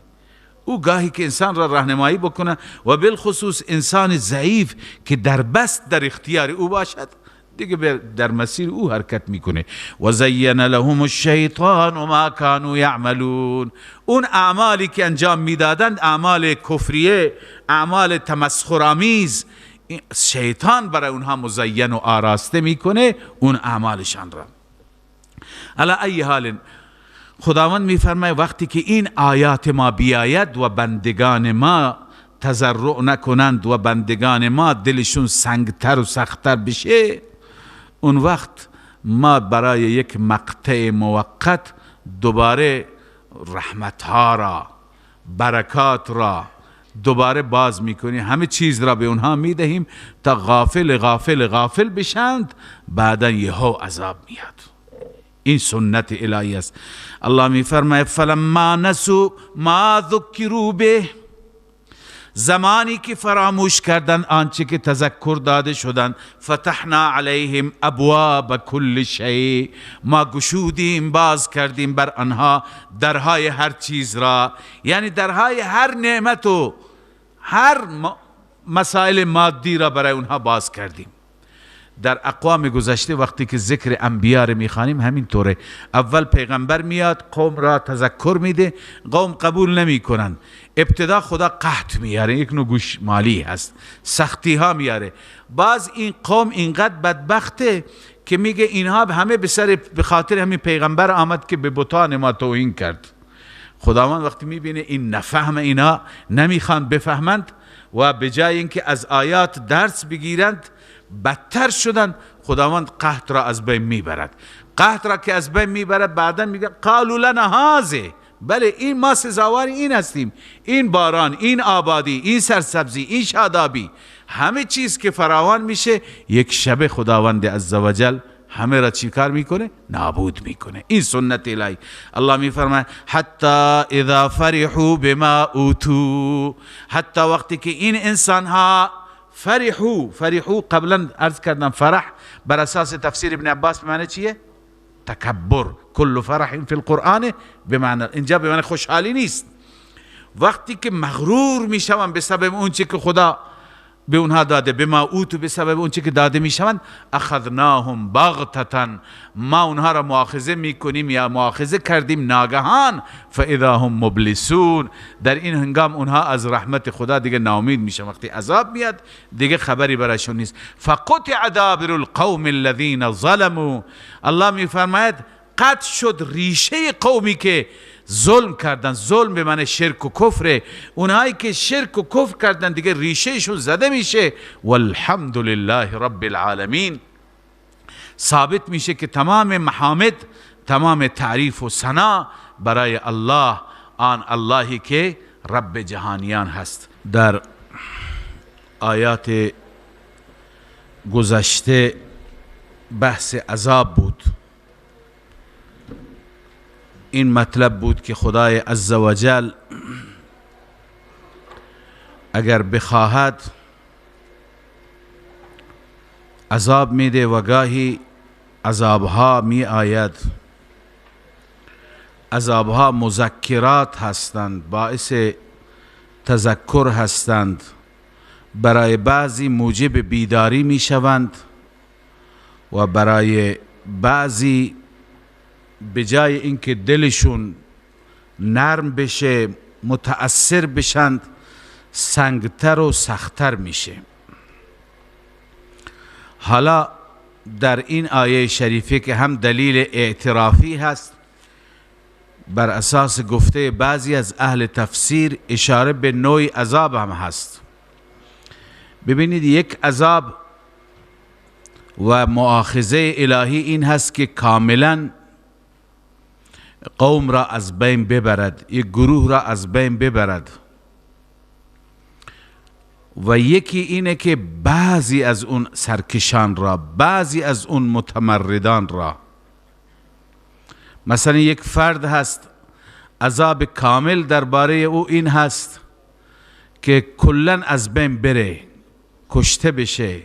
او گاهی که انسان را راهنمایی بکنه و بالخصوص انسان ضعیف که در بست در اختیار او باشد، دیگه در مسیر او حرکت میکنه. و زین لهم الشیطان ما كانوا یعملون، اون اعمالی که انجام میدادند، اعمال کفریه، اعمال تمسخرآمیز، شیطان برای اونها مزین و آراسته میکنه اون اعمالشان را. علی ای حال خداوند میفرماید وقتی که این آیات ما بیاید و بندگان ما تضرع نکنند و بندگان ما دلشون سنگتر و سختتر بشه، اون وقت ما برای یک مقطع موقت دوباره رحمتها را، برکات را دوباره باز میکنیم، همه چیز را به اونها میدهیم تا غافل غافل غافل بشند، بعدا یهو عذاب میاد. این سنت الهی است. الله میفرماید فلما نسوا ما ذکروا به، زمانی که فراموش کردند آنچه که تذکر داده شدند، فتحنا علیهم ابواب کل شیء، ما گشودیم، باز کردیم بر آنها درهای هر چیز را، یعنی درهای هر نعمت و هر مسائل مادی را برای اونها باز کردیم. در اقوام گذشته وقتی که ذکر انبیا رو میخوانیم همین طوره. اول پیغمبر میاد، قوم را تذکر میده، قوم قبول نمیکنن. ابتدا خدا قحط میاره، یک نوع گوش مالی هست، سختی ها میاره. باز این قوم اینقدر بدبخته که میگه اینها همه به خاطر همین پیغمبر آمد که به بتان ما توهین کرد. خداوند وقتی میبینه این نفهم اینا نمیخوان بفهمند و به جای اینکه از آیات درس بگیرند بدتر شدن، خداوند قحط را از بین میبرد. قحط را که از بین میبرد، بعدا میگه قالوا لنا هذا، بله این ما سزاوار این هستیم، این باران، این آبادی، این سرسبزی، این شادابی، همه چیز که فراوان میشه، یک شب خداوند عزوجل همه را چیکار میکنه؟ نابود میکنه. این سنت الهی. الله میفرماید حتی اذا فرحوا بما اوتوا، حتی وقتی که این انسان ها فرحو، فرحو قبلا عرض کردم فرح بر اساس تفسیر ابن عباس به معنی چیه؟ تکبر. کل فرح فی القرآن به معنی اینجا به معنی خوشحالی نیست. وقتی که مغرور میشوند به سبب اون چی که خدا به اونها داده، به ما اوتو، به سبب اون چی که داده میشوند، اخذناهم بغتة، ما اونها را مؤاخذه میکنیم یا مؤاخذه کردیم ناگهان، فاذا هم مبلسون، در این هنگام اونها از رحمت خدا دیگه ناامید میشن. وقتی عذاب میاد دیگه خبری برایشون نیست. فقطع دابر القوم الذین ظلموا، الله میفرماید قطع شد ریشه قومی که ظلم کردن. ظلم به معنی شرک و کفره. اونهایی که شرک و کفر کردن دیگه ریشهشون زده میشه. والحمد لله رب العالمین. ثابت میشه که تمام محامد، تمام تعریف و ثنا برای الله، آن اللهی که رب جهانیان هست. در آیات گذشته بحث عذاب بود. این مطلب بود که خدای عزوجل اگر بخواهد عذاب میده و گاهی عذابها می آید. عذابها مذکرات هستند، باعث تذکر هستند، برای بعضی موجب بیداری می شوند و برای بعضی به جای اینکه دلشون نرم بشه، متأثر بشند، سنگتر و سختتر میشه. حالا در این آیه شریفه که هم دلیل اعترافی هست، بر اساس گفته بعضی از اهل تفسیر اشاره به نوع عذاب هم هست. ببینید، یک عذاب و مؤاخذه الهی این هست که کاملا قوم را از بین ببرد، یک گروه را از بین ببرد، و یکی اینه که بعضی از اون سرکشان را، بعضی از اون متمردان را، مثلا یک فرد هست، عذاب کامل درباره او این هست که کلا از بین بره، کشته بشه،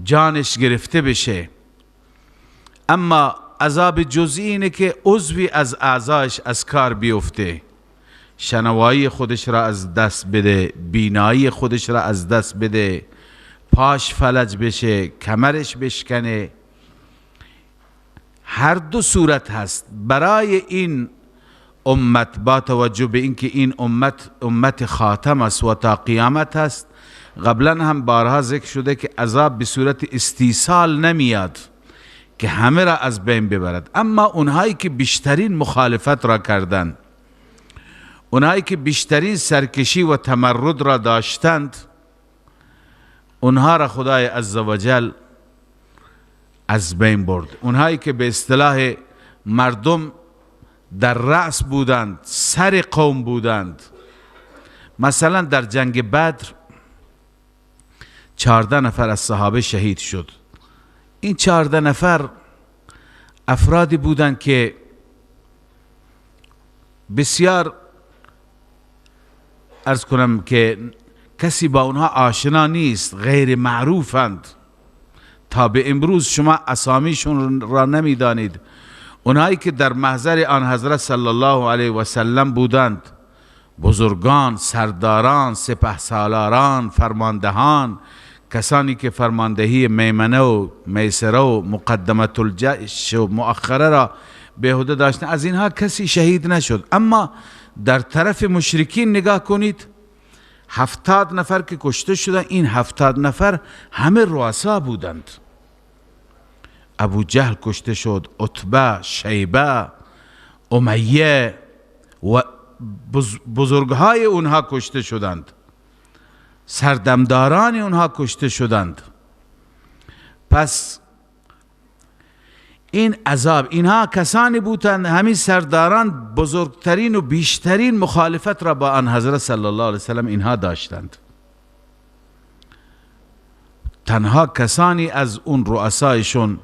جانش گرفته بشه. اما عذاب جزئی اینه که عضوی از اعضایش از کار بیفته، شنوایی خودش را از دست بده، بینایی خودش را از دست بده، پاش فلج بشه، کمرش بشکنه. هر دو صورت هست برای این امت. با توجه به اینکه این امت امت خاتم است و تا قیامت هست، قبلا هم بارها ذکر شده که عذاب به صورت استیصال نمیاد که همه را از بین ببرد. اما اونهایی که بیشترین مخالفت را کردند، اونهایی که بیشترین سرکشی و تمرد را داشتند، اونها را خدای عزوجل از بین برد. اونهایی که به اصطلاح مردم در رأس بودند، سر قوم بودند. مثلا در جنگ بدر 14 نفر از صحابه شهید شد. این 14 نفر افرادی بودند که بسیار، عرض کنم که کسی با اونها آشنا نیست، غیر معروفند. تا به امروز شما اسامیشون را نمیدانید. اونهایی که در محضر آن حضرت صلی الله علیه و سلم بودند، بزرگان، سرداران، سپه سالاران، فرماندهان، کسانی که فرماندهی میمنه و میسره و مقدمة الجیش و مؤخره را به عهده داشتند، از اینها کسی شهید نشد. اما در طرف مشرکین نگاه کنید، 70 نفر که کشته شدند، این 70 نفر همه رؤسا بودند. ابو جهل کشته شد، عتبه، شیبه، امیه و بزرگهای اونها کشته شدند، سردمداران اونها کشته شدند. پس این عذاب، اینها کسانی بودند، همین سرداران بزرگترین و بیشترین مخالفت را با آن حضرت صلی الله علیه وسلم اینها داشتند. تنها کسانی از اون رؤسایشون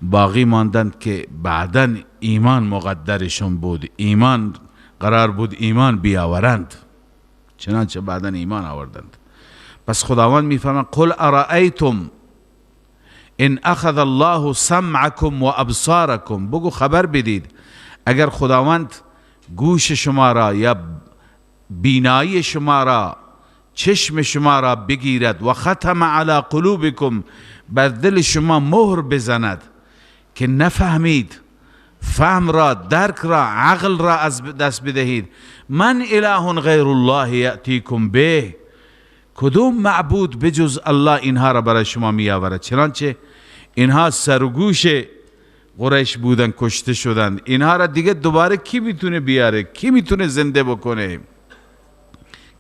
باقی ماندند که بعداً ایمان مقدرشون بود، ایمان قرار بود ایمان بیاورند، چنانچه بعداً ایمان آوردند. پس خداوند میفرماید قل ارأیتم ان اخذ الله سمعکم و ابصارکم، بگو خبر بدید اگر خداوند گوش شما را یا بینایی شما را، چشم شما را بگیرد، و ختم علی قلوبکم، بر دل شما مهر بزند که نفهمید، فهم را، درک را، عقل را از دست بدهید، من اله غیر الله یأتیکم به، کدوم معبود بجز الله اینها را برای شما می آورد؟ چنانچه اینها سرگوش قریش بودن، کشته شدند، اینها را دیگه دوباره کی میتونه بیاره؟ کی میتونه زنده بکنه؟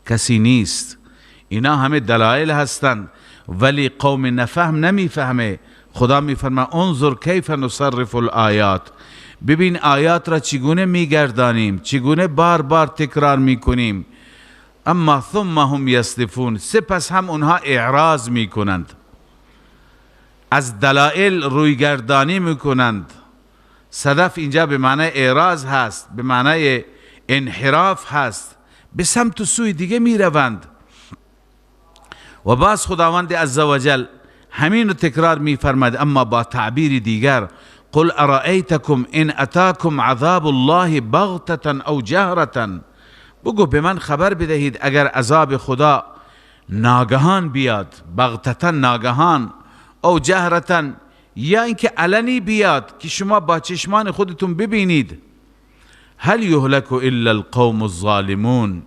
کسی نیست. اینا همه دلایل هستند، ولی قوم نفهم نمیفهمه. خدا میفرما انظر کیف نصرف الآیات، ببین آیات را چگونه میگردانیم، چگونه بار بار تکرار میکنیم. اما ثم هم یصدفون، سپس هم اونها اعراض میکنند، از دلایل رویگردانی میکنند. صدف اینجا به معنای اعراض هست، به معنای انحراف هست، به سمت و سوی دیگه میروند. و باز خداوند عزوجل همین رو تکرار میفرماد، اما با تعبیر دیگر، قل ارأیتکم ان اتاکم عذاب الله بغتة او جهرة، بگو به من خبر بدهید اگر عذاب خدا ناگهان بیاد، بغتة ناگهان، او جهرة یا اینکه علنی بیاد که شما با چشمان خودتون ببینید، هل یهلک الا القوم الظالمون.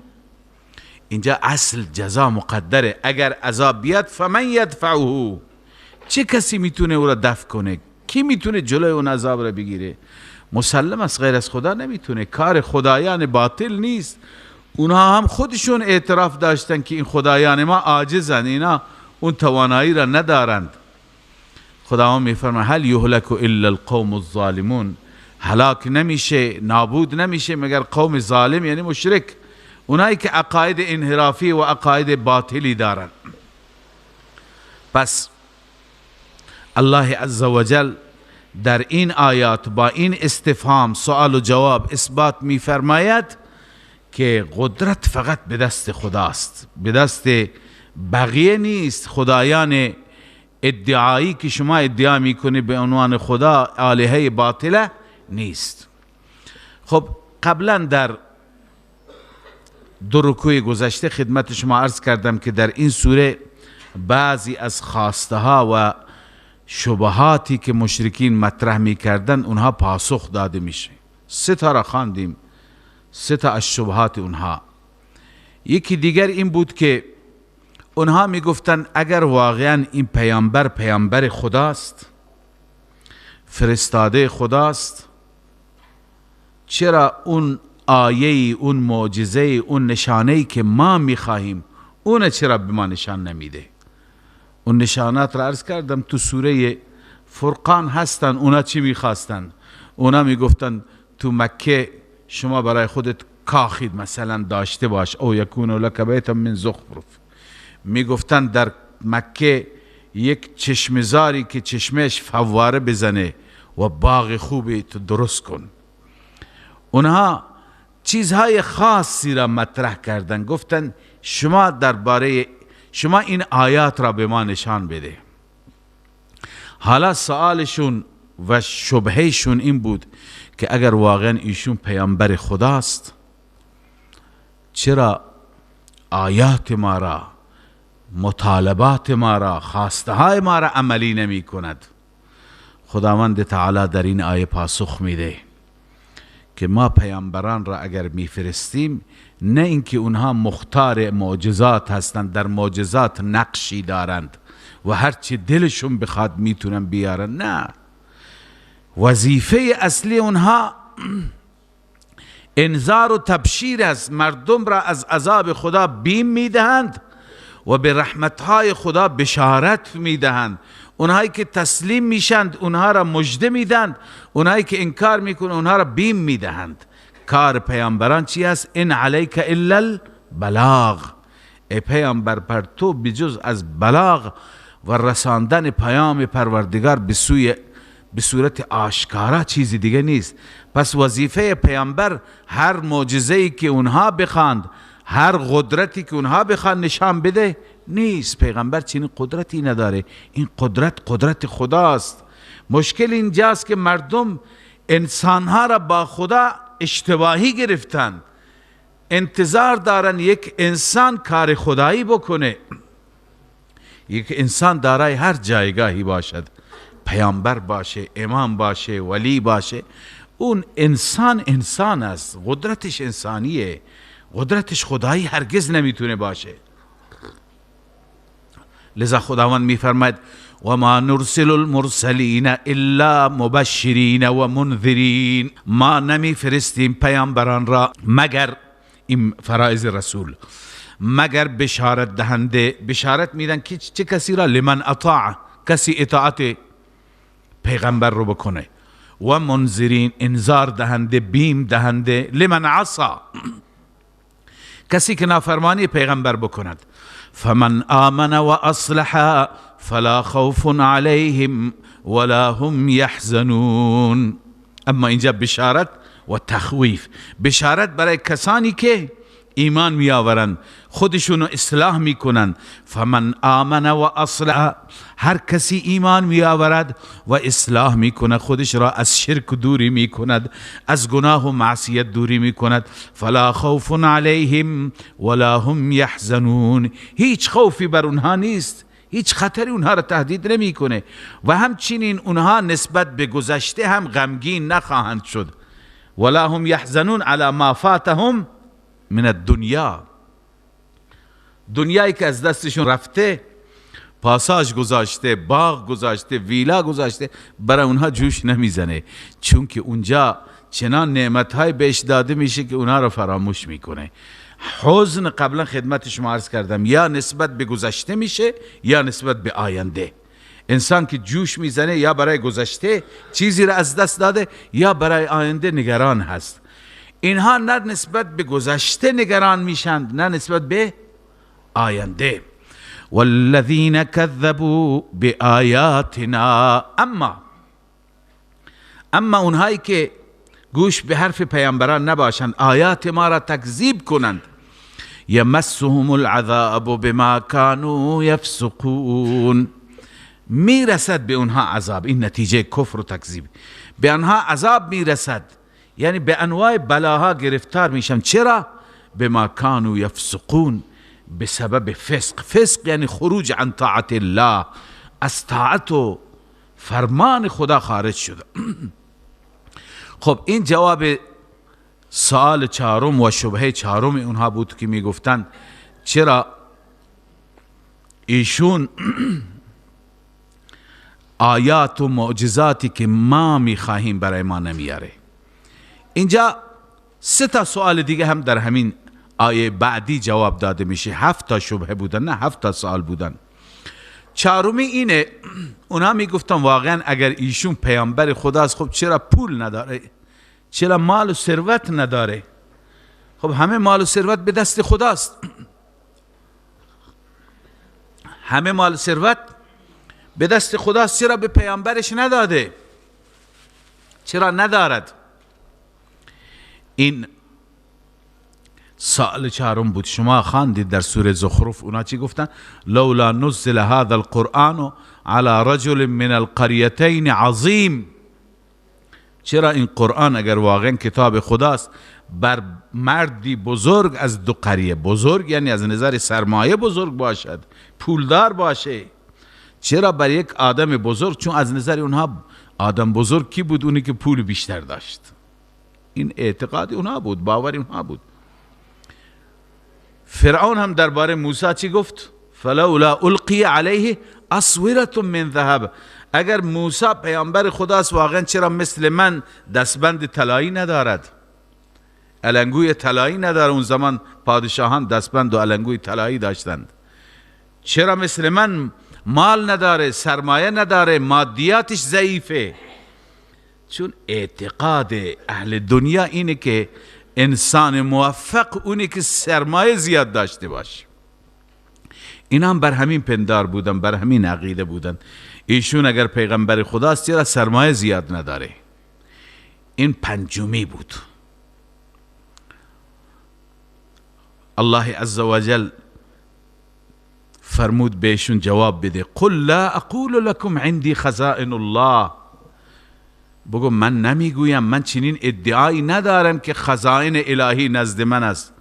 اینجا اصل جزا مقدره، اگر عذاب بیاد فمن یدفعه، چه کسی میتونه او را دفع کنه؟ کی میتونه جلوی اون عذاب را بگیره؟ مسلم است غیر از خدا نمیتونه. کار خدایان باطل نیست. اونها هم خودشون اعتراف داشتن که این خدایان ما عاجزن، اینا اون توانایی را ندارند. خداوند میفرماید هل یهلک الا القوم الظالمون، هلاک نمیشه، نابود نمیشه مگر قوم ظالم، یعنی مشرک، اونایی که عقاید انحرافی و عقاید باطلی دارند. پس الله عزوجل در این آیات با این استفهام، سوال و جواب، اثبات میفرماید که قدرت فقط به دست خداست، به دست بقیه نیست. خدایان ادعایی که شما ادعا میکنی به عنوان خدا، آلهه باطله نیست. خب قبلا در دو رکوع گذشته خدمت شما عرض کردم که در این سوره بعضی از خواسته ها و شبهاتی که مشرکین مطرح میکردن اونها پاسخ داده میشه. سه تا را خواندیم، سه تا از شبهات اونها. یکی دیگر این بود که اونها میگفتن اگر واقعا این پیامبر پیامبر خداست، فرستاده خداست، چرا اون آیه، اون معجزه، اون نشانه‌ای که ما میخواهیم اون چرا به ما نشان نمیده؟ اون نشانات را عرض کردم تو سوره فرقان هستن. اونا چی میخواستن؟ اونا میگفتن تو مکه شما برای خودت کاخید مثلا داشته باش، او یکون لک بیت من زخرف. میگفتن در مکه یک چشمزاری که چشمش فواره بزنه و باغ خوبی تو درست کن. اونها چیزهای خاصی را مطرح کردن، گفتن شما درباره شما این آیات را به ما نشان بده. حالا سوالشون و شبههشون این بود که اگر واقعا ایشون پیامبر خداست، چرا آیات ما را مطالبات ما را، خواسته های ما را عملی نمی کند؟ خداوند تعالی در این آیه پاسخ میده که ما پیامبران را اگر میفرستیم، نه اینکه اونها مختار معجزات هستند، در معجزات نقشی دارند و هرچی دلشون بخواد میتونن بیارن، نه، وظیفه اصلی اونها انذار و تبشیر است. مردم را از عذاب خدا بیم میدهند و به رحمتهای خدا بشارت میدهند. اونهایی که تسلیم میشند اونها را مژده میدهند، اونهایی که انکار میکنند اونها را بیم میدهند. کار پیامبران چی است؟ ان علیک الا البلاغ. ای پیامبر، بر تو بجز از بلاغ و رساندن پیام پروردگار به صورت آشکارا چیزی دیگه نیست. پس وظیفه پیامبر هر معجزه‌ای که اونها بخواند، هر قدرتی که اونها بخوان نشان بده نیست. پیغمبر چنین قدرتی نداره، این قدرت قدرت خداست. مشکل اینجاست که مردم انسانها را با خدا اشتباهی گرفتن، انتظار دارن یک انسان کار خدایی بکنه. یک انسان دارای هر جایگاهی باشد، پیامبر باشه، امام باشه، ولی باشه، اون انسان انسان است، قدرتش انسانیه، قدرتش خدایی هرگز نمیتونه باشه. لذا خداوند میفرماید و ما نرسل المرسلین الا مبشرین و منذرین. ما نمیفرستیم پیامبران را مگر، این فرائض رسول، مگر بشارت دهنده. بشارت میدن که چه کسی را؟ لمن اطاع، کسی اطاعت پیغمبر رو بکنه، و منذرین، انذار دهنده، بیم دهنده، لمن عصا، کسی که نافرمانی پیغمبر بکند. فمن آمن و اصلح فلا خوف علیهم ولا هم یحزنون. اما اینجا بشارت و تخویف، بشارت برای کسانی که ایمان می آورند، خودشونو اصلاح می کنند. فمن آمن و اصلح، هر کسی ایمان می آورد و اصلاح می کند، خودش را از شرک دوری می کند، از گناه و معصیت دوری می کند، فلا خوف علیهم ولا هم یحزنون، هیچ خوفی بر اونها نیست، هیچ خطری اونها را تهدید نمی کنه و همچنین اونها نسبت به گذشته هم غمگین نخواهند شد. ولا هم یحزنون علی ما فاتهم من الدنیا، دنیایی که از دستشون رفته، پاساژ گذاشته، باغ گذاشته، ویلا گذاشته، برای اونها جوش نمیزنه، چون که اونجا چنان نعمتهای بهش داده میشه که اونها رو فراموش میکنه. حزن قبلا خدمت شما عرض کردم، یا نسبت به گذشته میشه یا نسبت به آینده. انسان که جوش میزنه یا برای گذشته چیزی رو از دست داده یا برای آینده نگران هست. اینها نه نسبت به گذشته نگران میشند نه نسبت به آینده. والذین کذبوا بآیاتنا، اما اونهایی که گوش به حرف پیامبران نباشند، آیات ما را تکذیب کنند، یمسهم العذاب بما کانوا یفسقون، میرسد به اونها عذاب. این نتیجه کفر و تکذیب، به آنها عذاب میرسد، یعنی به انواع بلاها گرفتار میشن. چرا؟ بما کانوا یفسقون، به سبب فسق. فسق یعنی خروج عن طاعت الله، از طاعت و فرمان خدا خارج شده. خب این جواب سوال چهارم و شبهه چهارم اونها بود که میگفتن چرا ایشون آیات و معجزاتی که ما میخواهیم برای ما نمیاره. اینجا سه تا سوال دیگه هم در همین آیه بعدی جواب داده میشه. 7 تا شبهه بودن، نه 7 تا سوال بودن. چهارمی اینه، اونا میگفتن واقعا اگر ایشون پیامبر خداست، خب چرا پول نداره؟ چرا مال و ثروت نداره؟ خب همه مال و ثروت به دست خداست، همه مال و ثروت به دست خداست، چرا به پیامبرش نداده؟ چرا ندارد؟ این سوال چهارم بود. شما خواندید در سوره زخرف اونا چی گفتن؟ لولا نزل هذا القرآن على رجل من القريتين عظیم. چرا این قرآن اگر واقعا کتاب خداست بر مردی بزرگ از دو قریه، بزرگ یعنی از نظر سرمایه بزرگ باشد، پولدار باشه، چرا بر یک آدم بزرگ؟ چون از نظر اونها آدم بزرگ کی بود؟ اونی که پول بیشتر داشت. این اعتقاد اونها بود، باور اونها بود. فرعون هم درباره موسی چی گفت؟ فلولا القی علیه اسوره من ذهب. اگر موسی پیامبر خداست واقعا چرا مثل من دستبند طلایی ندارد، النگوی طلایی نداره؟ اون زمان پادشاهان دستبند و النگوی طلایی داشتند. چرا مثل من مال نداره، سرمایه نداره، مادیاتش ضعیفه؟ چون اعتقاد اهل دنیا اینه که انسان موفق اونی که سرمایه زیاد داشته باشه. اینا هم بر همین پندار بودن، بر همین عقیده بودن. ایشون اگر پیغمبر خداست چرا سرمایه زیاد نداره؟ این پنجمی بود. الله عزوجل فرمود بهشون جواب بده، قل لا اقول لكم عندي خزائن الله. بگو من نمیگویم، من چنین ادعایی ندارم که خزائن الهی نزد من است.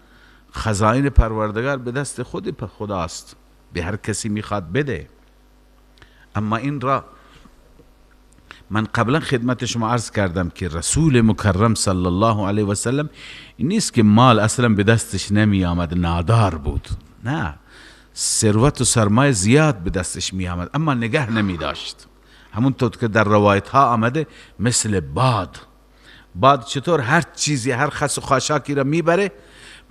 خزائن پروردگار به دست خود خداست، به هر کسی میخواد بده. اما این را من قبلا خدمت شما عرض کردم که رسول مکرم صلی الله علیه و سلم این نیست که مال اصلا به دستش نمی آمد، نادار بود، نه، ثروت و سرمایه زیاد به دستش می آمد اما نگه نمی داشت. همونطور که در روایت ها آمده مثل باد، باد چطور هر چیزی، هر خس و خاشاکی را میبره،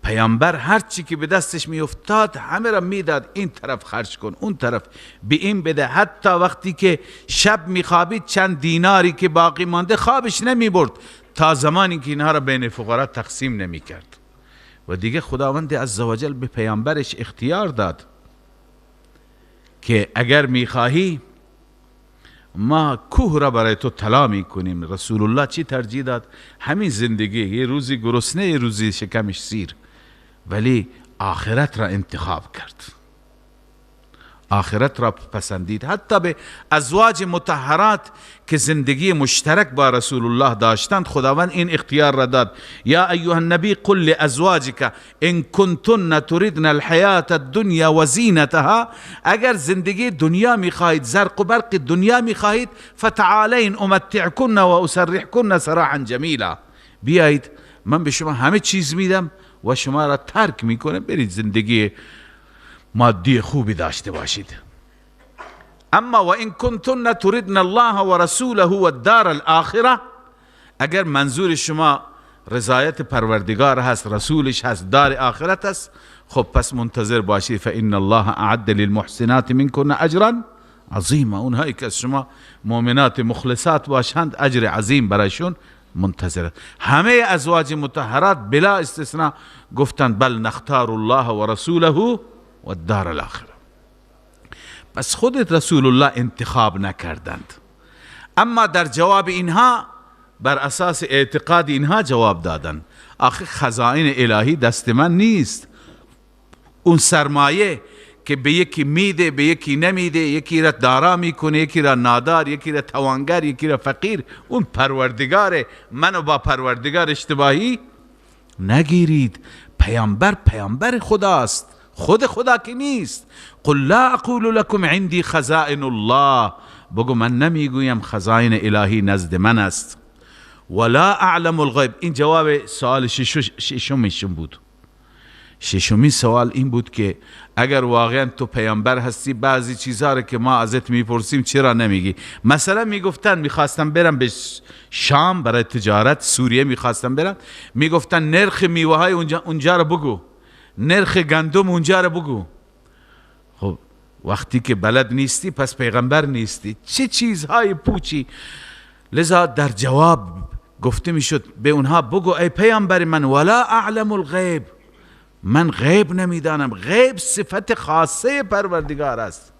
پیامبر هر چی که به دستش میافتاد همه را میداد، این طرف خرج کن، اون طرف به این بده. حتی وقتی که شب میخوابید چند دیناری که باقی مانده خوابش نمیبرد تا زمانی که اینها را بین فقرا تقسیم نمیکرد. و دیگه خداوند عزوجل به پیامبرش اختیار داد که اگر میخواهی ما کوه را برای تو طلا میکنیم. رسول الله چی ترجیح داد؟ همین زندگی، یه روزی گرسنه، یه روزی شکمش سیر، ولی آخرت را انتخاب کرد، آخرت را پسندید. حتی به ازواج مطهرات که زندگی مشترک با رسول الله داشتند خداوند این اختیار را داد، یا ایها النبی قل لازواجک ان کنتن تردن الحیاة الدنیا و زینتها. اگر زندگی دنیا میخواهید، زرق و برق دنیا میخواهید، فتعالین امتعکن و اسرحکن سراحا جمیلا. بیایید من به شما همه چیز میدم و شما را ترک میکنم، برید زندگی مادی خوبی داشته باشید. اما و این کنتن تردن الله و رسوله و الدار الاخره، اگر منظور شما رضایت پروردگار هست، رسولش هست، دار آخرت هست، خب پس منتظر باشید، فان الله اعد للمحسنات منکن اجرا عظیما. اونهایی که از شما مؤمنات مخلصات باشند اجر عظیم برایشون منتظر. همه ازواج مطهرات بلا استثناء گفتند بل نختار الله و رسوله و الدار الاخره. پس خودت رسول الله انتخاب نکردند، اما در جواب اینها بر اساس اعتقاد اینها جواب دادند. آخه خزائن الهی دست من نیست، اون سرمایه که به یکی میده به یکی نمیده، یکی را دارا میکنه، یکی را نادار، یکی را توانگر، یکی را فقیر، اون پروردگاره. منو با پروردگار اشتباهی نگیرید. پیامبر پیامبر خداست، خود خدا که نیست. قل لا اقول لكم عندي خزائن الله، بگو من نمیگویم خزائن الهی نزد من است. ولا اعلم الغیب. این جواب سوال ششمشون بود. ششمین سوال این بود که اگر واقعا تو پیامبر هستی بعضی چیزها رو که ما ازت میپرسیم چرا نمیگی؟ مثلا میگفتن میخواستم برم به شام برای تجارت، سوریه میخواستم برم، میگفتن نرخ میوه های اونجا رو بگو، نرخ گندم اونجا رو بگو. خب وقتی که بلد نیستی پس پیغمبر نیستی. چه چیزهای پوچی. لذا در جواب گفته میشد به اونها بگو ای پیامبر من ولا اعلم الغیب، من غیب نمیدانم. غیب صفت خاصه پروردگار است.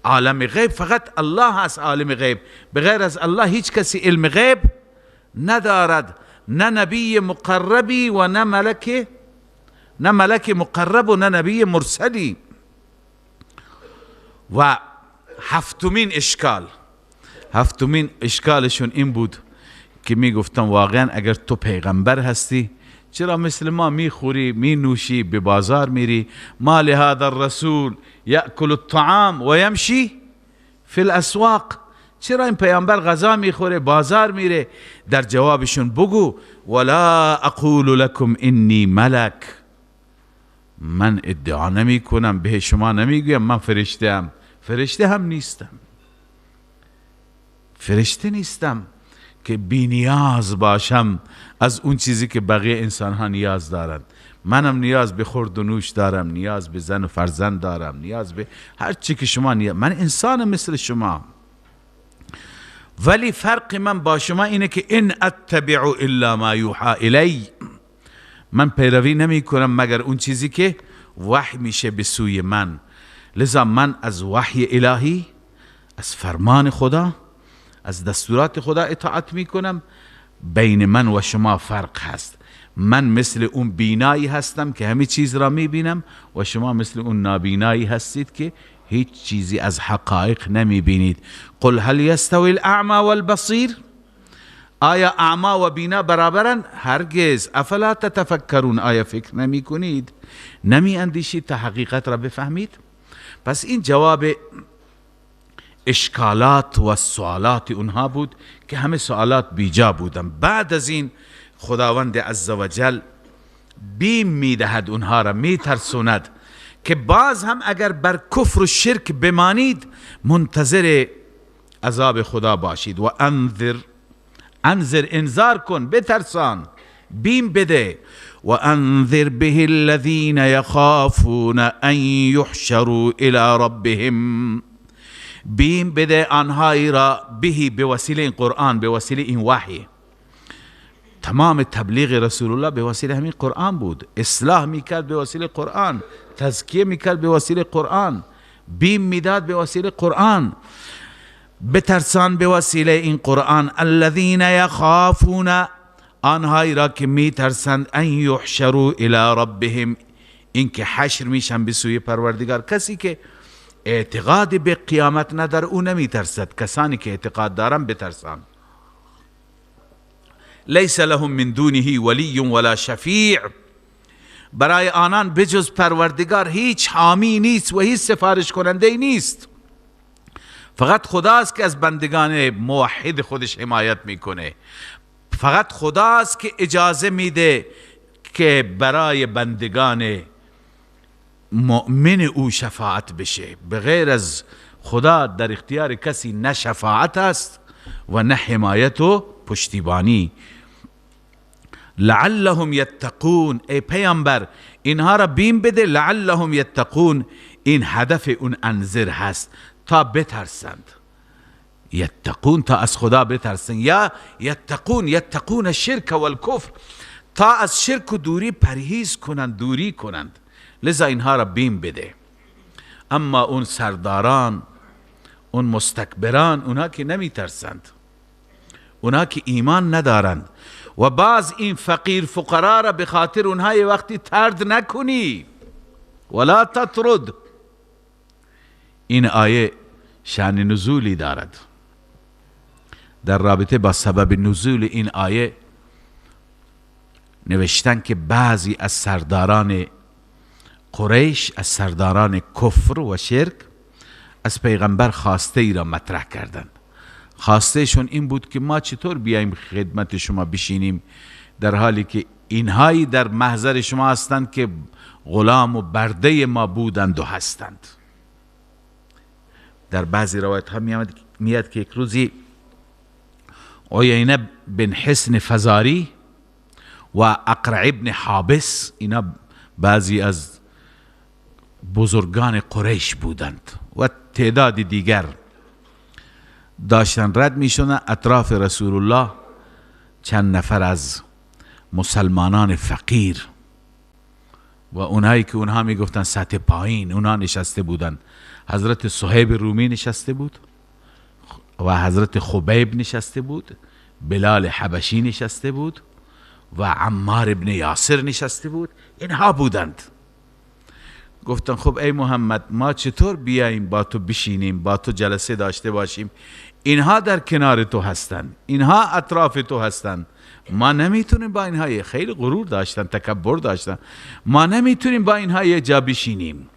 عالم غیب فقط الله است، عالم غیب، بغیر از الله هیچ کسی علم غیب ندارد، نه نبی مقربی و نه ملک، نه ملک مقرب و نه نبی مرسلی. و هفتمین اشکال، هفتمین اشکالشون این بود که میگفتن واقعا اگر تو پیغمبر هستی چرا مثل ما میخوری، مینوشی، به بازار میری؟ ما لهذا الرسول یأکل الطعام و یمشی فی الاسواق. چرا این پیامبر غذا میخوره، بازار میره؟ در جوابشون بگو ولا اقول لكم انی ملک. من ادعا نمی کنم، به شما نمیگویم من فرشته ام. فرشته هم نیستم، فرشته نیستم که بی نیاز باشم از اون چیزی که بقیه انسان ها نیاز دارند. منم نیاز به خورد و نوش دارم، نیاز به زن و فرزند دارم، نیاز به هر چی که شما نیاز. من انسانم مثل شما، ولی فرق من با شما اینه که ان اتبع الا ما یوحى الی. من پیروی نمی کنم مگر اون چیزی که وحی میشه به سوی من. لذا من از وحی الهی، از فرمان خدا، از دستورات خدا اطاعت میکنم. بین من و شما فرق هست. من مثل اون بینایی هستم که همه چیز را میبینم و شما مثل اون نابینایی هستید که هیچ چیزی از حقایق نمیبینید. قل هل یستوی الاعمی والبصیر. آیا اعما و بینا برابرن؟ هرگز. افلا تتفکرون. آیا فکر نمی کنید، نمی اندیشید تا حقیقت را بفهمید؟ پس این جواب اشکالات و سوالات اونها بود که همه سوالات بیجا بودن. بعد از این خداوند عزوجل بیم میدهد، اونها را میترسوند که باز هم اگر بر کفر و شرک بمانید منتظر عذاب خدا باشید. و انذر، انذر انذار کن، بترسان، بیم بده. و انذر به الذین یخافون ان یحشروا الی ربهم. بیم بده آنهایی را، بهی به وسیله این قرآن، به وسیله این وحی. تمام تبلیغ رسول الله به وسیله همین قرآن بود. اصلاح میکرد به وسیله قرآن، تزکیه میکرد به وسیله قرآن، بیم میداد به وسیله قرآن. بترسان به وسیله این قرآن. الذین یخافون، آنهایی را که میترسند، ان یحشروا الی ربهم، اینکه حشر میشن به سوی پروردگار. کسی که اعتقاد به قیامت نداره او نمیترسد. کسانی که اعتقاد دارن بترسان. لیس لهم من دونه ولی ولا شفیع. برای آنان بجز پروردگار هیچ حامی نیست و هیچ سفارش کننده نیست. فقط خداست که از بندگان موحد خودش حمایت میکنه. فقط خداست که اجازه میده که برای بندگان مؤمن او شفاعت بشه. بغیر از خدا در اختیار کسی نه شفاعت است و نه حمایت و پشتیبانی. لعلهم یتقون. ای پیامبر اینها را بیم بده، لعلهم یتقون. این هدف اون انذر هست تا بترسند. یتقون، تا از خدا بترسند. یا یتقون، یتقون الشرک والکفر، تا از شرک و دوری پرهیز کنند، دوری کنند. لذا اینها را بیم بده. اما اون سرداران، اون مستکبران، اونها که نمی ترسند، اونها که ایمان ندارند، و باز این فقیر فقرا را به خاطر اونها یه وقتی طرد نکنی. ولا تطرد. این آیه شأن نزولی دارد. در رابطه با سبب نزول این آیه نوشتن که بعضی از سرداران قریش، از سرداران کفر و شرک، از پیغمبر خواسته ای را مطرح کردند. خواسته شون این بود که ما چطور بیایم خدمت شما بشینیم در حالی که اینهایی در محضر شما هستند که غلام و برده ما بودند و هستند. در بعضی روایت ها میاد که یک روزی عیینه بن حصن فزاری و اقرع ابن حابس، اینا بعضی از بزرگان قریش بودند و تعداد دیگر، داشتن رد میشدن اطراف رسول الله چند نفر از مسلمانان فقیر و اونهایی که اونها میگفتن سطح پایین، اونها نشسته بودند. حضرت صهیب رومی نشسته بود و حضرت خبیب نشسته بود، بلال حبشی نشسته بود و عمار ابن یاسر نشسته بود. اینها بودند. گفتن خب ای محمد، ما چطور بیاییم با تو بشینیم، با تو جلسه داشته باشیم، اینها در کنار تو هستند، اینها اطراف تو هستند، ما نمیتونیم با اینها، خیلی غرور داشتن، تکبر داشتن، ما نمیتونیم با اینها یه جا بشینیم.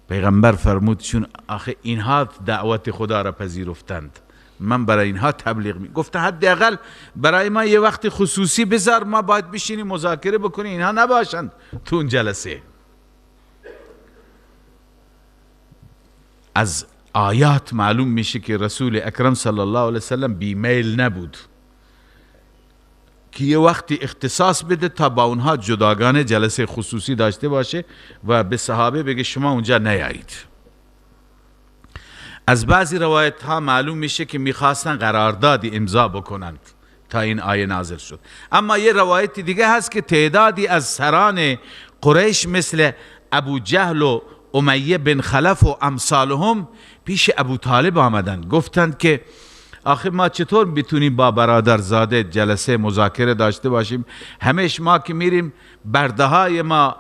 پیغمبر فرمود چون آخه اینها دعوت خدا را پذیرفتند، من برای اینها تبلیغ می گفته حداقل برای ما یه وقت خصوصی بذار، ما باید بشینیم مذاکره بکنیم، اینها نباشند تو اون جلسه. از آیات معلوم میشه که رسول اکرم صلی الله علیه وسلم بیمیل نبود که یه وقتی اختصاص بده تا با اونها جداگانه جلسه خصوصی داشته باشه و به صحابه بگه شما اونجا نیایید. از بعضی روایت ها معلوم میشه که میخواستن قراردادی امضا بکنند تا این آیه نازل شد. اما یه روایت دیگه هست که تعدادی از سران قریش مثل ابو جهل و امیه بن خلف و امثالهم پیش ابو طالب آمدند، گفتند که آخه ما چطور بتونیم با برادرزاده جلسه مذاکره داشته باشیم؟ همیش ما که میریم برده های ما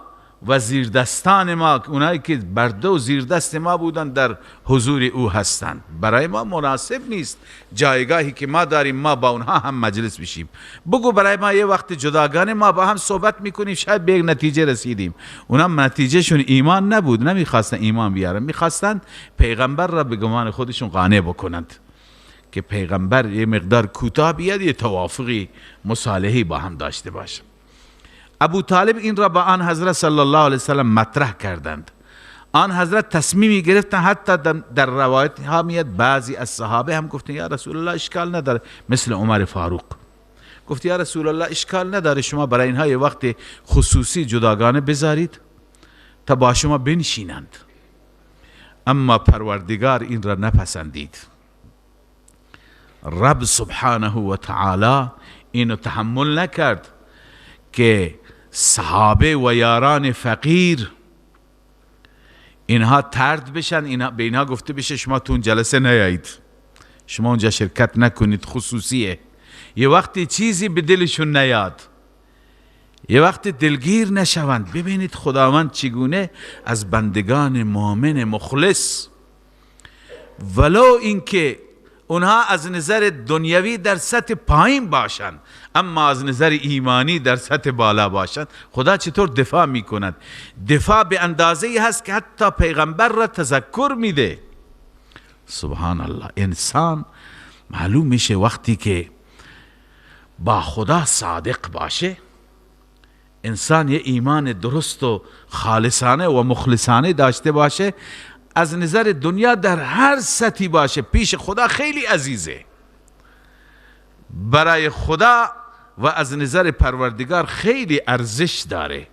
و زیردستان ما، اونایی که برده و زیردست ما بودن در حضور او هستند، برای ما مناسب نیست جایگاهی که ما داریم ما با اونها هم مجلس بشیم. بگو برای ما یه وقت جداگانه ما با هم صحبت میکنیم، شاید به یک نتیجه رسیدیم. اونا نتیجهشون ایمان نبود، نمیخواستن ایمان بیارن، میخواستن پیغمبر را به گمان خودشون قانع بکنند که پیغمبر یه مقدار کوتاه بیاد، یه توافقی مصالحی با هم داشته باشه. ابو طالب این را با آن حضرت صلی الله علیه وسلم مطرح کردند. آن حضرت تصمیمی گرفتن، حتی در روایت ها میاد بعضی از صحابه هم گفتن یا رسول الله اشکال نداره، مثل عمر فاروق گفت یا رسول الله اشکال نداره شما برای اینها یه وقت خصوصی جداگانه بذارید تا با شما بنشینند. اما پروردگار این را نپسندید. رب سبحانه و تعالی اینو تحمل نکرد که صحابه و یاران فقیر اینها طرد بشن، اینها به اینها گفته بشه شما تو اون جلسه نیایید، شما اونجا شرکت نکنید، خصوصیه. یه وقتی چیزی به دلشون نیاد، یه وقتی دلگیر نشوند. ببینید خداوند چگونه از بندگان مؤمن مخلص، ولو اینکه اونها از نظر دنیوی در سطح پایین باشند اما از نظر ایمانی در سطح بالا باشند، خدا چطور دفاع میکند. دفاع به اندازه‌ای هست که حتی پیغمبر را تذکر میده. سبحان الله، انسان معلوم میشه وقتی که با خدا صادق باشه، انسان یه ایمان درست و خالصانه و مخلصانه داشته باشه، از نظر دنیا در هر سطحی باشه پیش خدا خیلی عزیزه، برای خدا و از نظر پروردگار خیلی ارزش داره.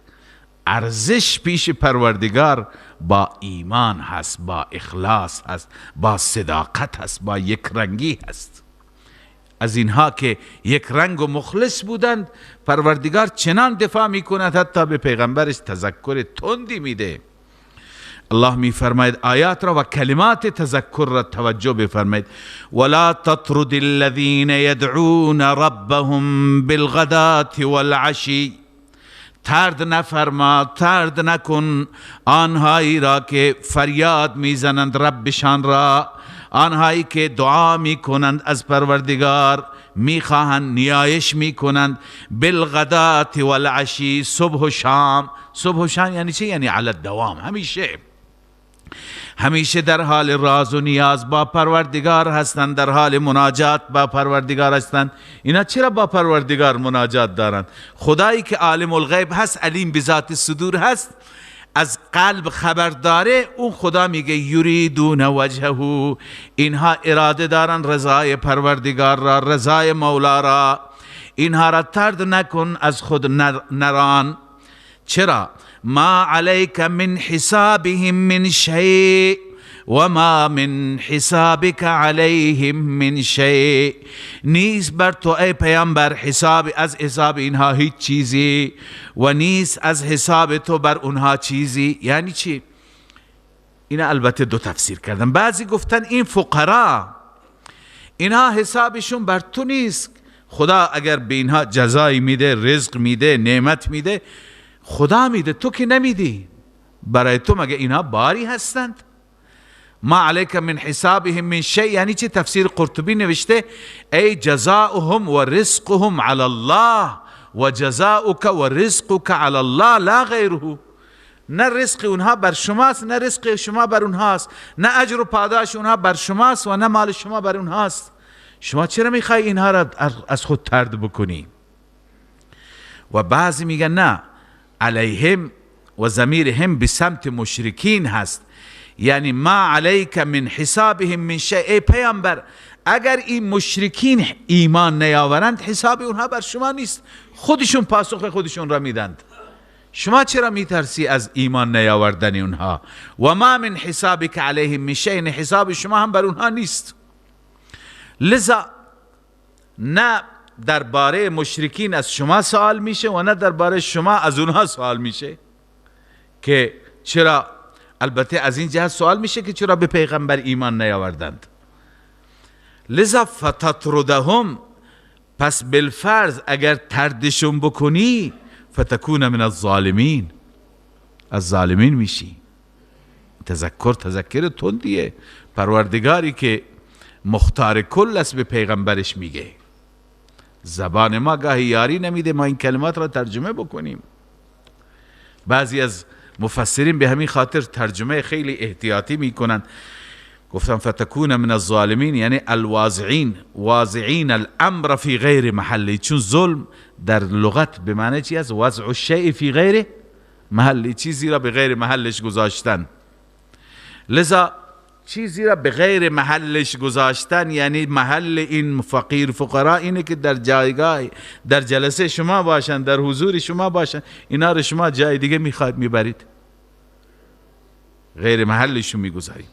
ارزش پیش پروردگار با ایمان هست، با اخلاص هست، با صداقت هست، با یک رنگی هست. از اینها که یک رنگ و مخلص بودند، پروردگار چنان دفاع میکند حتی به پیغمبرش تذکر تندی میده. الله می فرماید آیات را و کلمات تذکر را توجه بفرمایید. ولا تطرد الذين يدعون ربهم بالغداة والعشی. طرد نفرما، طرد نکن آنهایی را که فریاد میزنند ربشان را، آنهایی که دعا میکنند از پروردگار، میخواهند، نیایش میکنند. بالغداة والعشی، صبح و شام. صبح و شام یعنی چه؟ یعنی علی الدوام، همیشه همیشه در حال راز و نیاز با پروردگار هستند، در حال مناجات با پروردگار هستند. اینا چرا با پروردگار مناجات دارند؟ خدایی که عالم الغیب هست، علیم بذات صدور هست، از قلب خبر داره. اون خدا میگه یریدون وجهه، اینها اراده دارن رضای پروردگار را، رضای مولا را. اینها را طرد نکن، از خود نران. چرا؟ ما علیک من حسابهم من شیء و ما من حسابک علیهم من شیء. نیست بر تو ای پیامبر حساب از حساب اینها هیچ چیزی و نیست از حساب تو بر اونها چیزی. یعنی چی؟ اینا البته دو تفسیر کردن. بعضی گفتن این فقرا اینها حسابشون بر تو نیست، خدا اگر به اینها جزایی میده، رزق میده، نعمت میده، خدا میده، تو که نمیدی. برای تو مگه اینها باری هستند؟ ما علیک من حسابهم من شیء یعنی چه؟ تفسیر قرطبی نوشته ای جزاؤهم و رزقهم علی الله و جزاؤک و رزقک علی الله لا غیره. نه رزق اونها بر شماست، نه رزق شما بر اونهاست، نه اجر و پاداش اونها بر شماست و نه مال شما بر اونهاست. شما چرا میخوای اینها را از خود طرد بکنی؟ و بعضی میگن نه، علیهم و ضمیر هم به سمت مشرکین هست، یعنی ما علیک من حسابهم من شیء. ای پیامبر اگر این مشرکین ایمان نیاورند حساب اونها بر شما نیست، خودشون پاسخ خودشون را میدند. شما چرا میترسی از ایمان نیاوردن اونها؟ و ما من حسابک علیهم من شیء، حساب شما هم بر اونها نیست. لذا نه درباره مشرکین از شما سوال میشه و نه درباره شما از اونها سوال میشه که چرا. البته از این جهت سوال میشه که چرا به پیغمبر ایمان نیاوردند. لذا فتطردهم، پس بالفرض اگر طردشون بکنی فتکون من الظالمین، از ظالمین میشی. تذکر تندیه. پروردگاری که مختار کل است به پیغمبرش میگه. زبان ما گاهی یاری نمیده ما این کلمات را ترجمه بکنیم. بعضی از مفسرین به همین خاطر ترجمه خیلی احتیاطی میکنن. گفتن فتکون من الظالمین یعنی الواضعین، واضعین الامر فی غیر محلی، چون ظلم در لغت به معنی چی است؟ وضع الشیء فی غیر محلی، چیزی را به غیر محلش گذاشتن. لذا چیزی را به غیر محلش گذاشتن یعنی محل این فقیر فقرا اینه که در جایگاه، در جلسه شما باشن، در حضور شما باشن، اینا رو شما جای دیگه میخواید میبرید، غیر محلشون میگذارید.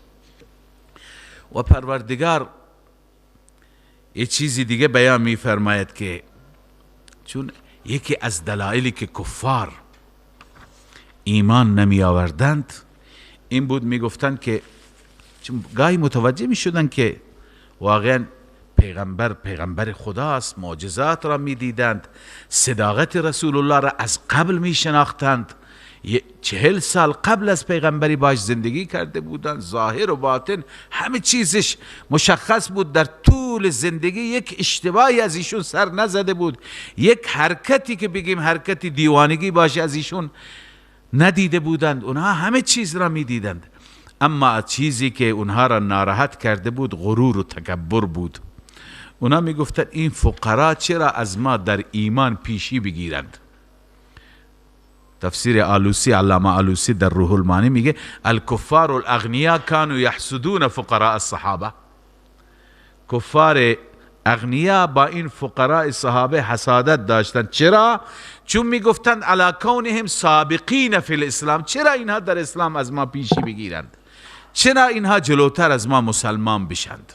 و پروردگار یه چیزی دیگه بیان میفرماید که چون یکی از دلایلی که کفار ایمان نمی آوردند این بود، میگفتند که چون گاهی متوجه می شدن که واقعا پیغمبر پیغمبر خداست، معجزات را می دیدند، صداقت رسول الله را از قبل می شناختند، 40 سال قبل از پیغمبری باش زندگی کرده بودند، ظاهر و باطن همه چیزش مشخص بود، در طول زندگی یک اشتباهی از ایشون سر نزده بود، یک حرکتی که بگیم حرکتی دیوانگی باشه از ایشون ندیده بودند. اونها همه چیز را می دیدند، اما چیزی که اونها را ناراحت کرده بود غرور و تکبر بود. اونها می گفتند این فقرا چرا از ما در ایمان پیشی بگیرند؟ تفسیر آلوسی، علامه آلوسی در روح المانی میگه الکفار الاغنیا کانوا یحسدون فقراء الصحابه. کفار اغنیا با این فقراء صحابه حسادت داشتند. چرا؟ چون میگفتند علی کونهم سابقین فی الاسلام، چرا اینها در اسلام از ما پیشی بگیرند؟ چرا اینها جلوتر از ما مسلمان بشند؟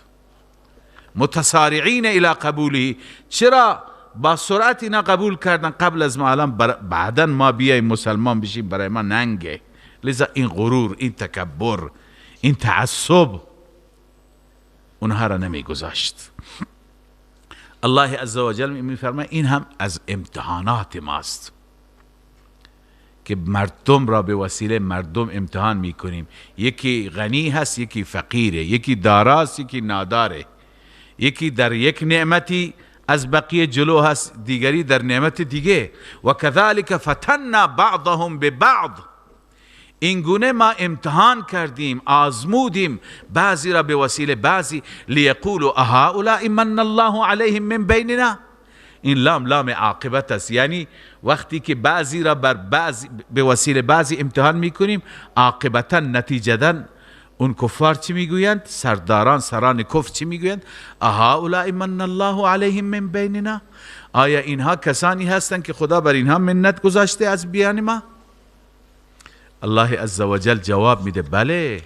متسارعین الی قبوله، چرا با سرعت اینا قبول کردن قبل از ما، الان بعدا ما بیایم مسلمان بشیم برای ما ننگه. لذا این غرور، این تکبر، این تعصب اونها را نمیگذاشت. الله عزوجل میفرماید این هم از امتحانات ماست که مردم را به وسیله مردم امتحان میکنیم. یکی غنی هست، یکی فقیره، یکی داراست، یکی ناداره، یکی در یک نعمتی از بقیه جلو هست، دیگری در نعمت دیگه. و کذالک فتنا بعضهم ببعض، این گونه ما امتحان کردیم، آزمودیم بعضی را به وسیله بعضی. لیقولوا اهؤلاء من الله علیهم من بیننا. این لام لام عاقبت است، یعنی وقتی که بعضی را بر بعضی به وسیله بعضی امتحان میکنیم، عاقبتا نتیجتا اون کفار چی میگویند؟ سرداران، سران کفر چی میگویند؟ اهؤلاء من الله علیهم من بیننا، آیا اینها کسانی هستند که خدا بر اینها منت گذاشته از بیان ما؟ الله عزوجل جواب میده بله.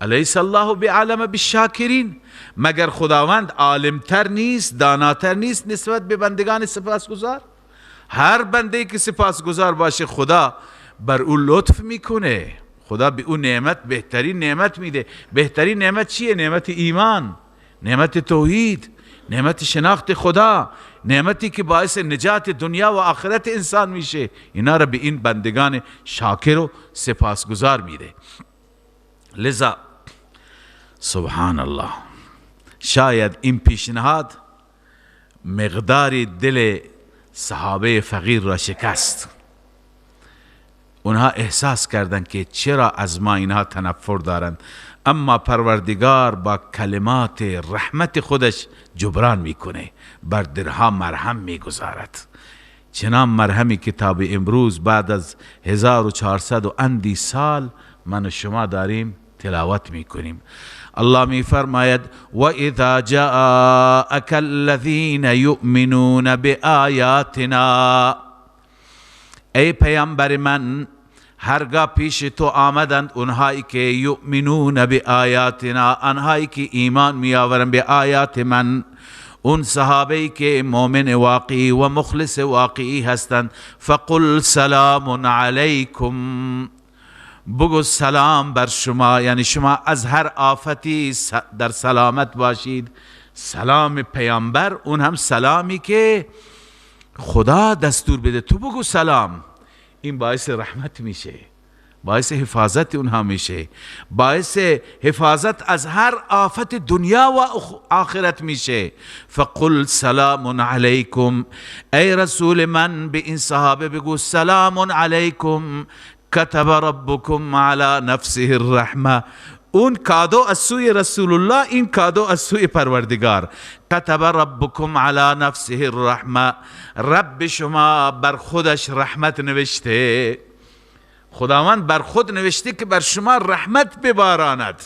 الیس الله بعلم بالشاکرین، مگر خداوند عالمتر نیست، داناتر نیست نسبت به بندگان سپاسگزار؟ هر بنده که سپاسگزار باشه خدا بر او لطف میکنه، خدا به او نعمت، بهترین نعمت میده. بهترین نعمت چیه؟ نعمت ایمان، نعمت توحید، نعمت شناخت خدا، نعمتی که باعث نجات دنیا و آخرت انسان میشه. اینا را به این بندگان شاکر و سپاسگزار میده. لذا سبحان الله. شاید این پیشنهاد مقداری دل صحابه فقیر را شکست. اونها احساس کردند که چرا از ما اینها تنفر دارند، اما پروردگار با کلمات رحمت خودش جبران میکنه، بر درها مرهم میگذارد. چنان مرهمی که تا به امروز بعد از 1400 و اندی سال من و شما داریم تلاوت میکنیم. الله میفرماید و اذا جاءك الذین یؤمنون بآیاتنا، ای پیامبر من هرگاه پیش تو آمدند اونهایی که یؤمنون بآیاتنا، آنهایی که ایمان میآورند به آیات من، اون صحابه‌ای که مؤمن واقعی و مخلص واقعی هستند، فقل سلام علیکم، بگو سلام بر شما، یعنی شما از هر آفتی در سلامت باشید. سلام پیامبر، اون هم سلامی که خدا دستور بده تو بگو سلام، این باعث رحمت میشه، باعث حفاظت اونها میشه، باعث حفاظت از هر آفت دنیا و آخرت میشه. فقل سلام علیکم، ای رسول من به این صحابه بگو سلام علیکم کتب ربکم علی نفسه الرحمه. اون کادو از سوی رسول الله، این کادو از سوی پروردگار. کتب ربکم علی نفسه الرحمه، رب شما بر خودش رحمت نوشته. خداوند بر خود نوشته که بر شما رحمت بباراند،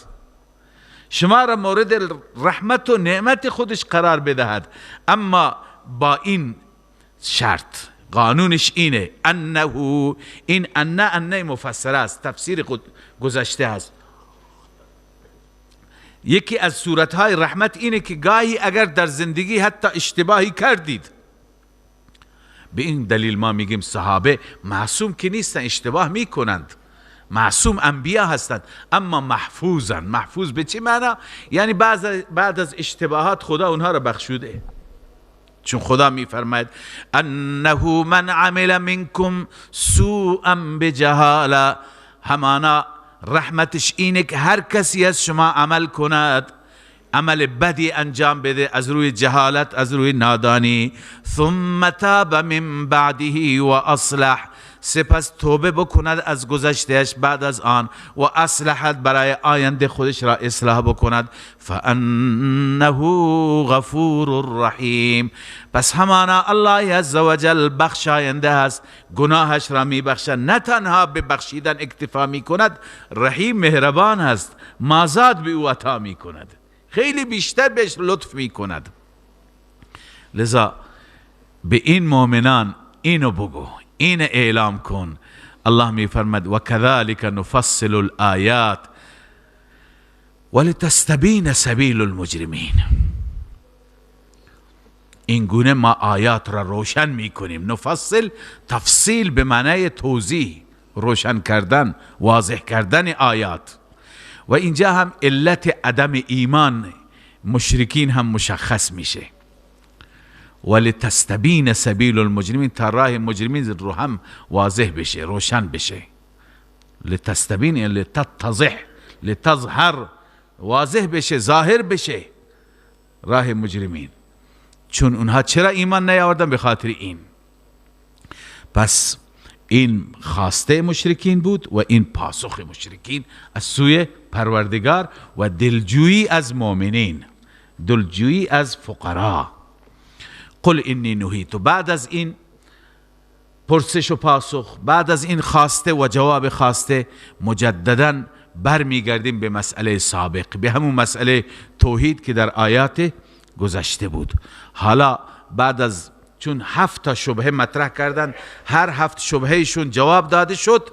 شما را مورد رحمت و نعمت خودش قرار بدهد، اما با این شرط، قانونش اینه، انه، این انه مفسره است، تفسیر خود گذشته است. یکی از صورتهای رحمت اینه که گاهی اگر در زندگی حتی اشتباهی کردید، به این دلیل ما میگیم صحابه معصوم که نیستن، اشتباه میکنند، معصوم انبیا هستند، اما محفوظن. محفوظ به چه معنا؟ یعنی بعد از اشتباهات خدا اونها را بخشوده، چون خدا میفرماید انه من عمل منکم سوءا بجهاله، همانا رحمتش اینه که هر کسی از شما عمل کند، عمل بدی انجام بده از روی جهالت، از روی نادانی، ثم تاب من بعده و اصلح، سپس توبه بکند از گذشتهش بعد از آن، و اصلحت، برای آینده خودش را اصلاح بکند، فانه غفور رحیم، پس همانا الله عزوجل بخشاینده است، گناهش را میبخشد. نه تنها به بخشیدن اکتفا میکند، رحیم مهربان است، مازاد به او عطا میکند، خیلی بیشتر بهش لطف میکند. لذا به این مؤمنان اینو بگو، این اعلام کن. الله میفرماد و کذالک نفصل الآیات ولتستبین سبیل المجرمین. این گونه ما آیات را روشن میکنیم. نفصل، تفصیل به معنای توضیح، روشن کردن، واضح کردن آیات. و اینجا هم علت عدم ایمان مشرکین هم مشخص میشه. ولتستبین سبیل المجرمین، تا راه مجرمین رو هم واضح بشه، روشن بشه. لتستبین یعنی لتتضح، لتظهر، واضح بشه، ظاهر بشه راه مجرمین. چون اونها چرا ایمان نیاوردن؟ به خاطر این. پس این خواسته مشرکین بود و این پاسخ مشرکین از سوی پروردگار و دلجویی از مؤمنین، دلجویی از فقرا. قل انی نهیت. بعد از این پرسش و پاسخ، بعد از این خواسته و جواب خواسته، مجددا برمیگردیم به مسئله سابق، به همون مسئله توحید که در آیات گذشته بود. حالا بعد از چون 7 تا شبهه مطرح کردن، هر 7 شبههشون جواب داده شد.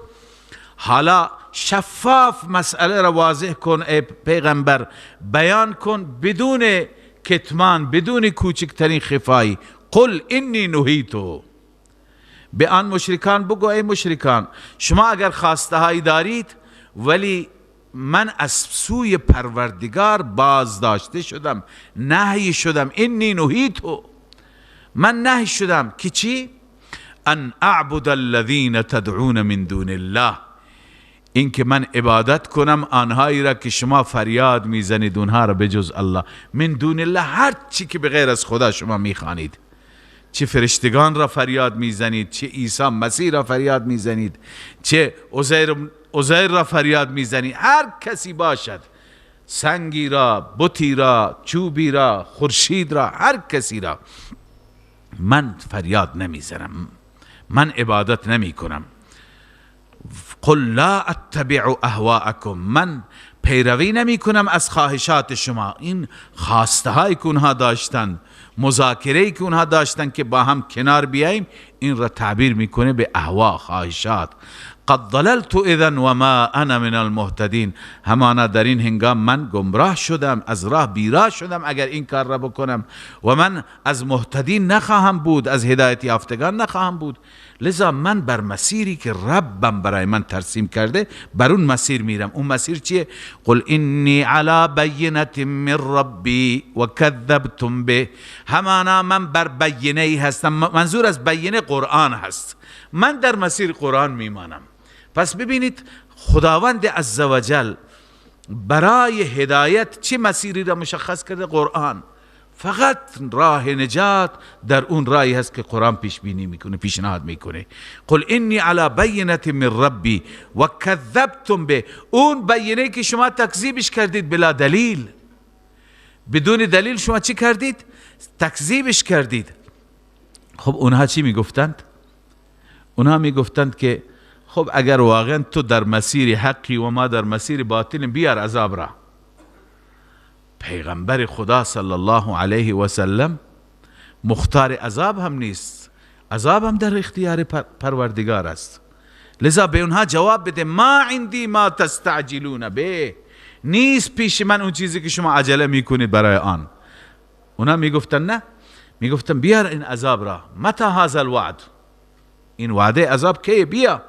حالا شفاف مسئله را واضح کن ای پیغمبر، بیان کن بدون کتمان، بدون کوچکترین خفایی. قل انی نهیتو، به آن مشرکان بگو ای مشرکان، شما اگر خواسته هایی دارید، ولی من از سوی پروردگار بازداشته شدم، نهی شدم. انی نهیتو، من نهی شدم که چی؟ ان اعبد الذین تدعون من دون الله، اینکه من عبادت کنم آنهایی را که شما فریاد میزنید اونها را بجز الله، من دون الله، هر چی که بغیر از خدا شما میخوانید، چه فرشتگان را فریاد میزنید، چه عیسی مسیح را فریاد میزنید، چه عزیر را فریاد میزنید، هر کسی باشد، سنگی را، بتی را، چوبی را، خورشید را، هر کسی را من فریاد نمیزنم، من عبادت نمی کنم. قل لا اتبع اهواءکم، من پیروی نمی کنم از خواهشات شما. این خواسته هایی که اونها داشتن، مذاکره که اونها داشتن که با هم کنار بیاییم، این را تعبیر میکنه به اهوا، خواهشات. قد ضللت اذا وما انا من المهتدین، همانا در این هنگام من گمراه شدم، از راه بیراه شدم اگر این کار را بکنم، و من از مهتدین نخواهم بود، از هدایت یافتگان نخواهم بود. لذا من بر مسیری که ربم برای من ترسیم کرده بر اون مسیر میرم. اون مسیر چیه؟ قل انی علی بینة من ربی و کذبتم به، همانا من بر بینه ای هستم. منظور از بینه قرآن هست، من در مسیر قرآن میمانم. پس ببینید خداوند عزوجل برای هدایت چه مسیری را مشخص کرده؟ قرآن. فقط راه نجات در اون راهی هست که قرآن پیش بینی میکنه، پیشنهاد میکنه. قل انی علی بینة من ربی و کذبتم به، اون بینه که شما تکذیبش کردید بلا دلیل، بدون دلیل شما چی کردید؟ تکذیبش کردید. خب اونها چی میگفتند؟ اونها میگفتند که خب اگر واقعا تو در مسیر حقی و ما در مسیر باطل، بیار عذاب را. پیغمبر خدا صلی الله علیه و سلم مختار عذاب هم نیست، عذاب هم در اختیار پروردگار است. لذا به اونها جواب بده، ما عندی ما تستعجلون به، نیست پیش من اون چیزی که شما عجله میکنید برای آن. اونا میگفتن نه، میگفتن بیار این عذاب را، متى هذا الوعد، این وعده عذاب کی، بیا.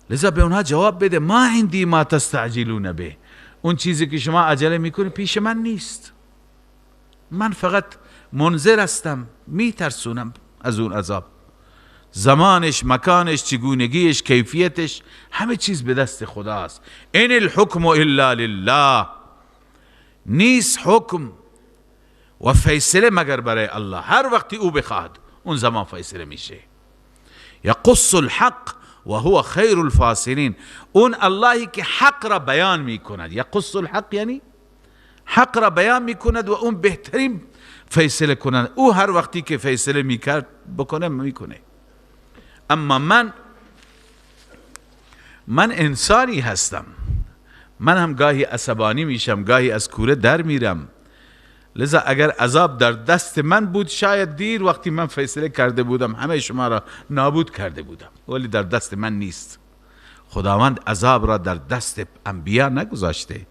لذا به اونها جواب بده، ما عندی ما تستعجلون به، اون چیزی که شما عجله میکنید پیش من نیست، من فقط منذر هستم، میترسونم از اون عذاب. زمانش، مکانش، چگونگیش، کیفیتش، همه چیز به دست خداست. ان الحکم الا لله، نیست حکم و فیصله مگر برای الله. هر وقتی او بخواهد اون زمان فیصله میشه. یقص الحق و هو خیر الفاصلین، اون اللهی که حق را بیان میکند. یقص الحق یعنی حق را بیان میکند و اون بهترین فیصله کنند. او هر وقتی که فیصله میکرد بکنه میکنه. اما من انسانی هستم، من هم گاهی عصبانی میشم، گاهی از کوره در میرم. لذا اگر عذاب در دست من بود شاید دیر وقتی من فیصله کرده بودم همه شما را نابود کرده بودم، ولی در دست من نیست. خداوند عذاب را در دست انبیا نگذاشته،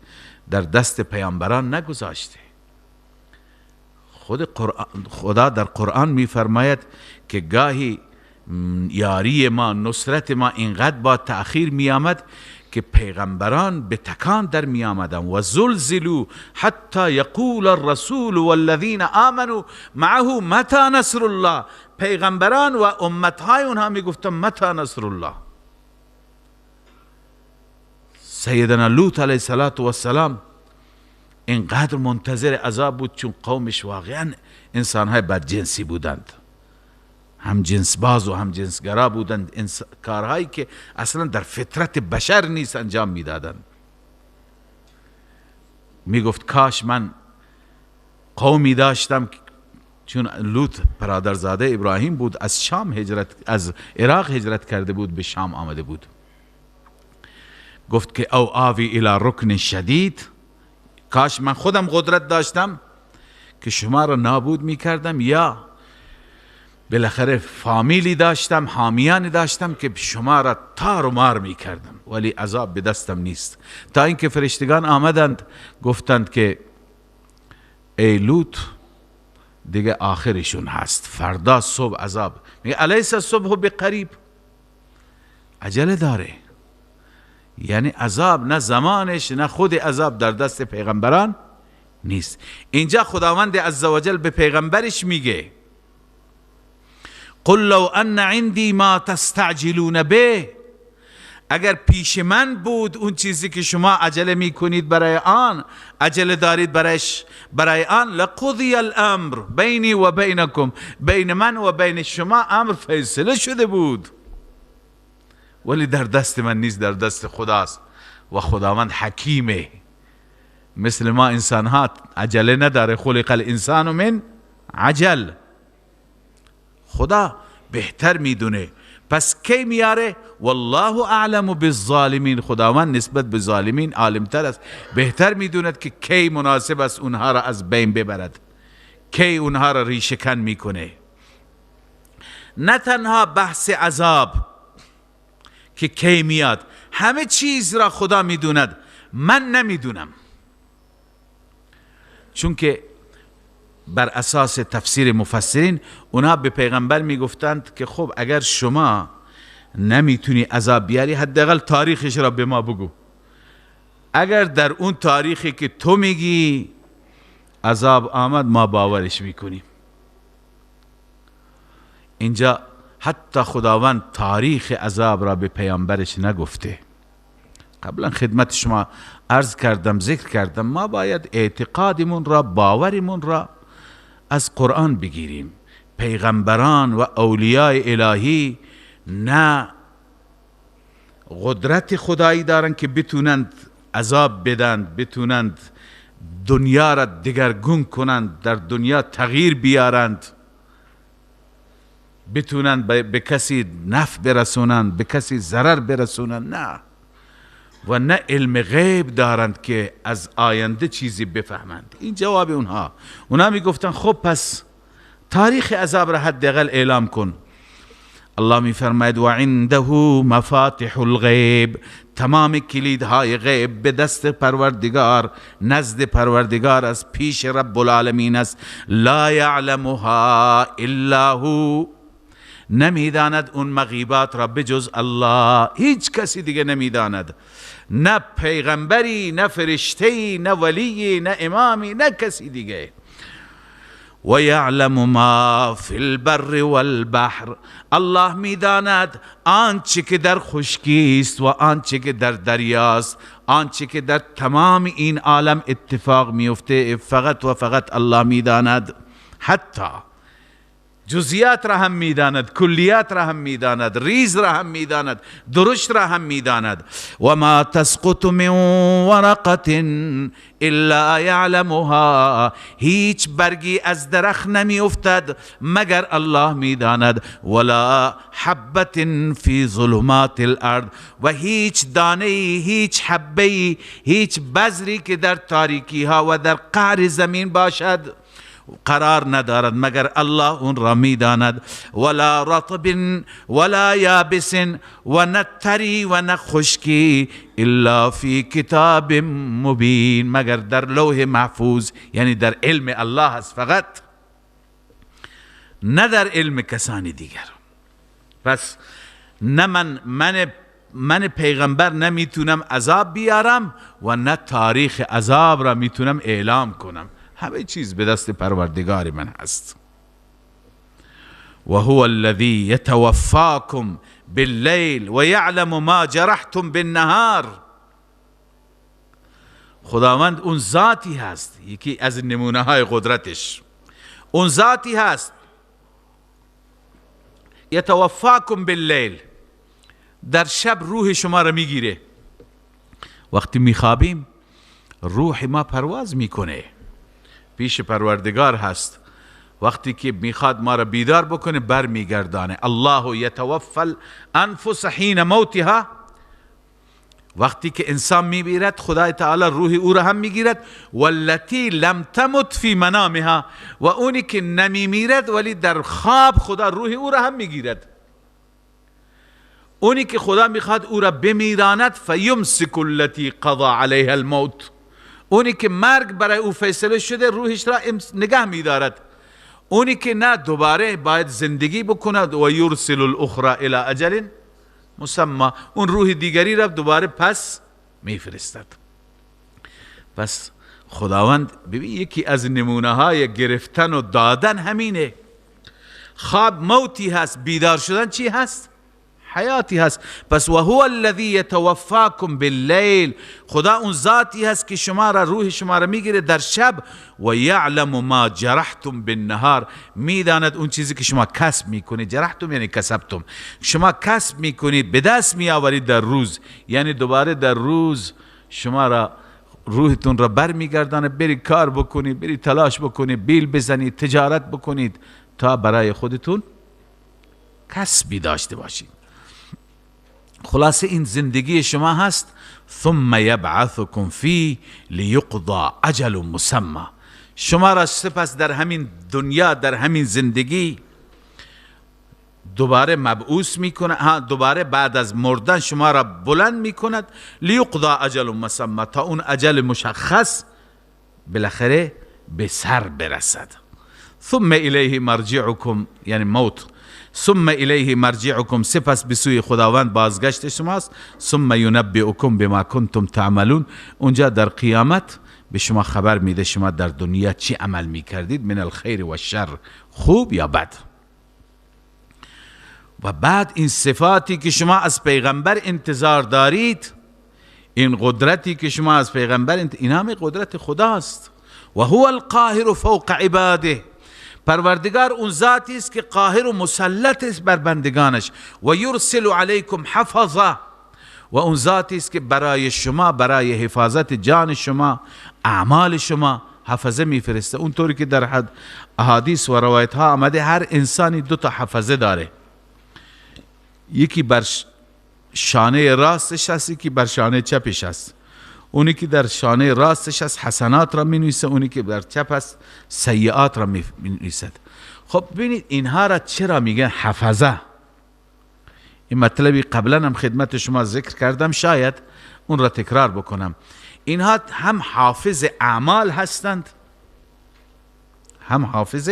در دست پیامبران نگذاشته. خود خدا در قرآن میفرماید که گاهی یاری ما، نصرت ما اینقدر با تأخیر می آمد که پیغمبران به تکان در می آمدن. و زلزلوا حتی یقول الرسول والذین آمنوا معه متى نصر الله. پیغمبران و امتهای اونها می گفتن متى نصر الله. سیدنا لوط علیه السلام اینقدر منتظر عذاب بود، چون قومش واقعا انسانهای بدجنسی بودند، هم جنس باز و هم جنسگرا بودند، کارهایی که اصلا در فطرت بشر نیست انجام میدادند. میگفت کاش من قومی داشتم، چون لوط برادرزاده ابراهیم بود، از شام هجرت، از عراق هجرت کرده بود، به شام آمده بود. گفت که او آوی الی رکن شدید، کاش من خودم قدرت داشتم که شما را نابود میکردم، یا بالاخره فامیلی داشتم، حامیانی داشتم که شما را تار و مار میکردم، ولی عذاب به دستم نیست. تا اینکه فرشتگان آمدند گفتند که ای لوط دیگه آخرشون هست، فردا صبح عذاب. میگه الیس الصبح بقریب، عجله داره، یعنی عذاب نه زمانش نه خود عذاب در دست پیغمبران نیست. اینجا خداوند عزوجل به پیغمبرش میگه قل لو ان عندي ما تستعجلون به، اگر پیش من بود اون چیزی که شما عجله میکنید برای آن، عجله دارید برای آن، لقضی الامر بینی و بینکم، بین من و بین شما امر فیصله شده بود، ولی در دست من نیست، در دست خداست و خداوند حکیمه. مثل ما انسان ها عجله نداره، خلق الانسان من عجل، خدا بهتر میدونه. پس کی میاره؟ والله اعلم بالظالمین، خداوند نسبت به ظالمین عالمتر است، بهتر میدوند که کی مناسب است اونها را از بین ببرد، کی اونها را ریشه‌کن میکنه. نه تنها بحث عذاب که کی میاد، همه چیز را خدا میدوند، من نمیدونم. چون که بر اساس تفسیر مفسرین اونها به پیغمبر میگفتند که خب اگر شما نمیتونی عذاب بیاری، حداقل تاریخش را به ما بگو. اگر در اون تاریخی که تو میگی عذاب آمد، ما باورش میکنیم. اینجا حتی خداوند تاریخ عذاب را به پیامبرش نگفته. قبلا خدمت شما عرض کردم، ذکر کردم، ما باید اعتقادمون را، باورمون را از قرآن بگیریم. پیغمبران و اولیاء الهی نه قدرت خدایی دارند که بتونند عذاب بدند، بتونند دنیا را دگرگون کنند، در دنیا تغییر بیارند، بتونند به کسی نفع برسونند، به کسی ضرر برسونند، نه. و نه علم غیب دارند که از آینده چیزی بفهمند. این جواب اونها. اونها میگفتن خب پس تاریخ عذاب را حداقل اعلام کن. الله میفرماید و عنده مفاتح الغیب، تمام کلیدهای غیب به دست پروردگار، نزد پروردگار است، پیش رب العالمین است. لا یعلمها الا هو، نمیداند اون مغیبات را بجز الله، هیچ کسی دیگه نمیداند، نه پیغمبری، نه فرشته‌ای، نه ولی، نه امامی، نه کسی دیگه. و یعلم ما فی البر والبحر، الله میداند آنچه که در خشکی است و آنچه که در دریاست، آنچه که در تمام این عالم اتفاق میفته، فقط و فقط الله میداند. حتی جزئیات را هم میداند، کلیات را هم میداند، ریز را هم میداند، درشت را هم میداند. و ما تسقط من ورقة الا یعلمها، هیچ برگی از درخت نمی افتد مگر الله میداند. ولا حبة فی ظلمات الارض، و هیچ دانه، هیچ حبه، هیچ بذری که در تاریکی ها و در قعر زمین باشد قرار ندارد مگر الله اون را میداند. ولا رطب ولا یابس، و نه تری و نه خشکی، الا فی کتاب مبین، مگر در لوح محفوظ، یعنی در علم الله است فقط، نه در علم کسانی دیگر. پس نه من پیغمبر نمیتونم عذاب بیارم و نه تاریخ عذاب را میتونم اعلام کنم. همه چیز به دست پروردگار من هست. و هو الذی یتوفاکم باللیل و یعلم ما جرحتم بالنهار. خداوند اون ذاتی هست، یکی از نمونه های قدرتش، اون ذاتی هست یتوفاکم باللیل، در شب روح شما را میگیره. وقتی میخوابیم روح ما پرواز میکنه، پیش پروردگار هست. وقتی که میخواد ما را بیدار بکنه بر میگردانه. الله یتوفى الانفس حین موتها، وقتی که انسان میمیرد خدای تعالی روح او را هم میگیرد. والتی لم تمت فی منامها، و اونی که نمیمیرد ولی در خواب خدا روح او را هم میگیرد. اونی که خدا میخواد او را بمیراند، فیمسک التی قضا علیها الموت، اونی که مرگ برای او فیصله شده روحش را نگه میدارد. اونی که نه دوباره باید زندگی بکند، و یرسل الاخرى الی اجل مسمى، اون روح دیگری را دوباره پس میفرستد. پس خداوند ببین یکی از نمونه های گرفتن و دادن همینه. خواب موتی هست، بیدار شدن چی هست؟ حیاتی هست. پس و هو الذی یتوفاکم باللیل، خدا اون ذاتی هست که شما را، روح شما را میگیره در شب. و یعلم ما جرحتم بالنهار، میداند اون چیزی که شما کسب میکنید. جرحتم یعنی کسبتم، شما کسب میکنید، به دست میآورید در روز، یعنی دوباره در روز شما را، روحتون را بر میگردانه، بری کار بکنید، بری تلاش بکنید، بیل بزنید، تجارت بکنید تا برای خودتون کسبی داشته باشید. خلاصه این زندگی شما هست. ثم یبعثکم فی لیقضى اجل مسمى، شما را سپس در همین دنیا، در همین زندگی دوباره مبعوث میکنه، دوباره بعد از مردن شما را بلند میکند. لیقضى اجل مسمى، تا اون اجل مشخص بالاخره به سر برسد. ثم الیه مرجعکم، یعنی موت. ثم الیه مرجعکم، سپس به سوی خداوند بازگشت شماست. ثم ینبئکم بما کنتم تعملون، اونجا در قیامت به شما خبر میده شما در دنیا چی عمل میکردید، من الخیر و الشر، خوب یا بد. و بعد این صفاتی که شما از پیغمبر انتظار دارید، این قدرتی که شما از پیغمبر این همه قدرت خداست. و هو القاهر فوق عباده، پروردگار اون ذاتی است که قاهر و مسلط است بر بندگانش. و یرسل علیکم حفظه، و اون ذاتی است که برای شما، برای حفاظت جان شما، اعمال شما حفظه میفرسته. اونطوری که در حد احادیث و روایت ها آمده، هر انسانی دو تا حفظه داره، یکی بر شانه راستش هست، یکی بر شانه چپش هست. اونی که در شانه راستش هست حسنات را می نویسه، اونی که در چپ هست سیئات را می نویسد. خب ببینید اینها را چرا میگن حفظه؟ این مطلبی قبلا هم خدمت شما ذکر کردم، شاید اون را تکرار بکنم. اینها هم حافظ اعمال هستند، هم حافظ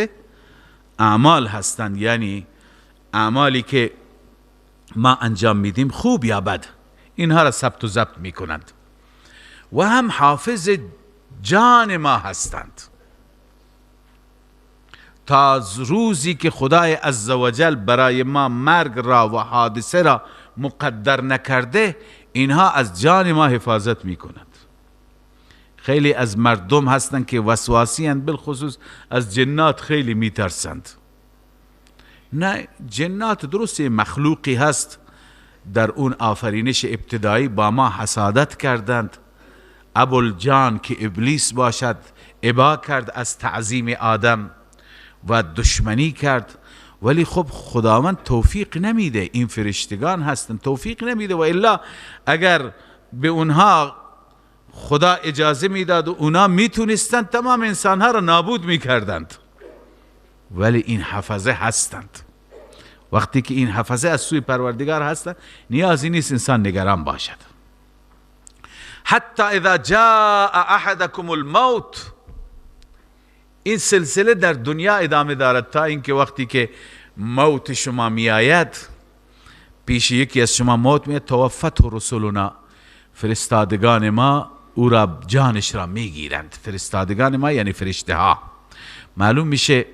اعمال هستند، یعنی اعمالی که ما انجام میدیم خوب یا بد، اینها را ثبت و ضبط میکنند. و هم حافظ جان ما هستند تا روزی که خدای عزوجل برای ما مرگ را و حادثه را مقدر نکرده، اینها از جان ما حفاظت میکنند. خیلی از مردم هستند که وسواسی هستند، بالخصوص از جنات خیلی میترسند. نه، جنات درست مخلوقی هست، در اون آفرینش ابتدایی با ما حسادت کردند. ابوالجان که ابلیس باشد ابا کرد از تعظیم آدم و دشمنی کرد، ولی خب خداوند توفیق نمیده، این فرشتگان هستند توفیق نمیده، و الا اگر به اونها خدا اجازه میداد و اونا میتونستند تمام انسانها را نابود میکردند، ولی این حفظه هستند. وقتی که این حفظه از سوی پروردگار هستند، نیازی نیست انسان نگران باشد. حتی اذا جاء احدکم الموت، این سلسله در دنیا ادامه دارد تا اینکه وقتی که موت شما میآید، پیش یکی از شما موت میآید، توفته رسولنا، فرستادگان ما او را، جانش را میگیرند. فرستادگان ما یعنی فرشته ها. معلوم میشه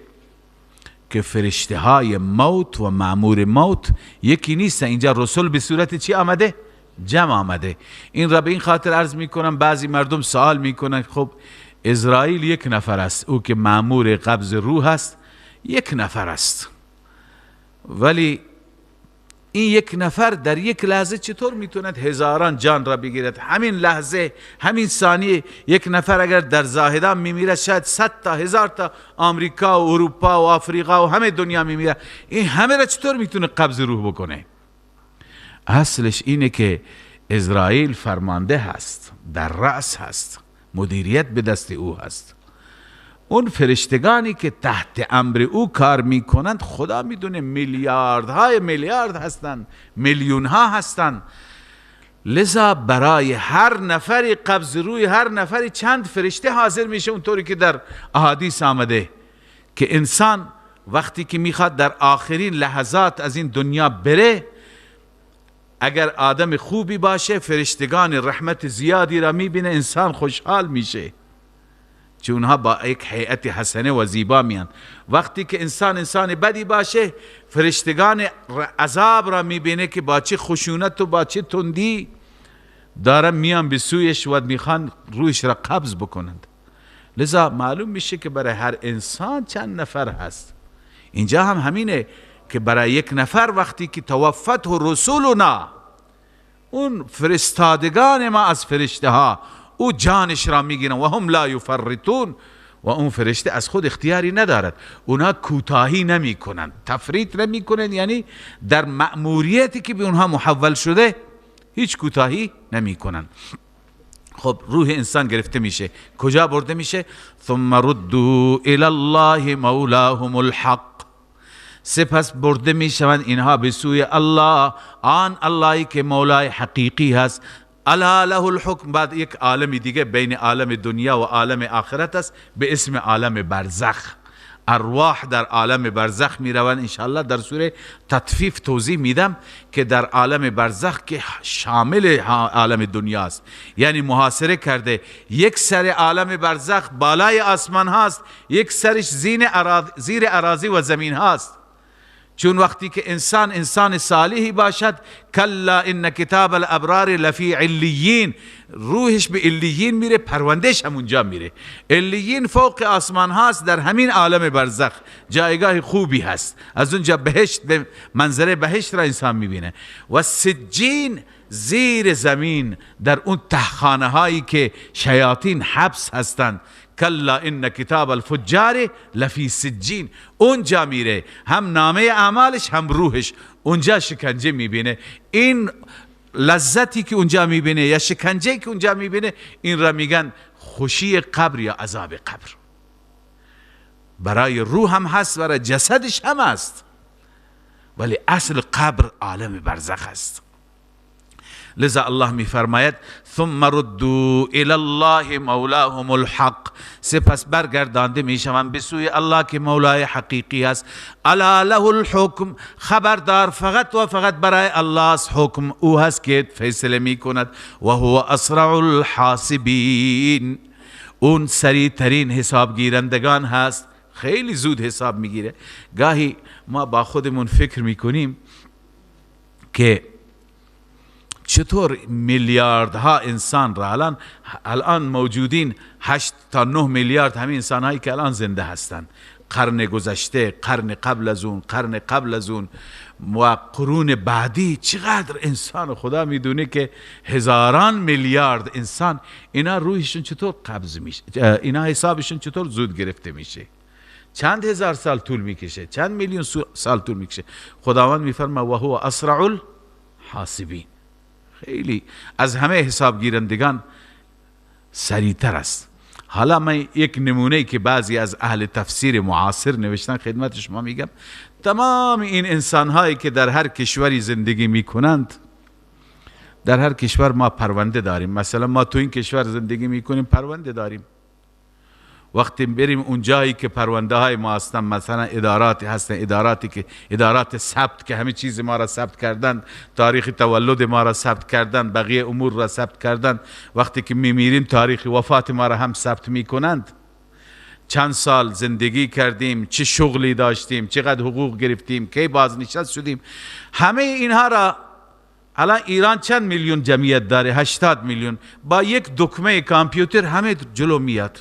که فرشته های موت و مأمور موت یکی نیست. اینجا رسول به صورت چی آمده؟ جمع آمده. این را به این خاطر عرض میکنم، بعضی مردم سوال میکنن خب عزرائیل یک نفر است، او که مأمور قبض روح است یک نفر است، ولی این یک نفر در یک لحظه چطور میتوند هزاران جان را بگیرد؟ همین لحظه، همین ثانیه یک نفر اگر در زاهدان میمیرد، شاید 100 تا 1000 تا آمریکا و اروپا و آفریقا و همه دنیا میمیرد. این همه را چطور میتونه قبض روح بکنه؟ اصلش اینه که عزرائیل فرمانده هست، در رأس هست، مدیریت به دست او هست. اون فرشتگانی که تحت امر او کار میکنند، خدا میدونه میلیاردهای میلیارد هستند، میلیون ها هستند. لذا برای هر نفری قبض روی هر نفری چند فرشته حاضر میشه. اونطوری که در احادیث آمده که انسان وقتی که میخواد در آخرین لحظات از این دنیا بره، اگر آدم خوبی باشه فرشتگان رحمت زیادی را میبینه، انسان خوشحال میشه، چون اونها با یک هیئت حسنه و زیبا میان. وقتی که انسان انسان بدی باشه، فرشتگان عذاب را میبینه که با چه خشونت و با چه تندی دارن میان به سویش و میخوان رویش را قبض بکنند. لذا معلوم میشه که برای هر انسان چند نفر هست. اینجا هم همینه که برای یک نفر وقتی که توفته رسولنا، اون فرستادگان ما از فرشته ها، او جانش را میگیرن و هم لا یفرطون، و اون فرشته از خود اختیاری ندارد، اونها کوتاهی نمی کنند، تفریط نمی کنند، یعنی در مأموریتی که به اونها محول شده هیچ کوتاهی نمی کنند. خب روح انسان گرفته میشه، کجا برده میشه؟ ثم ردوا الی الله مولاهم الحق، سپس برده میشوند اینها به سوی الله، آن اللهی که مولای حقیقی هست. الا له الحکم، بعد یک عالم دیگه بین عالم دنیا و عالم آخرت است به اسم عالم برزخ. ارواح در عالم برزخ می روند. انشاءالله در سوره تطفیف توضیح میدم که در عالم برزخ که شامل عالم دنیا است، یعنی محاصره کرده، یک سر عالم برزخ بالای آسمان هاست، یک سرش زیر اراضی و زمین هاست. چون وقتی که انسان انسان صالحی باشد، کلا ان کتاب الابرار لفی علیین، روحش به علیین میره، پروندهش هم اونجا میره. علیین فوق آسمان هاست، در همین عالم برزخ جایگاه خوبی هست، از اونجا بهشت، به منظره بهشت را انسان میبینه. و سجین زیر زمین، در اون تهخانه هایی که شیاطین حبس هستند، کلا ان کتاب الفجار لفی سجین، اونجا میره، هم نامه اعمالش هم روحش اونجا شکنجه میبینه. این لذتی که اونجا میبینه یا شکنجه که اونجا میبینه، این را میگن خوشی قبر یا عذاب قبر. برای روح هم هست، برای جسدش هم هست، ولی اصل قبر عالم برزخ است. لذا الله میفرماید ثم ردوا الی الله مولاهم الحق، سپس برگردانده میشوند به سوی الله که مولای حقیقی است. الا له الحکم، خبردار فقط و فقط برای الله است، حکم او هست که فیصله میکند. و هو اسرع الحاسبین، اون سریع ترین حساب گیرندگان هست، خیلی زود حساب میگیره. گاهی ما با خودمون فکر میکنیم که چطور میلیاردها انسان را الان موجودین، 8 تا 9 میلیارد همین انسان هایی که الان زنده هستند، قرن گذشته، قرن قبل از اون، قرن قبل از اون و قرون بعدی، چقدر انسان، خدا میدونه که هزاران میلیارد انسان، اینا روحشون چطور قبض میشه، اینا حسابشون چطور زود گرفته میشه، چند هزار سال طول میکشه، چند میلیون سال طول میکشه. خداوند میفرما و هو اسرع الحاسبین، خیلی از همه حساب گیرندگان سریعتر است. حالا من یک نمونه که بعضی از اهل تفسیر معاصر نوشتن خدمت شما میگم. تمام این انسانهایی که در هر کشوری زندگی میکنند، در هر کشور ما پرونده داریم. مثلا ما تو این کشور زندگی میکنیم، پرونده داریم. وقتی بریم اون جایی که پرونده های ما هستن، مثلا اداراتی هستن، اداراتی که ادارات ثبت که همه چیز ما را ثبت کردن، تاریخ تولد ما را ثبت کردن، بقیه امور را ثبت کردن، وقتی که میمیریم تاریخ وفات ما را هم ثبت میکنند. چند سال زندگی کردیم، چه شغلی داشتیم، چقدر حقوق گرفتیم، کی بازنشست شدیم، همه اینها را. الان ایران چند میلیون جمعیت داره؟ 80 میلیون. با یک دکمه کامپیوتر همه جلو میاد.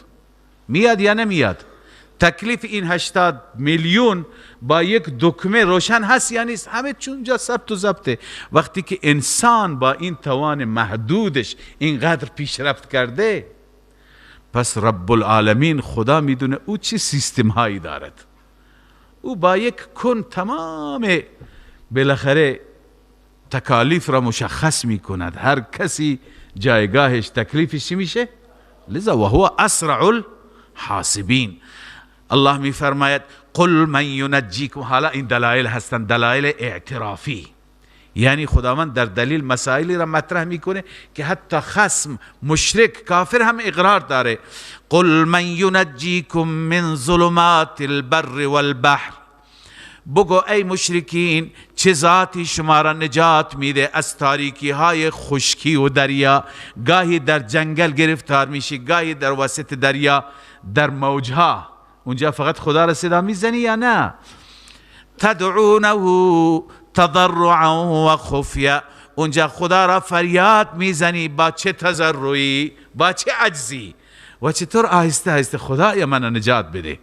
میاد یا نمیاد؟ تکلیف این 80 میلیون با یک دکمه روشن هست یا نیست؟ همه چونجا ثبت و ضبطه. وقتی که انسان با این توان محدودش اینقدر پیشرفت کرده، پس رب العالمین خدا میدونه او چه سیستم هایی دارد. او با یک کن تمام بالاخره تکالیف را مشخص میکند، هر کسی جایگاهش تکلیفش میشه. لذا و هو اسرع الحاسبین. الله میفرماید قل من ینجیکم. حالا این دلایل هستند، دلایل اعترافی، یعنی خداوند در دلیل مسائلی را مطرح میکنه که حتی خصم، مشرک، کافر هم اقرار داره. قل من ینجیکم من ظلمات البر والبحر، بگو ای مشرکین چه ذاتی شما را نجات میده از تاریکی های خشکی و دریا؟ گاهی در جنگل گرفتار میشی، گاهی در وسط دریا در موجها، اونجا فقط خدا را صدا میزنی یا نه؟ تدعونه تضرعا و خفیه، اونجا خدا را فریاد میزنی با چه تضرعی، با چه عجزی و چطور آهسته آهسته خدایا منو نجات بده.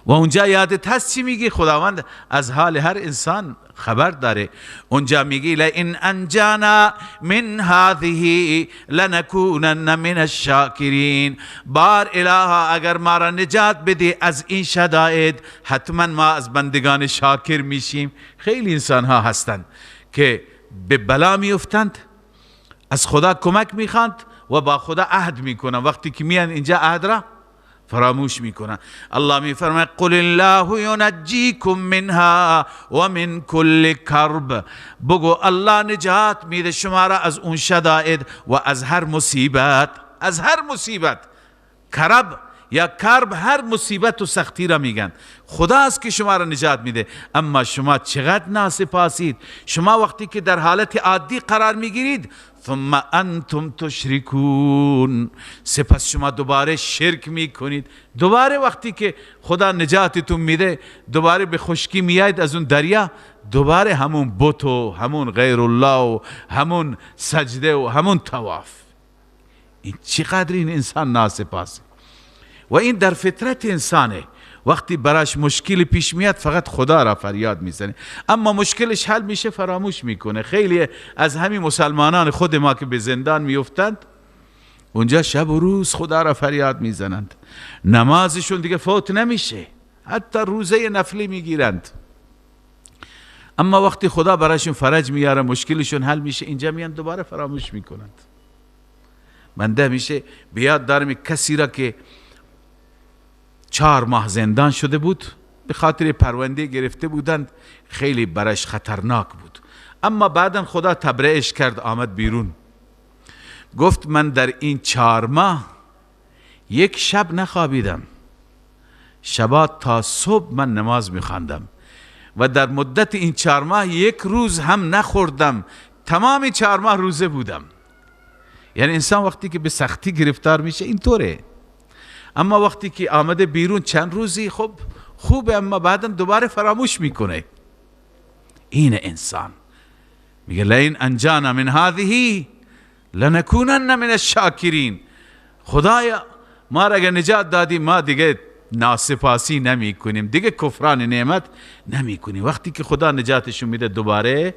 و اونجا یادت هست چی میگی؟ خداوند از حال هر انسان خبر داره. اونجا میگی لئن انجانا من هذه لنکونن من الشاکرین، بار الها اگر ما را نجات بدی از این شدائد حتما ما از بندگان شاکر میشیم. خیلی انسان ها هستند که به بلا میفتند، از خدا کمک میخواند و با خدا عهد میکنن، وقتی که میان اینجا عهد را فراموش میکنن. الله میفرماید قل الله ینجیکم منها و من کل کرب، بگو الله نجات میده شما را از اون شدائد و از هر مصیبت. از هر مصیبت، کرب یا کرب هر مصیبت و سختی را میگن. خدا است که شما را نجات میده، اما شما چقدر ناسپاسید. شما وقتی که در حالت عادی قرار میگیرید ثم انتم تشرکون، سپس شما دوباره شرک میکنید. دوباره وقتی که خدا نجاتتون میده دوباره به خشکی میاید از اون دریا، دوباره همون بت و همون غیر الله و همون سجده و همون طواف. این چقدر این انسان ناسپاسه و این در فطرت انسانه. وقتی براش مشکل پیش میاد فقط خدا را فریاد میزنه، اما مشکلش حل میشه فراموش میکنه. خیلی از همین مسلمانان خود ما که به زندان میفتند اونجا شب و روز خدا را فریاد میزنند، نمازشون دیگه فوت نمیشه، حتی روزه نفلی میگیرند. اما وقتی خدا براشون فرج میاره مشکلشون حل میشه، اینجا میان دوباره فراموش میکنند. بنده میشه بیاد دارم کسی را که 4 ماه زندان شده بود، به خاطر پرونده گرفته بودند، خیلی برش خطرناک بود، اما بعدا خدا تبرئش کرد آمد بیرون. گفت من در این 4 ماه یک شب نخوابیدم، شبا تا صبح من نماز میخواندم و در مدت این 4 ماه یک روز هم نخوردم، تمام 4 ماه روزه بودم. یعنی انسان وقتی که به سختی گرفتار میشه اینطوره، اما وقتی که آمده بیرون چند روزی خب خوبه، اما بعدا دوباره فراموش میکنه. این انسان میگه لئن انجانا من هذه لنکونن من الشاکرین، خدایا ما را اگر نجات دادی ما دیگه ناسپاسی نمی کنیم، دیگه کفران نعمت نمی کنیم. وقتی که خدا نجاتشون میده دوباره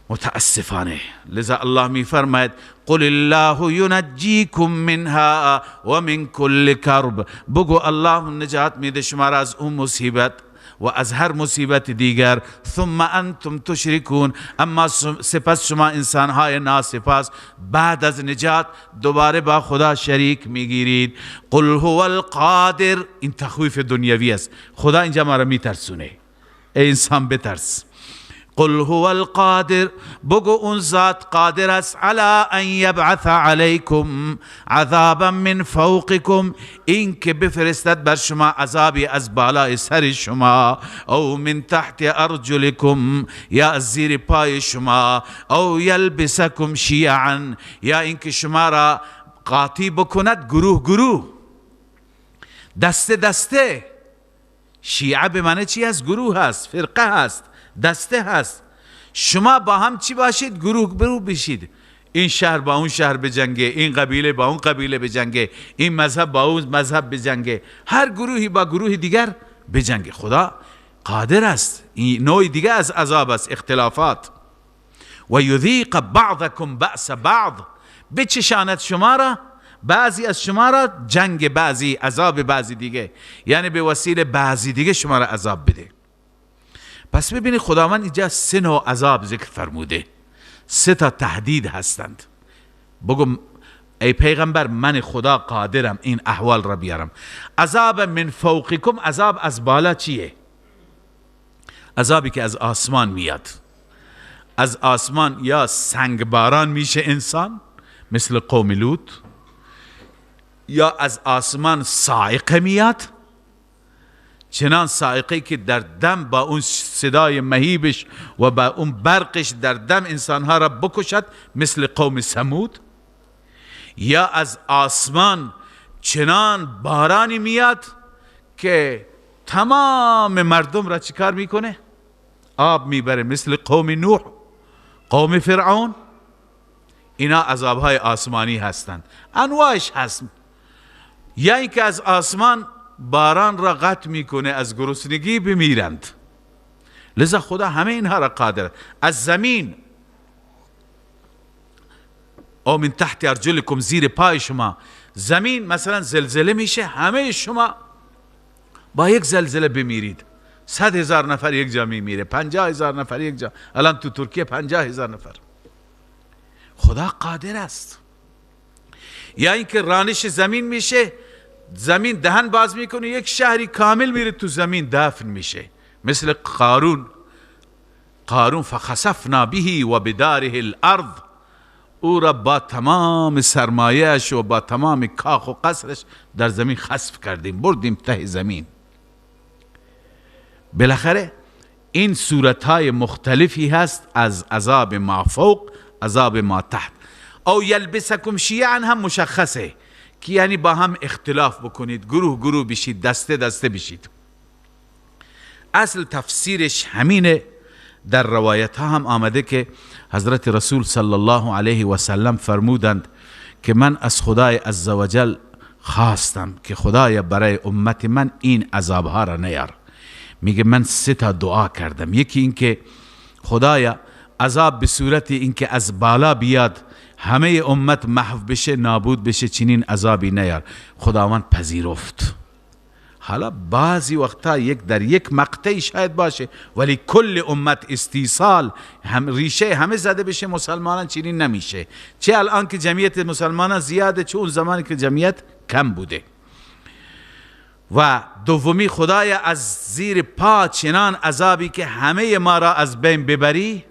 متاسفانه. لذا الله می فرماید قل الله ینجیکم منها و من کل کرب، بگو الله نجات میده شما را از اون مصیبت و از هر مصیبت دیگر. ثم انتم تشرکون، اما سپس شما انسانهای ناسپاس بعد از نجات دوباره با خدا شریک میگیرید. قل هو القادر، این تخویف دنیوی است، خدا اینجا ما را میترسونه، ای انسان بترس. قل هو القادر، بگو اون ذات قادر است علی ان یبعث علیکم عذابا من فوقکم، این که بفرستد بر شما عذابی از بالای سر شما، او من تحت ارجلکم، یا از زیر پای شما، او یلبسکم شیعا، یا اینکه شما را قاطی بکند گروه گروه، دسته دسته. شیعه به معنی چی است؟ گروه هست، فرقه هست، دسته هست. شما با هم چی باشید؟ گروه گروه بشید. این شهر با اون شهر بجنگه، این قبیله با اون قبیله بجنگه، این مذهب با اون مذهب بجنگه، هر گروهی با گروه دیگر بجنگه. خدا قادر است. این نوع دیگه از عذاب است، اختلافات. و یذیق بعضکم بأس بعض، بچشاند شما را، بعضی از شما را جنگ بعضی، عذاب بعضی دیگه، یعنی به وسیله بعضی دیگه شما را عذاب بده. پس ببینید خداوند اینجا 3 نوع عذاب ذکر فرموده، 3 تا تهدید هستند. بگو ای پیغمبر من خدا قادرم این احوال را بیارم. عذاب من فوقکم، عذاب از بالا چیه؟ عذابی که از آسمان میاد. از آسمان یا سنگ باران میشه انسان مثل قوم لوط، یا از آسمان صاعقه میاد. چنان صاعقه که در دم با اون صدای مهیبش و با اون برقش در دم انسانها را بکشد، مثل قوم ثمود. یا از آسمان چنان بارانی میاد که تمام مردم را چیکار میکنه؟ آب میبره، مثل قوم نوح، قوم فرعون. اینا عذابهای آسمانی هستند، انواعش هست. یا اینکه از آسمان باران را قطع میکنه، از گرسنگی بمیرند. لذا خدا همه اینها را قادر. از زمین، او من تحت ارجلکم، زیر پای شما زمین مثلا زلزله میشه، همه شما با یک زلزله بمیرید. 100,000 نفر یک جا میمیره، 50,000 نفر یک جا. الان تو ترکیه 50,000 نفر. خدا قادر است. یا اینکه رانش زمین میشه، زمین دهن باز میکنه، یک شهری کامل میره تو زمین دفن میشه، مثل قارون. قارون فخسفنا به و بداره الارض، او را با تمام سرمایه‌اش و با تمام کاخ و قصرش در زمین خسف کردیم، بردیم ته زمین. بالاخره این صورتهای مختلفی هست از عذاب ما فوق، عذاب ما تحت. او یلبسکم شیعا هم مشخصه که یعنی با هم اختلاف بکنید، گروه گروه بشید، دسته دسته بشید. اصل تفسیرش همینه. در روایت ها هم آمده که حضرت رسول صلی الله علیه و سلم فرمودند که من از خدای عزوجل خواستم که خدای برای امت من این عذاب ها را نیار. میگه من 3 تا دعا کردم. یکی این که خدایا عذاب به صورت این که از بالا بیاد همه امت محو بشه، نابود بشه، چنین عذابی نیار. خداوند پذیرفت. حالا بعضی وقتا یک در یک مقطعی شاید باشه، ولی کل امت استیصال هم ریشه همه زده بشه، مسلمانان چنین نمیشه. چه الان که جمعیت مسلمانان زیاده، چه اون زمانی که جمعیت کم بوده. و دومی، خدای از زیر پا چنان عذابی که همه ما را از بین ببری،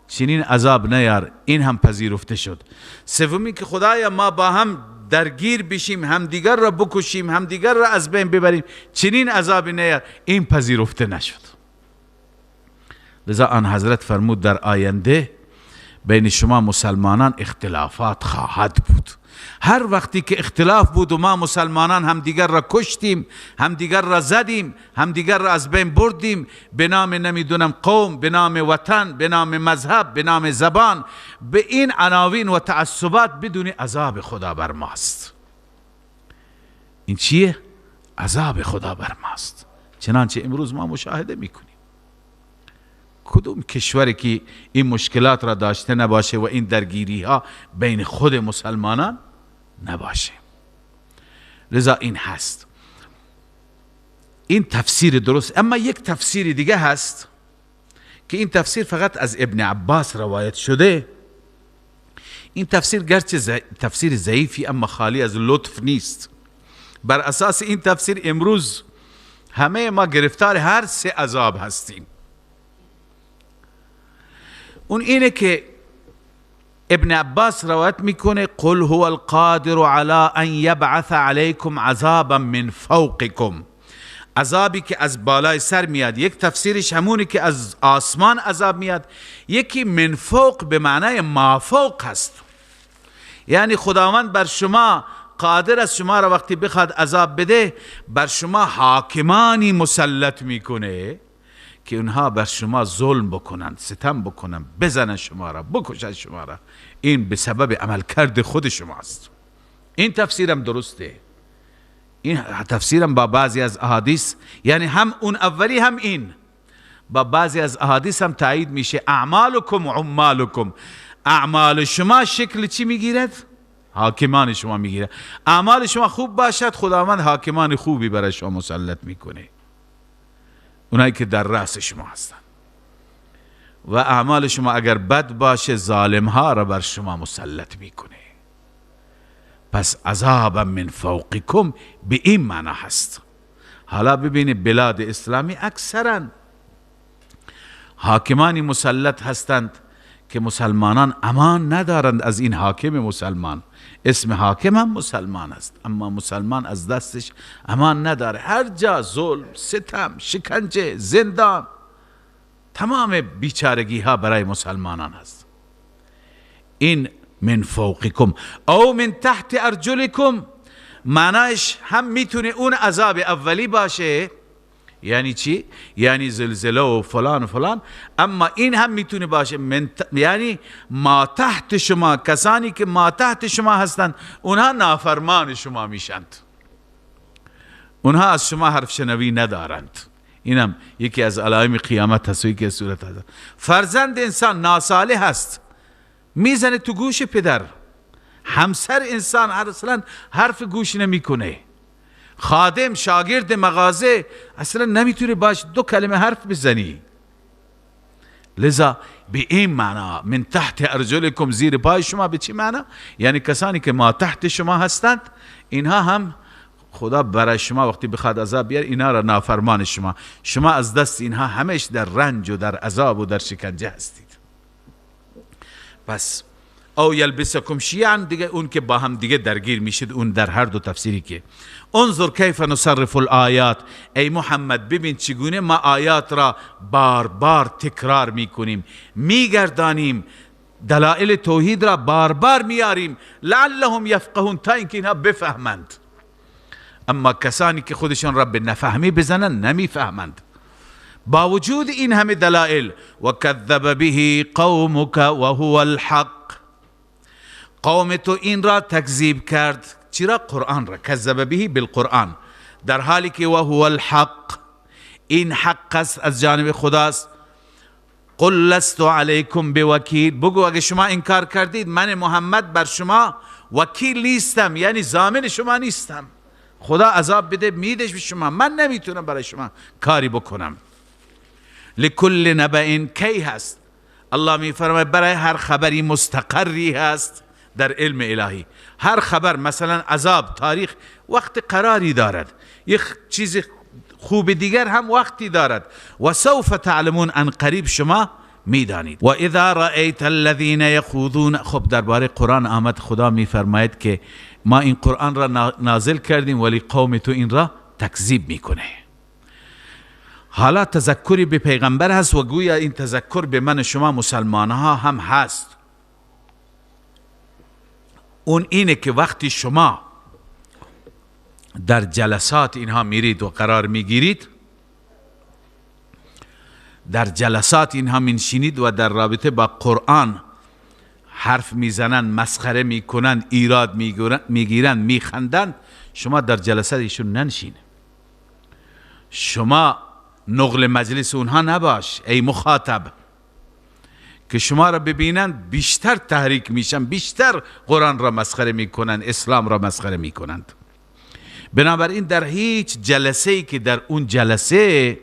چنین عذاب نیار. این هم پذیرفته شد. سومی که خدایا ما با هم درگیر بشیم، همدیگر را بکشیم، همدیگر را از بین ببریم، چنین عذابی نیار. این پذیرفته نشد. لذا آن حضرت فرمود در آینده بین شما مسلمانان اختلافات خواهد بود. هر وقتی که اختلاف بود و ما مسلمانان همدیگر را کشتیم، همدیگر را زدیم، همدیگر را از بین بردیم، به نام نمیدونم قوم، به نام وطن، به نام مذهب، به نام زبان، به این عناوین و تعصبات، بدون عذاب خدا بر ماست. این چیه؟ عذاب خدا بر ماست. چنانچه امروز ما مشاهده میکنیم. کدوم کشوری که این مشکلات را داشته نباشه و این درگیری ها بین خود مسلمانان نباشه؟ لذا این هست، این تفسیر درست. اما یک تفسیر دیگه هست که این تفسیر فقط از ابن عباس روایت شده. این تفسیر گرچه تفسیر ضعیفی اما خالی از لطف نیست. بر اساس این تفسیر امروز همه ما گرفتار هر سه عذاب هستیم. اون اینه که ابن عباس روایت میکنه قل هو القادر على ان یبعث علیکم عذابا من فوقکم، عذابی که از بالای سر میاد. یک تفسیرش همونه که از آسمان عذاب میاد، یکی من فوق به معنای ما فوق هست، یعنی خداوند بر شما قادر است، شما را وقتی بخواد عذاب بده بر شما حاکمانی مسلط میکنه که اونها بر شما ظلم بکنن، ستم بکنن، بزنن شما را، بکشن شما را. این به سبب عملکرد خود شماست. این تفسیرم درسته، این تفسیرم با بعضی از احادیث، یعنی هم اون اولی هم این، با بعضی از احادیث هم تایید میشه. اعمالکم عمالکم، اعمال شما شکل چی میگیرد؟ حاکمان شما میگیرد. اعمال شما خوب باشد، خداوند حاکمان خوبی برای شما مسلط میکنه، اونایی که در رأس شما هستن. و اعمال شما اگر بد باشه، ظالم ها را بر شما مسلط میکنه. پس عذاب من فوقکم به این معنا هست. حالا ببینید بلاد اسلامی اکثرا حاکمانی مسلط هستند که مسلمانان امان ندارند از این حاکم مسلمان. اسم حاکم هم مسلمان است، اما مسلمان از دستش امان نداره. هر جا ظلم، ستم، شکنجه، زندان، تمام بیچارگی ها برای مسلمانان است. این من فوقکم او من تحت ارجلکم معنایش هم میتونه اون عذاب اولی باشه، یعنی چی؟ یعنی زلزله و فلان و فلان. اما این هم میتونه باشه یعنی ما تحت شما، کسانی که ما تحت شما هستند اونها نافرمان شما میشند، اونها از شما حرف شنوی ندارند. اینم یکی از علائم قیامت هست و یکی از صورت هست. فرزند انسان ناصالح هست، میزنه تو گوش پدر. همسر انسان اصلا حرف گوش نمیکنه. خادم، شاگرد مغازه اصلا نمیتونه باش دو کلمه حرف بزنی. لذا به این معنا من تحت ارجلکم، زیر پای شما، به چی معنا؟ یعنی کسانی که ما تحت شما هستند اینها هم خدا برای شما وقتی بخواد عذاب بیاره اینها را نافرمان شما، شما از دست اینها همیش در رنج و در عذاب و در شکنجه هستید. پس او یلبسکم شیعا، دیگه اون که با هم دیگه درگیر میشید، اون در هر دو تفسیری که انظر کیف نصرف الآیات، ای محمد ببین چگونه ما آیات را بار بار تکرار میکنیم، میگردانیم، دلائل توحید را بار بار میاریم، لعلهم یفقهون، تا اینکه اینها بفهمند. اما کسانی که خودشان را به نفهمی بزنند نمیفهمند. با وجود این همه دلائل، و کذب به قومک و هو الحق، قوم تو این را تکذیب کرد. چرا؟ قرآن را. کذب به بالقرآن، در حالی که و هو الحق، این حق است از جانب خداست. قل لست علیکم بوکیل، بگو اگه شما انکار کردید من محمد بر شما وکیل نیستم، یعنی ضامن شما نیستم. خدا عذاب بده میدش به شما، من نمیتونم برای شما کاری بکنم. لکل نبأ کی هست، الله میفرماید برای هر خبری مستقری هست در علم الهی. هر خبر، مثلا عذاب، تاریخ، وقت قراری دارد، یک چیز خوب دیگر هم وقتی دارد. و سوف تعلمون، ان قریب شما میدانید. و اذا رأیت الذین یخوضون، خب درباره قرآن آمد، خدا میفرماید که ما این قرآن را نازل کردیم ولی قوم تو این را تکذیب میکنه. حالا تذکری به پیغمبر هست و گویا این تذکر به من شما مسلمان ها هم هست. اون اینه که وقتی شما در جلسات اینها میرید و قرار میگیرید، در جلسات اینها منشینید و در رابطه با قرآن حرف میزنند، مسخره میکنند، ایراد میگیرند، میخندند، شما در جلسات ایشون ننشین، شما نقل مجلس اونها نباش ای مخاطب، که شما را ببینند بیشتر تحریک میشن، بیشتر قرآن را مسخره میکنند، اسلام را مسخره میکنند. بنابراین در هیچ جلسه ای که در اون جلسه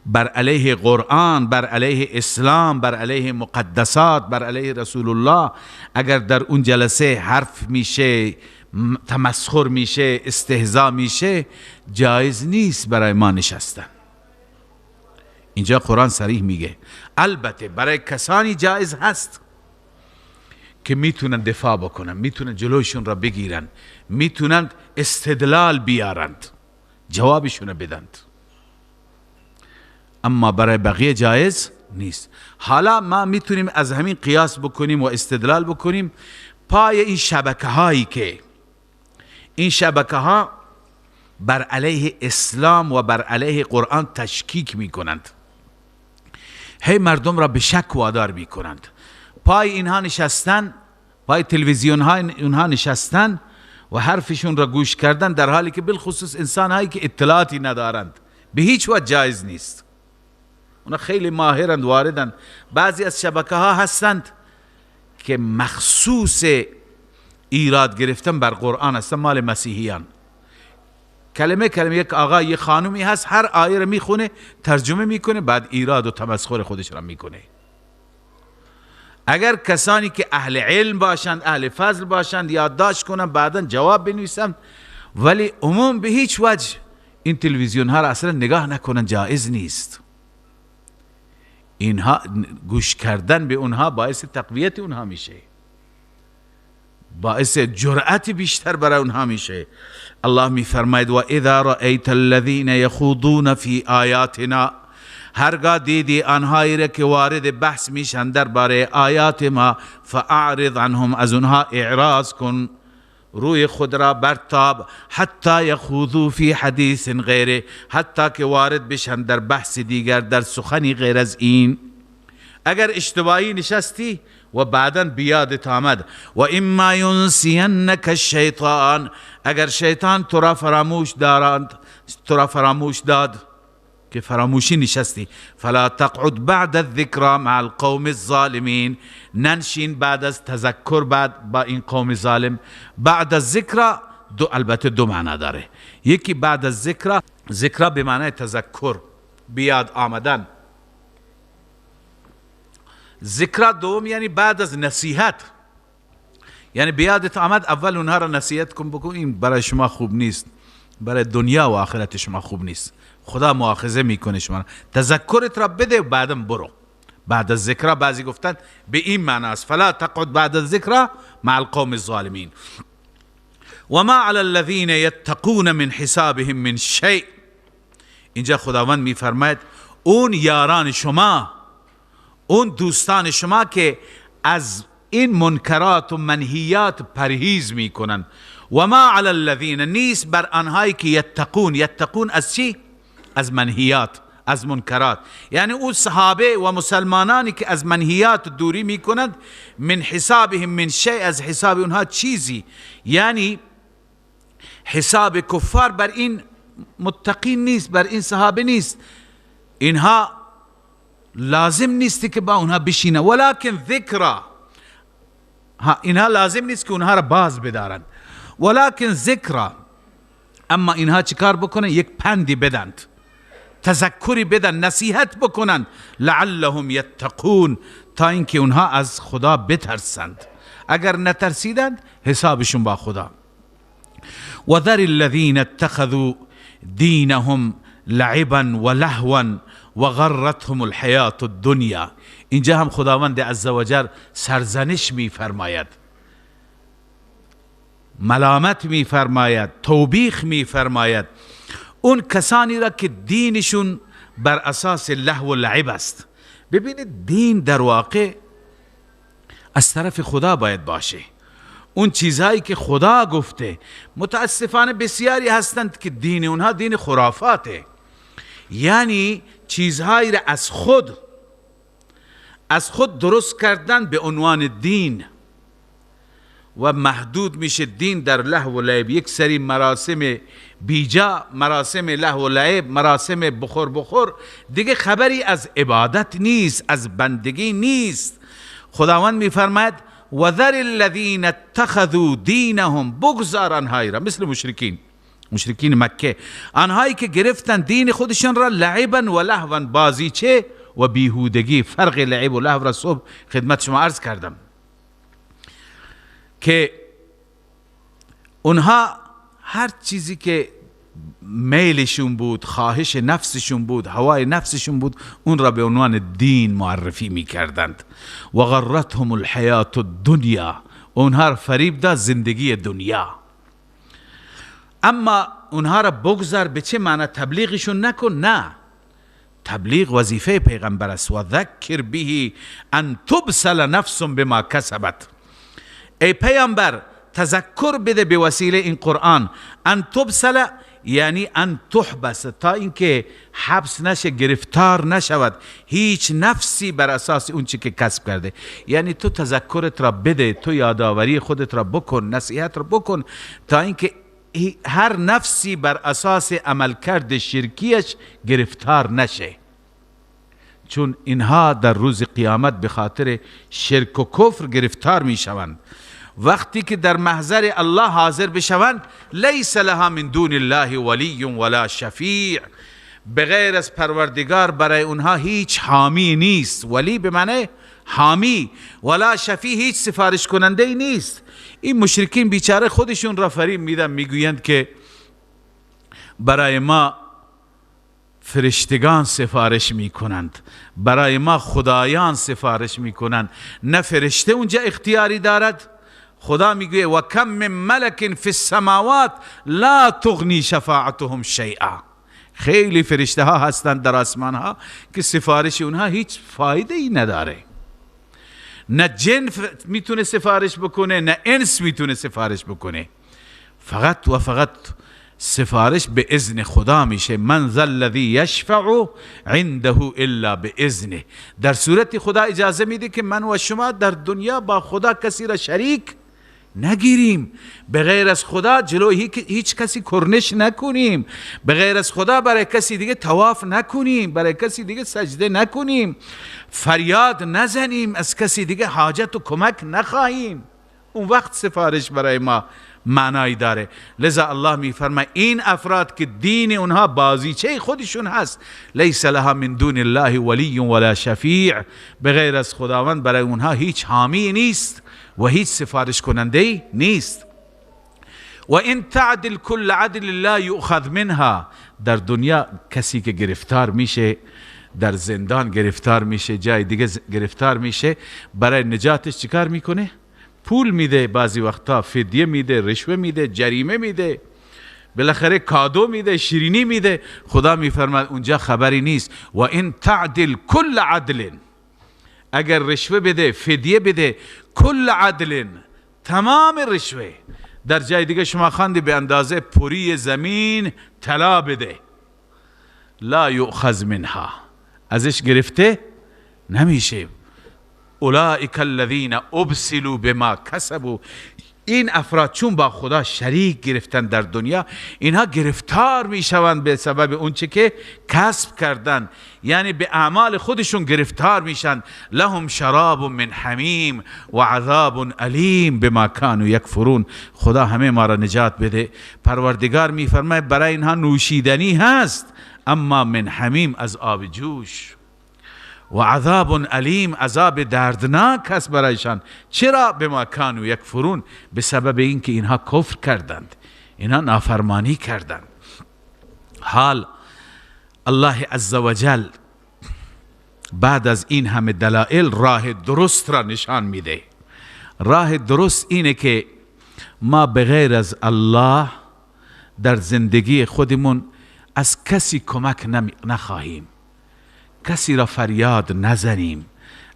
بر علیه قرآن، بر علیه اسلام، بر علیه مقدسات، بر علیه رسول الله، اگر در اون جلسه حرف میشه، تمسخر میشه، استهزا میشه، جایز نیست برای ما نشستن. اینجا قرآن صریح میگه. البته برای کسانی جایز هست که میتونن دفاع بکنن، میتونن جلوشون را بگیرن، میتونن استدلال بیارند، جوابشون را بدند، اما برای بقیه جایز نیست. حالا ما میتونیم از همین قیاس بکنیم و استدلال بکنیم پای این شبکه هایی که این شبکه ها بر علیه اسلام و بر علیه قرآن تشکیک میکنند، هی مردم را به شک وادار میکنند. پای اینها نشستن، پای تلویزیون های اینها نشستن و حرفشون را گوش کردن، در حالی که بالخصوص انسان هایی که اطلاعاتی ندارند، به هیچ وجه جایز نیست. اونا خیلی ماهرند، واردند. بعضی از شبکه ها هستند که مخصوص ایراد گرفتن بر قرآن هستند، مال مسیحیان. کلمه کلمه یک آقا یک خانومی هست، هر آیه رو میخونه، ترجمه میکنه، بعد ایراد و تمسخر خودش را میکنه. اگر کسانی که اهل علم باشند، اهل فضل باشند، یادداشت کنند، بعدا جواب بنویسند، ولی عموم به هیچ وجه این تلویزیون ها را اصلا نگاه نکنند، جایز نیست. اینها گوش کردن به اونها باعث تقویت اونها میشه، باعث جرأت بیشتر برای اونها میشه. الله میفرماید و اذا رأیت الذین یخوضون فی آیاتنا، هرگاه دیدی آنهایی را که وارد بحث میشن درباره آیات ما، فاعرض عنهم، از اونها اعراض کن، روی خود را برتاب، حتی یخوضوا فی حدیث غیره، حتی که وارد بشن در بحث دیگر، در سخنی غیر از این. اگر اشتباهی نشستی و بعدا بیادت آمد، و اما ینسینک الشیطان، اگر شیطان تو را فراموش دارند، تو را فراموش داد که فراموشی نشستی، فلا تقعد بعد الذکر مع القوم الظالمین، ننشین بعد از تذکر بعد با این قوم ظالم. بعد از ذکر دو، البته دو معنا داره، یکی بعد از ذکر، ذکر به معنای تذکر، بیاد آمدن. ذکر دوم یعنی بعد از نصیحت، یعنی بیادت آمد اول اونها را نصیحت کن، بگو این برای شما خوب نیست، برای دنیا و آخرت شما خوب نیست، خدا مؤاخذه میکنه شما، تذکرت را بده و بعدم برو. بعد از ذکر بعضی گفتند به این معنی است، فلا تقعد بعد الذکر مع القوم الظالمین. و ما علی الذین یتقون من حسابهم من شیء، اینجا خداوند میفرماید اون یاران شما، اون دوستان شما که از این منکرات و منهیات پرهیز میکنن. و ما علی الذین، نیست بر آنهایی که یتقون، یتقون از چی؟ از منهیات، از منکرات، یعنی او صحابه و مسلمانانی که از منهیات دوری میکنند، من حسابهم من شیء، از حساب اونها چیزی، یعنی حساب کفار بر این متقین نیست، بر این صحابه نیست، اینها لازم نیست که با اونها بشینه، ولکن ذکر، اینها لازم نیست که اونها را باز بدارند، ولکن ذکر، اما اینها چیکار بکنن؟ یک پندی بدند، تذکری بدن، نصیحت بکنند، لعلهم یتقون، تا اینکه اونها از خدا بترسند. اگر نترسیدند حسابشون با خدا. وذر الذین اتخذوا دینهم لعبا ولهوا وغرتهم الحیات الدنیا. اینجا هم خداوند عزوجل سرزنش میفرماید، ملامت میفرماید، توبیخ میفرماید اون کسانی را که دینشون بر اساس لهو و لعب است. ببینید دین در واقع از طرف خدا باید باشه، اون چیزهایی که خدا گفته. متاسفانه بسیاری هستند که دین اونها دین خرافاته، یعنی چیزهایی را از خود درست کردن به عنوان دین و محدود میشه دین در لهو و لعب. یک سری مراسم بیجا، مراسم لهو و لعب، مراسم بخور بخور، دیگه خبری از عبادت نیست، از بندگی نیست. خداوند میفرماید وذر الذین اتخذوا دینهم، بگذار آنهایی را، مثل مشرکین، مشرکین مکه، آنهایی که گرفتن دین خودشان را لعبا و لهوا، بازیچه و بیهودگی. فرق لعب و لهو را صبح خدمت شما عرض کردم که اونها هر چیزی که میلشون بود، خواهش نفسشون بود، هوای نفسشون بود، اون را به عنوان دین معرفی میکردند. و غرتهم الحیات الدنیا، اونها را فریب داد زندگی دنیا. اما اونها را بگذار، به چه معنی؟ تبلیغشون نکن، نه، تبلیغ وظیفه پیغمبر است. و ذکر به ان تبسل نفس بما کسبت، ای پیامبر تذکر بده به وسیله این قرآن. ان تبسل یعنی ان تحبس، تا اینکه حبس نشه، گرفتار نشود هیچ نفسی بر اساس اون چی که کسب کرده. یعنی تو تذکرت را بده، تو یادآوری خودت را بکن، نصیحت را بکن، تا اینکه هر نفسی بر اساس عملکرد شرکیش گرفتار نشه. چون اینها در روز قیامت به خاطر شرک و کفر گرفتار می شوند. وقتی که در محضر الله حاضر بشوند، لیس لها من دون الله ولی ولا شفیع، بغیر از پروردگار برای اونها هیچ حامی نیست. ولی به معنی حامی، ولا شفیع هیچ سفارش کننده ای نیست. این مشرکین بیچاره خودشون را فریب میدن، میگویند که برای ما فرشتگان سفارش میکنند، برای ما خدایان سفارش میکنند. نه فرشته اونجا اختیاری دارد. خدا میگوید و کم من ملک فی السماوات لا تغنی شفاعتهم شیئا. خیلی فرشته ها هستند در آسمان ها که سفارش اونها هیچ فایده ای نداره. نه جن میتونه سفارش بکنه، نه انس میتونه سفارش بکنه. فقط و فقط سفارش به اذن خدا میشه. من ذا الذی یشفع عنده الا باذنه. در صورت خدا اجازه میده که من و شما در دنیا با خدا کسی را شریک نگیریم، به غیر از خدا جلوی هیچ کسی کرنش نکنیم، به غیر از خدا برای کسی دیگه طواف نکنیم، برای کسی دیگه سجده نکنیم، فریاد نزنیم، از کسی دیگه حاجت و کمک نخواهیم. اون وقت سفارش برای ما معنایی داره. لذا الله میفرماید این افراد که دین اونها بازیچه خودشون هست، لیس لها من دون الله ولی ولا شفیع، به غیر از خداوند برای اونها هیچ حامی نیست و هیچ سفارش کننده نیست. و این تعدل کل عدل لا یؤخذ منها. در دنیا کسی که گرفتار میشه، در زندان گرفتار میشه، جای دیگه گرفتار میشه، برای نجاتش چیکار میکنه؟ پول میده، بعضی وقتا فدیه میده، رشوه میده، جریمه میده، بالاخره کادو میده، شیرینی میده. خدا میفرماد اونجا خبری نیست. و این تعدل کل عدل، اگر رشوه بده، فدیه بده، کل عدل، تمام رشوه. در جای دیگه شما خواندی به اندازه پوری زمین طلا بده، لا یؤخذ منها، ازش گرفته نمیشه. اولئک الذین ابسلوا بما کسبوا. این افراد چون با خدا شریک گرفتن در دنیا، اینها گرفتار میشوند به سبب اون چه که کسب کردن، یعنی به اعمال خودشون گرفتار میشن. لهم شراب من حمیم و عذاب الیم بما کانوا یکفرون. خدا همه ما را نجات بده. پروردگار میفرماید برای اینها نوشیدنی هست، اما من حمیم، از آب جوش، و عذاب الیم، عذاب دردناک هست برایشان. چرا؟ بما کانوا یکفرون، به سبب اینکه اینها کفر کردند، اینها نافرمانی کردند. حال الله عزوجل بعد از این همه دلایل راه درست را نشان میده. راه درست اینه که ما بغیر از الله در زندگی خودمون از کسی کمک نخواهیم، کسی را فریاد نزنیم،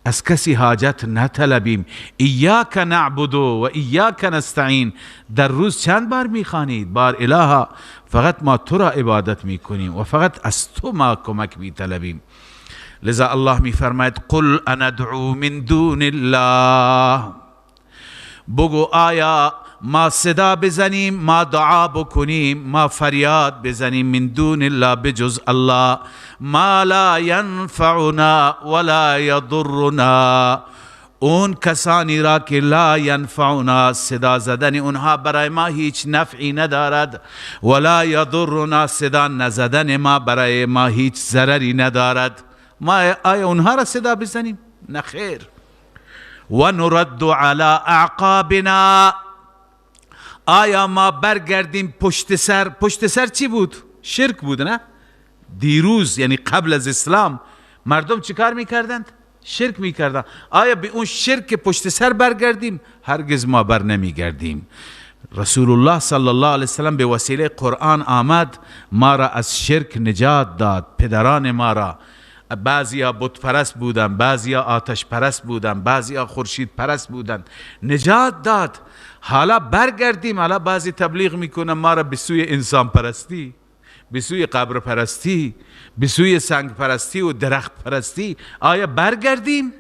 از کسی حاجت نطلبیم. ایاک نعبد و ایاک نستعین. در روز چند بار میخوانید؟ بار الها فقط ما تو را عبادت میکنیم و فقط از تو ما کمک میطلبیم. لذا الله میفرماید قل اندعو من دون الله، بگو آیا ما صدا بزنیم، ما دعا بکنیم، ما فریاد بزنیم من دون الله، بجز الله، ما لا ینفعنا ولا یضرنا، اون کسانی را که لا ینفعنا، صدا زدن اونها برای ما هیچ نفعی ندارد، ولا یضرنا، صدا نزدن ما برای ما هیچ ضرری ندارد. ما آیا اونها را صدا بزنیم؟ نه خیر. و نرد علی اعقابنا، آیا ما برگردیم پشت سر؟ پشت سر چی بود؟ شرک بود نه؟ دیروز یعنی قبل از اسلام مردم چیکار میکردند؟ شرک میکردند. آیا به اون شرک پشت سر برگردیم؟ هرگز ما بر نمیگردیم. رسول الله صلی الله علیه وسلم به وسیله قرآن آمد، ما را از شرک نجات داد. پدران ما را، بعضیا بت پرست بودن، بعضیا آتش پرست بودن، بعضیا خورشید پرست بودن، نجات داد. حالا برگردیم، حالا بعضی تبلیغ میکنن ما را به سوی انسان پرستی، به سوی قبر پرستی، به سوی سنگ پرستی و درخت پرستی. آیا برگردیم؟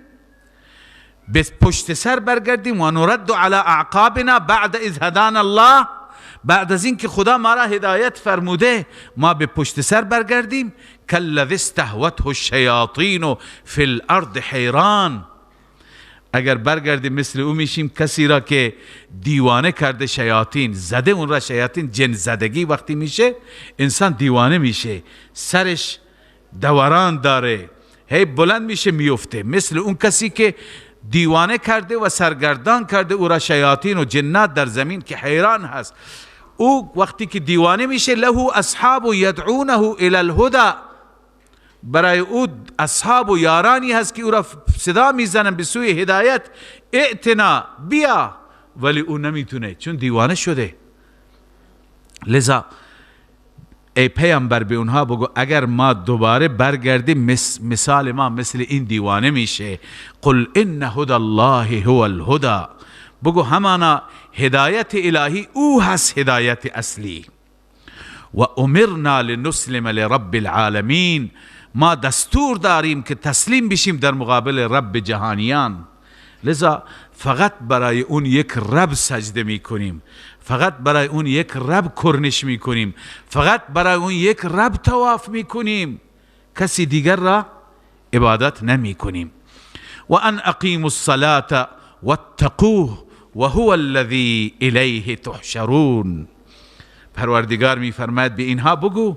به پشت سر برگردیم؟ و نرد علی اعقابنا بعد اذ هدانا الله، بعد از اینکه خدا ما را هدایت فرموده ما به پشت سر برگردیم. کالذی استهوته الشیاطین فی الارض حیران، اگر برگردیم مثل او میشیم، کسی را که دیوانه کرده شیاطین، زده اون را شیاطین، جن زدگی وقتی میشه انسان دیوانه میشه، سرش دوران داره، هی بلند میشه میفته. مثل اون کسی که دیوانه کرده و سرگردان کرده او را شیاطین و جنات در زمین که حیران هست، او وقتی که دیوانه میشه له اصحاب یدعونه الی الهدی برای او اصحاب و یارانی هست که او را صدا میزنن به سوی هدایت، ائتنا، بیا، ولی او نمیتونه چون دیوانه شده. لذا ای پیامبر به اونها بگو اگر ما دوباره برگردیم مثال ما مثل این دیوانه میشه. قل ان هدى الله هو الهدى، بگو همانا هدایت الهی او هست هدایت اصلی. و امرنا لنسلم لرب العالمین، ما دستور داریم که تسلیم بشیم در مقابل رب جهانیان. لذا فقط برای اون یک رب سجده میکنیم، فقط برای اون یک رب کرنش میکنیم، فقط برای اون یک رب طواف میکنیم، کسی دیگر را عبادت نمیکنیم. و ان اقیموا الصلاة واتقوه وهو الذی الیه تحشرون. پروردگار میفرماید به اینها بگو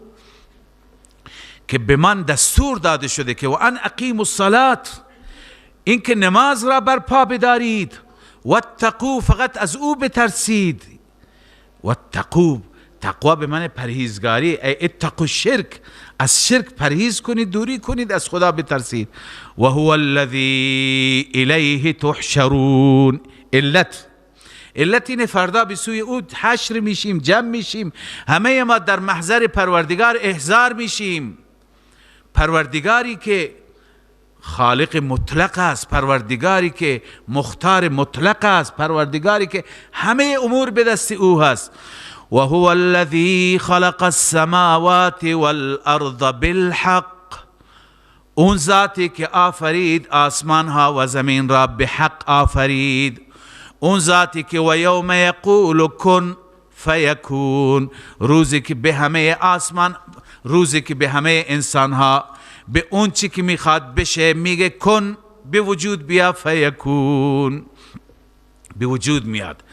که به من دستور داده شده که و ان اقیموا الصلاة، این که نماز را برپا بدارید، واتقو، فقط از او بترسید. واتقو، تقوا به من پرهیزگاری، ای اتقوا الشرک، از شرک پرهیز کنید، دوری کنید، از خدا بترسید. و هو الذی الیه تحشرون. علت اینه فردا به سوی او حشر میشیم، جمع میشیم، همه ما در محضر پروردگار احضار میشیم. پروردگاری که خالق مطلق است، پروردگاری که مختار مطلق است، پروردگاری که همه امور به دست او هست. و هو الذی خلق السماوات والارض بالحق، اون ذاتی که آفرید آسمان ها و زمین را به حق آفرید. اون ذاتی که و یوم یقول کن فیکون، روزی که به همه آسمان، روزی که به همه انسان ها به اون چی که میخواد بشه میگه کن، به وجود بیا، فیکون، به وجود میاد.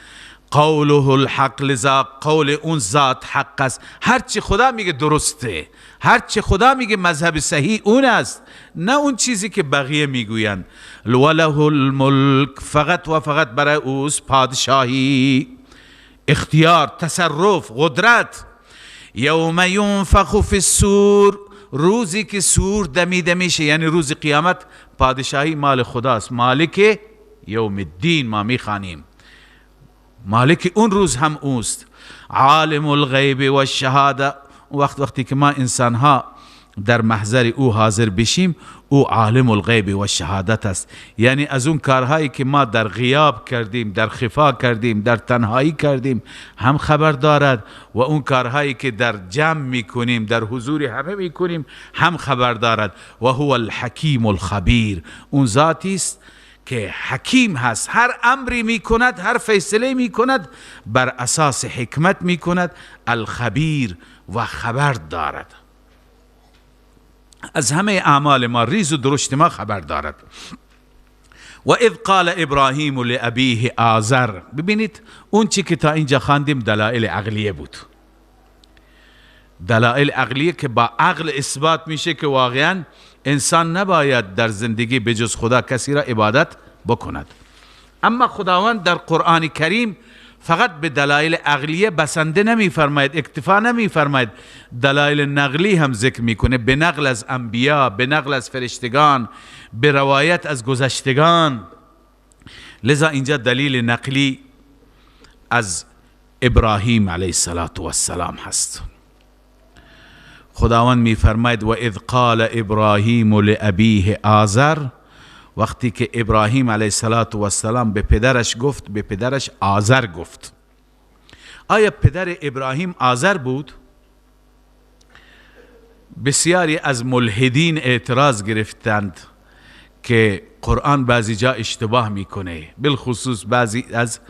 قوله الحق، لذا قول اون ذات حق است. هرچی خدا میگه درسته، هرچی خدا میگه مذهب صحیح اون است، نه اون چیزی که بقیه میگویند. وله الملک، فقط و فقط برای اوست پادشاهی، اختیار، تصرف، قدرت. یوم ینفخ فی الصور، روزی که سور دمیده میشه، یعنی روز قیامت، پادشاهی مال خداست، مالک یوم الدین ما میخوانیم، مالک اون روز هم اوست. عالم الغیب و الشهاده، وقتی که ما انسانها در محضر او حاضر بشیم، او عالم الغیب و شهادت است. یعنی از اون کارهایی که ما در غیاب کردیم، در خفا کردیم، در تنهایی کردیم هم خبر دارد، و اون کارهایی که در جمع میکنیم، در حضور همه میکنیم هم خبر دارد. و هو الحکیم الخبیر، اون ذاتی است که حکیم هست، هر امری میکند، هر فیصله میکند بر اساس حکمت میکند. الخبیر، و خبر دارد از همه اعمال ما، ریز و درشت ما خبر دارد. و اذ قال ابراهیم لابیه آزر، ببینید اون چی که تا اینجا خواندیم دلائل عقلیه بود، دلائل عقلیه که با عقل اثبات میشه که واقعا انسان نباید در زندگی بجز خدا کسی را عبادت بکند. اما خداوند در قرآن کریم فقط به دلایل عقلیه بسنده نمیفرماید، اکتفا نمیفرماید، دلایل نقلی هم ذکر میکنه، به نقل از انبیا، به نقل از فرشتگان، به روایت از گذشتگان. لذا اینجا دلیل نقلی از ابراهیم علیه السلام هست. خداوند میفرماید و اذ قال ابراهیم لابیه آزر، وقتی که ابراهیم علیه السلام به پدرش گفت، به پدرش آزر گفت. آیا پدر ابراهیم آزر بود؟ بسیاری از ملحدین اعتراض گرفتند که قرآن بعضی جا اشتباه میکنه، بالخصوص بعضی از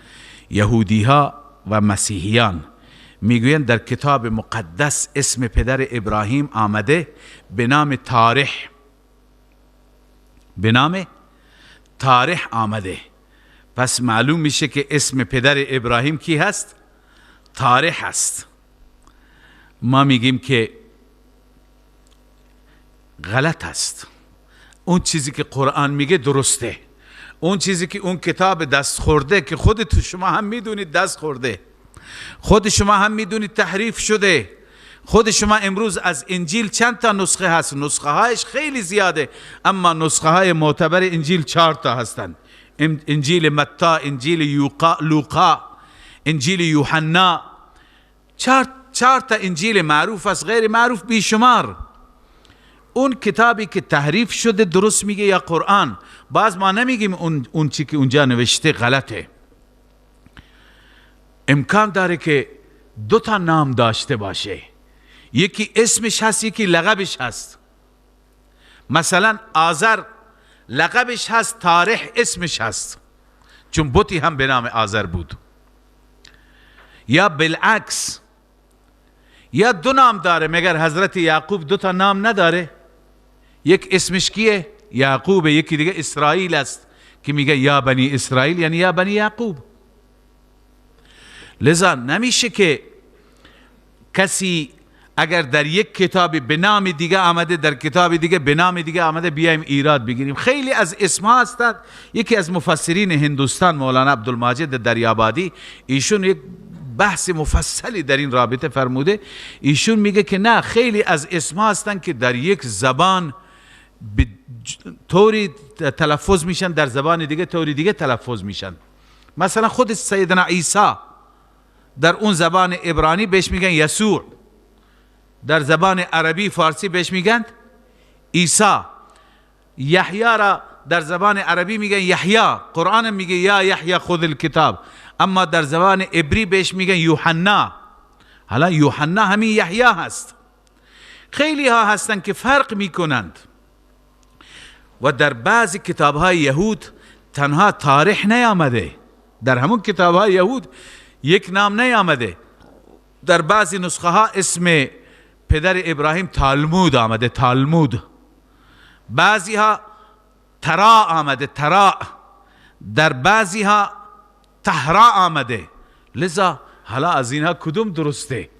یهودی ها و مسیحیان میگویند در کتاب مقدس اسم پدر ابراهیم آمده به نام تارح، به نام تارح آمده. پس معلوم میشه که اسم پدر ابراهیم کی هست؟ تارح هست. ما میگیم که غلط است. اون چیزی که قرآن میگه درسته، اون چیزی که اون کتاب دست خورده که خودت شما هم میدونید دست خورده، خود شما هم میدونید تحریف شده، خود شما امروز از انجیل چند تا نسخه هست؟ نسخه هایش خیلی زیاده، اما نسخه های معتبر انجیل 4 تا هستند: انجیل متی، انجیل لوقا، انجیل یوحنا. 4 تا انجیل معروف است، غیر معروف بیشمار. اون کتابی که تحریف شده درست میگه یا قرآن؟ باز ما نمیگیم اون چی که اونجا نوشته غلطه. امکان داره که 2 تا نام داشته باشه، یکی اسمش هست، یکی لقبش هست. مثلا آذر لقبش هست، تارح اسمش هست، چون بتی هم به نام آذر بود. یا بالعکس، یا 2 نام داره. مگر حضرت یعقوب 2 تا نام نداره؟ یک اسمش کیه؟ یعقوب، یکی دیگه اسرائیل است که میگه یا بنی اسرائیل، یعنی یا بنی یعقوب. لذا نمیشه که کسی اگر در یک کتاب به نام دیگه آمده، در کتاب دیگه به نام دیگه آمده، بیایم ایراد بگیریم. خیلی از اسمها هستند. یکی از مفسرین هندوستان مولانا عبدالماجد دریابادی، ایشون یک بحث مفصلی در این رابطه فرموده. ایشون میگه که نه، خیلی از اسمها هستند که در یک زبان به طوری تلفظ میشن، در زبان دیگه طوری دیگه تلفظ میشن. مثلا خود سیدنا عیسی در اون زبان عبرانی بهش میگن یسوع، در زبان عربی فارسی بهش میگن عیسی. یحیی را در زبان عربی میگن یحیی، قرآن میگه یا یحیی خذ الکتاب، اما در زبان عبری بهش میگن یوحنا. حالا یوحنا همین یحیی هست. خیلی ها هستن که فرق میکنند و در بعضی کتاب های یهود تنها تاریخ نیامده، در همون کتاب های یهود یک نام نیامده. در بعضی نسخه ها اسم پدر ابراهیم تالمود آمده، تالمود. بعضی ها ترا آمده، ترا. در بعضی ها تهرا آمده. لذا حالا از اینها کدوم درسته؟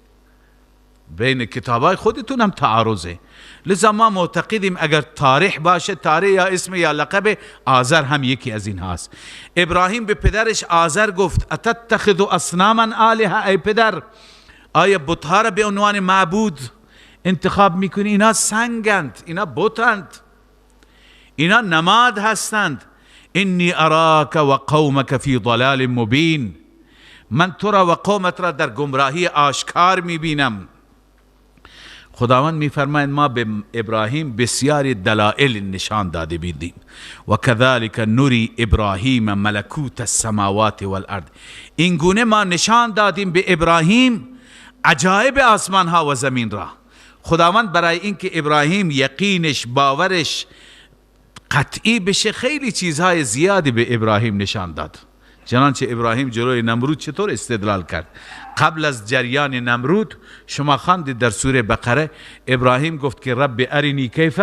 بین کتابای خودتون هم تعارضه. لذا ما معتقدیم اگر تاریخ باشه، تاریخ یا اسم یا لقب، آذر هم یکی از این هاست. ابراهیم به پدرش آذر گفت اتتخذ اصناما آلهه، ای پدر آیا بتها را به عنوان معبود انتخاب میکنی؟ اینا سنگند، اینا بتند، اینا نماد هستند. انی اراک و قومک فی ضلال مبین، من تو را و قومت را در گمراهی آشکار میبینم. خداوند میفرماید ما به ابراهیم بسیاری دلائل نشان داده بیدیم. و کذالک نری ابراهیم ملکوت السماوات والارض، این گونه ما نشان دادیم به ابراهیم عجایب آسمان ها و زمین را. خداوند برای اینکه ابراهیم یقینش، باورش قطعی بشه، خیلی چیزهای زیادی به ابراهیم نشان داد. چنانچه ابراهیم جلوی نمرود چطور استدلال کرد؟ قبل از جریان نمرود شما خواندید در سوره بقره، ابراهیم گفت که رب ارینی کیف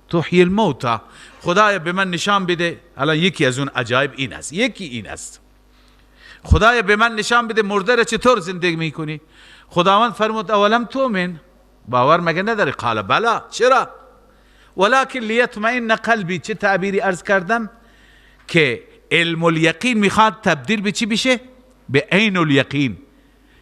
تحیی الموتی، خدایا به من نشان بده. الان یکی از اون عجایب این است، یکی این است، خدایا به من نشان بده مرده را چطور زندگی میکنی. خداوند فرمود اولم تؤمن، باور مگه نداری؟ قال بلا، چرا؟ ولکن لیطمئن قلبی. چه تعبیری عرض کردم که علم الیقین میخواد تبدیل به چی بشه؟ به عین الیقین.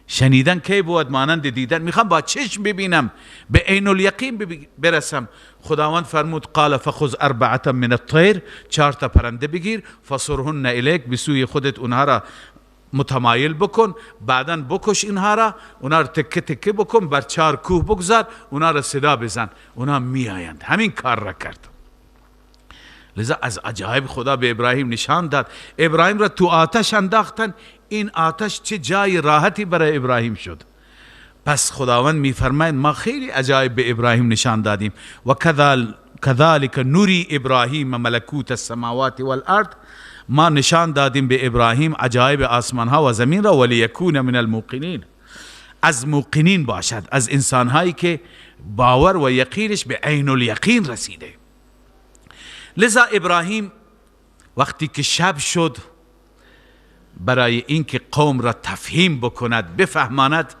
شنیدن کی بود مانند دیدن، میخوام با چشم ببینم، به عین الیقین برسم. خداوند فرمود قال فخذ اربعه من الطیر، 4 تا پرنده بگیر، فصرهن الیک، به سوی خودت اونها را متمایل بکن، بعدا بکش اینها را، اونها را تکه تکه بکن، بر 4 کوه بگذار، اونها را صدا بزن، اونها میآیند. همین کار را کرد. لذا از عجایب خدا به ابراهیم نشان داد. ابراهیم را تو آتش انداختن، این آتش چه جای راحتی برای ابراهیم شد. پس خداوند میفرماید ما خیلی عجایب به ابراهیم نشان دادیم. و کذالک نوری ابراهیم ملکوت السماوات والارض، ما نشان دادیم به ابراهیم عجایب آسمان ها و زمین را، ولیکون من الموقنین، از موقنین باشد، از انسان هایی که باور و یقینش به عین الیقین رسیده. لذا ابراهیم وقتی که شب شد، برای اینکه قوم را تفهیم بکند، بفهماند،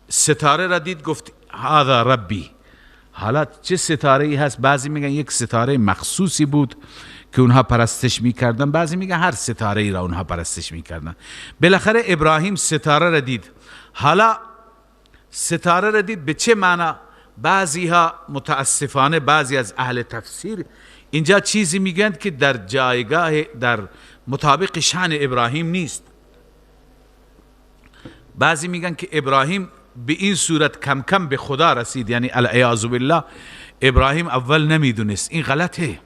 ستاره را دید، گفت هذا ربی. حالا چه ستاره ای هست؟ بعضی میگن یک ستاره مخصوصی بود که اونها پرستش میکردن، بعضی میگن هر ستاره ای را اونها پرستش میکردن. بالاخره ابراهیم ستاره را دید. حالا ستاره را دید به چه معنا؟ بعضی ها متاسفانه بعضی از اهل تفسیر اینجا چیزی میگن که در جایگاه در مطابق شأن ابراهیم نیست. بعضی میگن که ابراهیم به این صورت کم کم به خدا رسید، یعنی العیاذ بالله ابراهیم اول نمیدونست. این غلطه،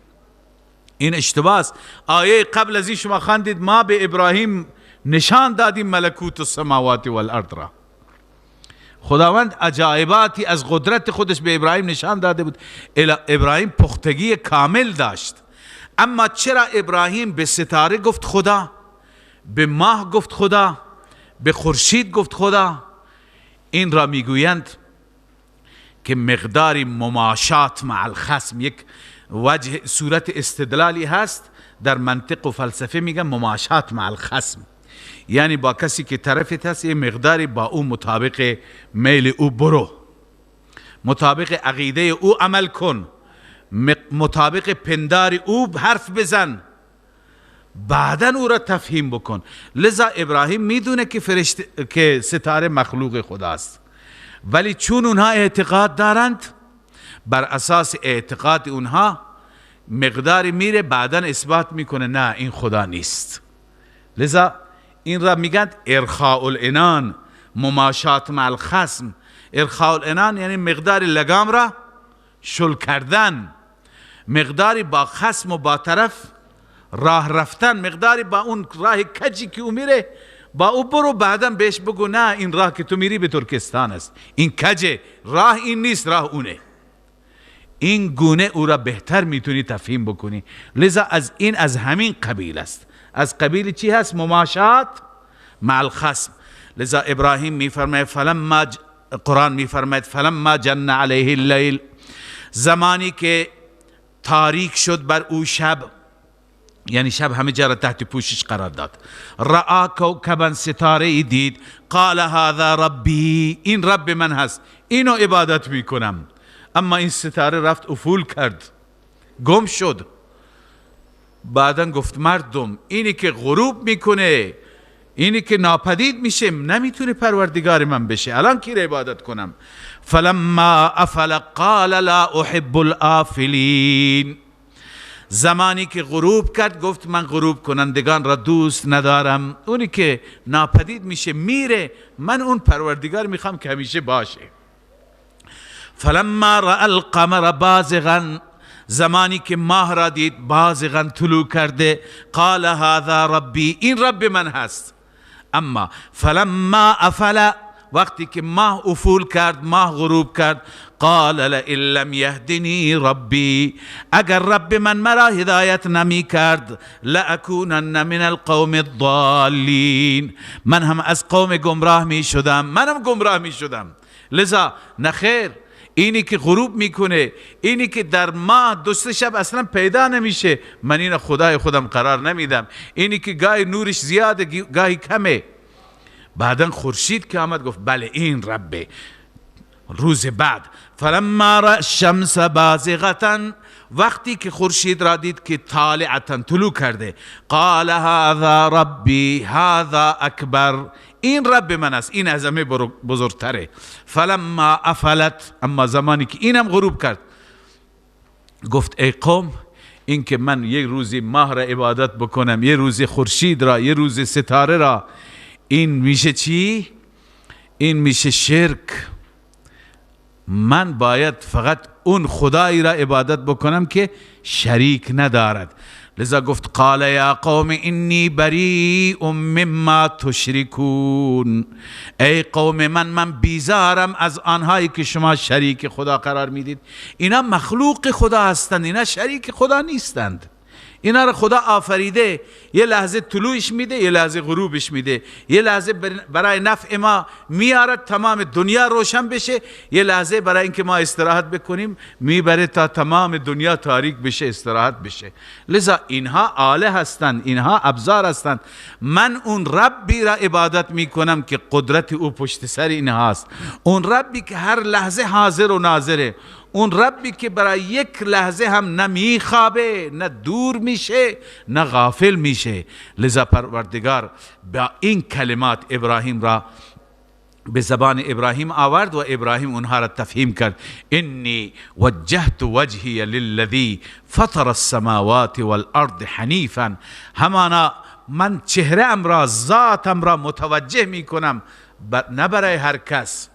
این اشتباه است. آیه قبل از این شما خواندید ما به ابراهیم نشان دادیم ملکوت السماوات والارض را. خداوند عجایباتی از قدرت خودش به ابراهیم نشان داده بود. ابراهیم پختگی کامل داشت. اما چرا ابراهیم به ستاره گفت خدا، به ماه گفت خدا، به خورشید گفت خدا؟ این را میگویند که مقداری مماشات مع الخصم، یک وجه صورت استدلالی هست در منطق و فلسفه، میگن مماشات مع الخصم، یعنی با کسی که طرفت هست یه مقداری با او مطابق میل او برو، مطابق عقیده او عمل کن، مطابق پندار او حرف بزن، بعدا او را تفهیم بکن. لذا ابراهیم میدونه که فرشته که ستاره مخلوق خداست، ولی چون اونها اعتقاد دارند، بر اساس اعتقاد اونها مقداری میره بعدا اثبات میکنه نه این خدا نیست. لذا این را میگن ارخاء العنان، مماشات مع الخصم. ارخاء العنان یعنی مقدار لگام را شل کردن، مقداری با خصم و با طرف راه رفتن، مقداری با اون راه کجی که او میره با او برو، بعدا بهش بگو نه این راه که تو میری به ترکستان است، این کجه، راه این نیست، راه اونه. این گونه او را بهتر میتونی تفهیم بکنی. لذا از این از همین قبیل است. از قبیل چی هست؟ مماشات مع الخصم. لذا ابراهیم میفرماید فلما قرآن میفرماید فلما جن علیه اللیل، زمانی که تاریک شد بر او شب، یعنی شب همه جا را تحت پوشش قرار داد، رآ کوکبا، ستاره دید، قال هذا ربی، این رب من هست، اینو عبادت میکنم. اما این ستاره رفت افول کرد، گم شد. بعدا گفت مردم اینی که غروب میکنه، اینی که ناپدید میشه، نمیتونه پروردگار من بشه، الان کی را عبادت کنم؟ فلما افل قال لا احب الآفلین، زمانی که غروب کرد گفت من غروب کنندگان را دوست ندارم. اونی که ناپدید میشه میره، من اون پروردگار میخوام که همیشه باشه. فلما رأى القمر بازغا، زمانی که ماه را دید بازغا طلوع کرده، قال هذا ربی، این رب من هست. اما فلما افل، وقتی که ماه افول کرد، ماه غروب کرد، قال لئن لم یهدنی ربی، اگر رب من مرا هدایت نمی کرد، لأکونن من القوم الضالین، من هم از قوم گمراه می شدم، منم گمراه می شدم. لذا نخیر، اینی که غروب میکنه، اینی که در ماه دو سه شب اصلا پیدا نمیشه، من این خدای خودم قرار نمیدم. اینی که گاهی نورش زیاده گاهی کمه. بعدا خورشید که آمد گفت بله این ربه. روز بعد فلما رأى الشمس بازغة، وقتی که خورشید را دید که طالعة طلوع کرده، قال هذا ربی هذا اکبر، این رب من است، این از همه بزرگتره. فلما افلت، اما زمانی که اینم غروب کرد گفت ای قوم، این که من یک روزی ماه را عبادت بکنم، یه روزی خورشید را، یه روز ستاره را، این میشه چی؟ این میشه شرک. من باید فقط اون خدایی را عبادت بکنم که شریک ندارد. لذا گفت قال یا قوم انی بریء مما تشرکون، ای قوم من، من بیزارم از آنهایی که شما شریک خدا قرار میدید. اینا مخلوق خدا هستند، اینا شریک خدا نیستند. اینا رو خدا آفریده، یه لحظه طلوعش میده، یه لحظه غروبش میده، یه لحظه برای نفع ما میارد تمام دنیا روشن بشه، یه لحظه برای اینکه ما استراحت بکنیم میبره تا تمام دنیا تاریک بشه، استراحت بشه. لذا اینها آله هستند، اینها ابزار هستند. من اون ربی را عبادت میکنم که قدرت او پشت سر اینهاست، اون ربی که هر لحظه حاضر و ناظره، اون ربی که برای یک لحظه هم نه میخوابه، نه دور میشه، نه غافل میشه. لذا پروردگار با این کلمات ابراهیم را به زبان ابراهیم آورد و ابراهیم اونها را تفهیم کرد. انی وجهت وجهی للذی فطر السماوات والارض حنیفا، همانا من چهره ام را، ذاتم را متوجه می کنم، نه برای هر کس،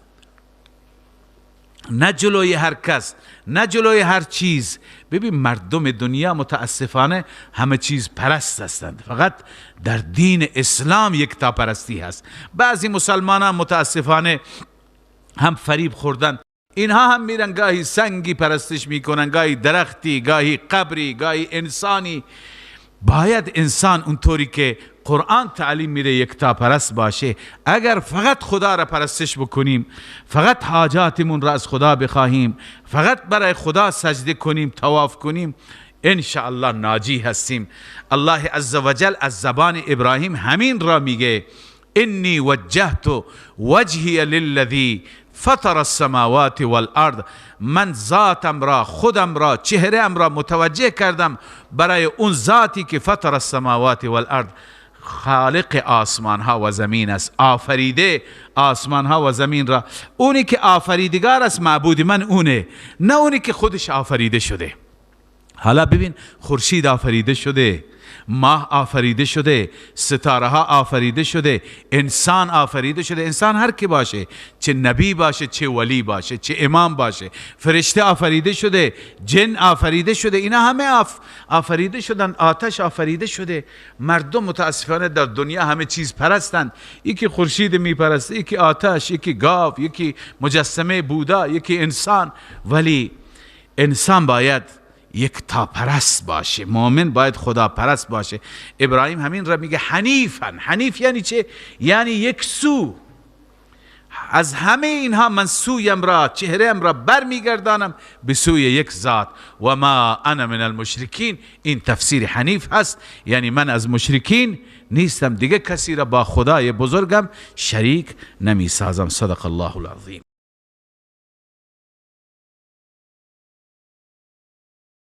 نه جلوی هر کس، نه جلوی هر چیز. ببین مردم دنیا متاسفانه همه چیز پرست هستند، فقط در دین اسلام یکتا پرستی هست. بعضی مسلمانان متاسفانه هم فریب خوردن، اینها هم میرن گاهی سنگی پرستش میکنن، گاهی درختی، گاهی قبری، گاهی انسانی. باید انسان اونطوری که قرآن تعلیم میده یکتا پرست باشه. اگر فقط خدا را پرستش بکنیم، فقط حاجاتمون را از خدا بخواهیم، فقط برای خدا سجده کنیم، طواف کنیم، انشاءالله ناجی هستیم. الله عزوجل از زبان ابراهیم همین را میگه، انی وجهت وجهی للذی فطر السماوات والارض، من ذاتم را، خودم را، چهره ام را متوجه کردم برای اون ذاتی که فطر السماوات والارض، خالق آسمان ها و زمین است، آفریده آسمان ها و زمین را. اونی که آفریدگار است معبود من اونه، نه اونی که خودش آفریده شده. حالا ببین، خورشید آفریده شده، ماه آفریده شده، ستاره ها آفریده شده، انسان آفریده شده. انسان هر کی باشه، چه نبی باشه، چه ولی باشه، چه امام باشه، فرشته آفریده شده، جن آفریده شده، اینا همه آفریده شدن، آتش آفریده شده. مردم متاسفانه در دنیا همه چیز پرستند. یکی خورشید میپرسته، یکی آتش، یکی گاو، یکی مجسمه بودا، یکی انسان. ولی انسان باید یکتا پرست باشه، مؤمن باید خدا پرست باشه. ابراهیم همین را میگه حنیفن. حنیف یعنی چه؟ یعنی یک سو. از همه اینها من سویم را، چهرم را بر میگردانم به سوی یک ذات. و ما انا من المشرکین. این تفسیر حنیف هست، یعنی من از مشرکین نیستم، دیگه کسی را با خدای بزرگم شریک نمیسازم. صدق الله العظیم.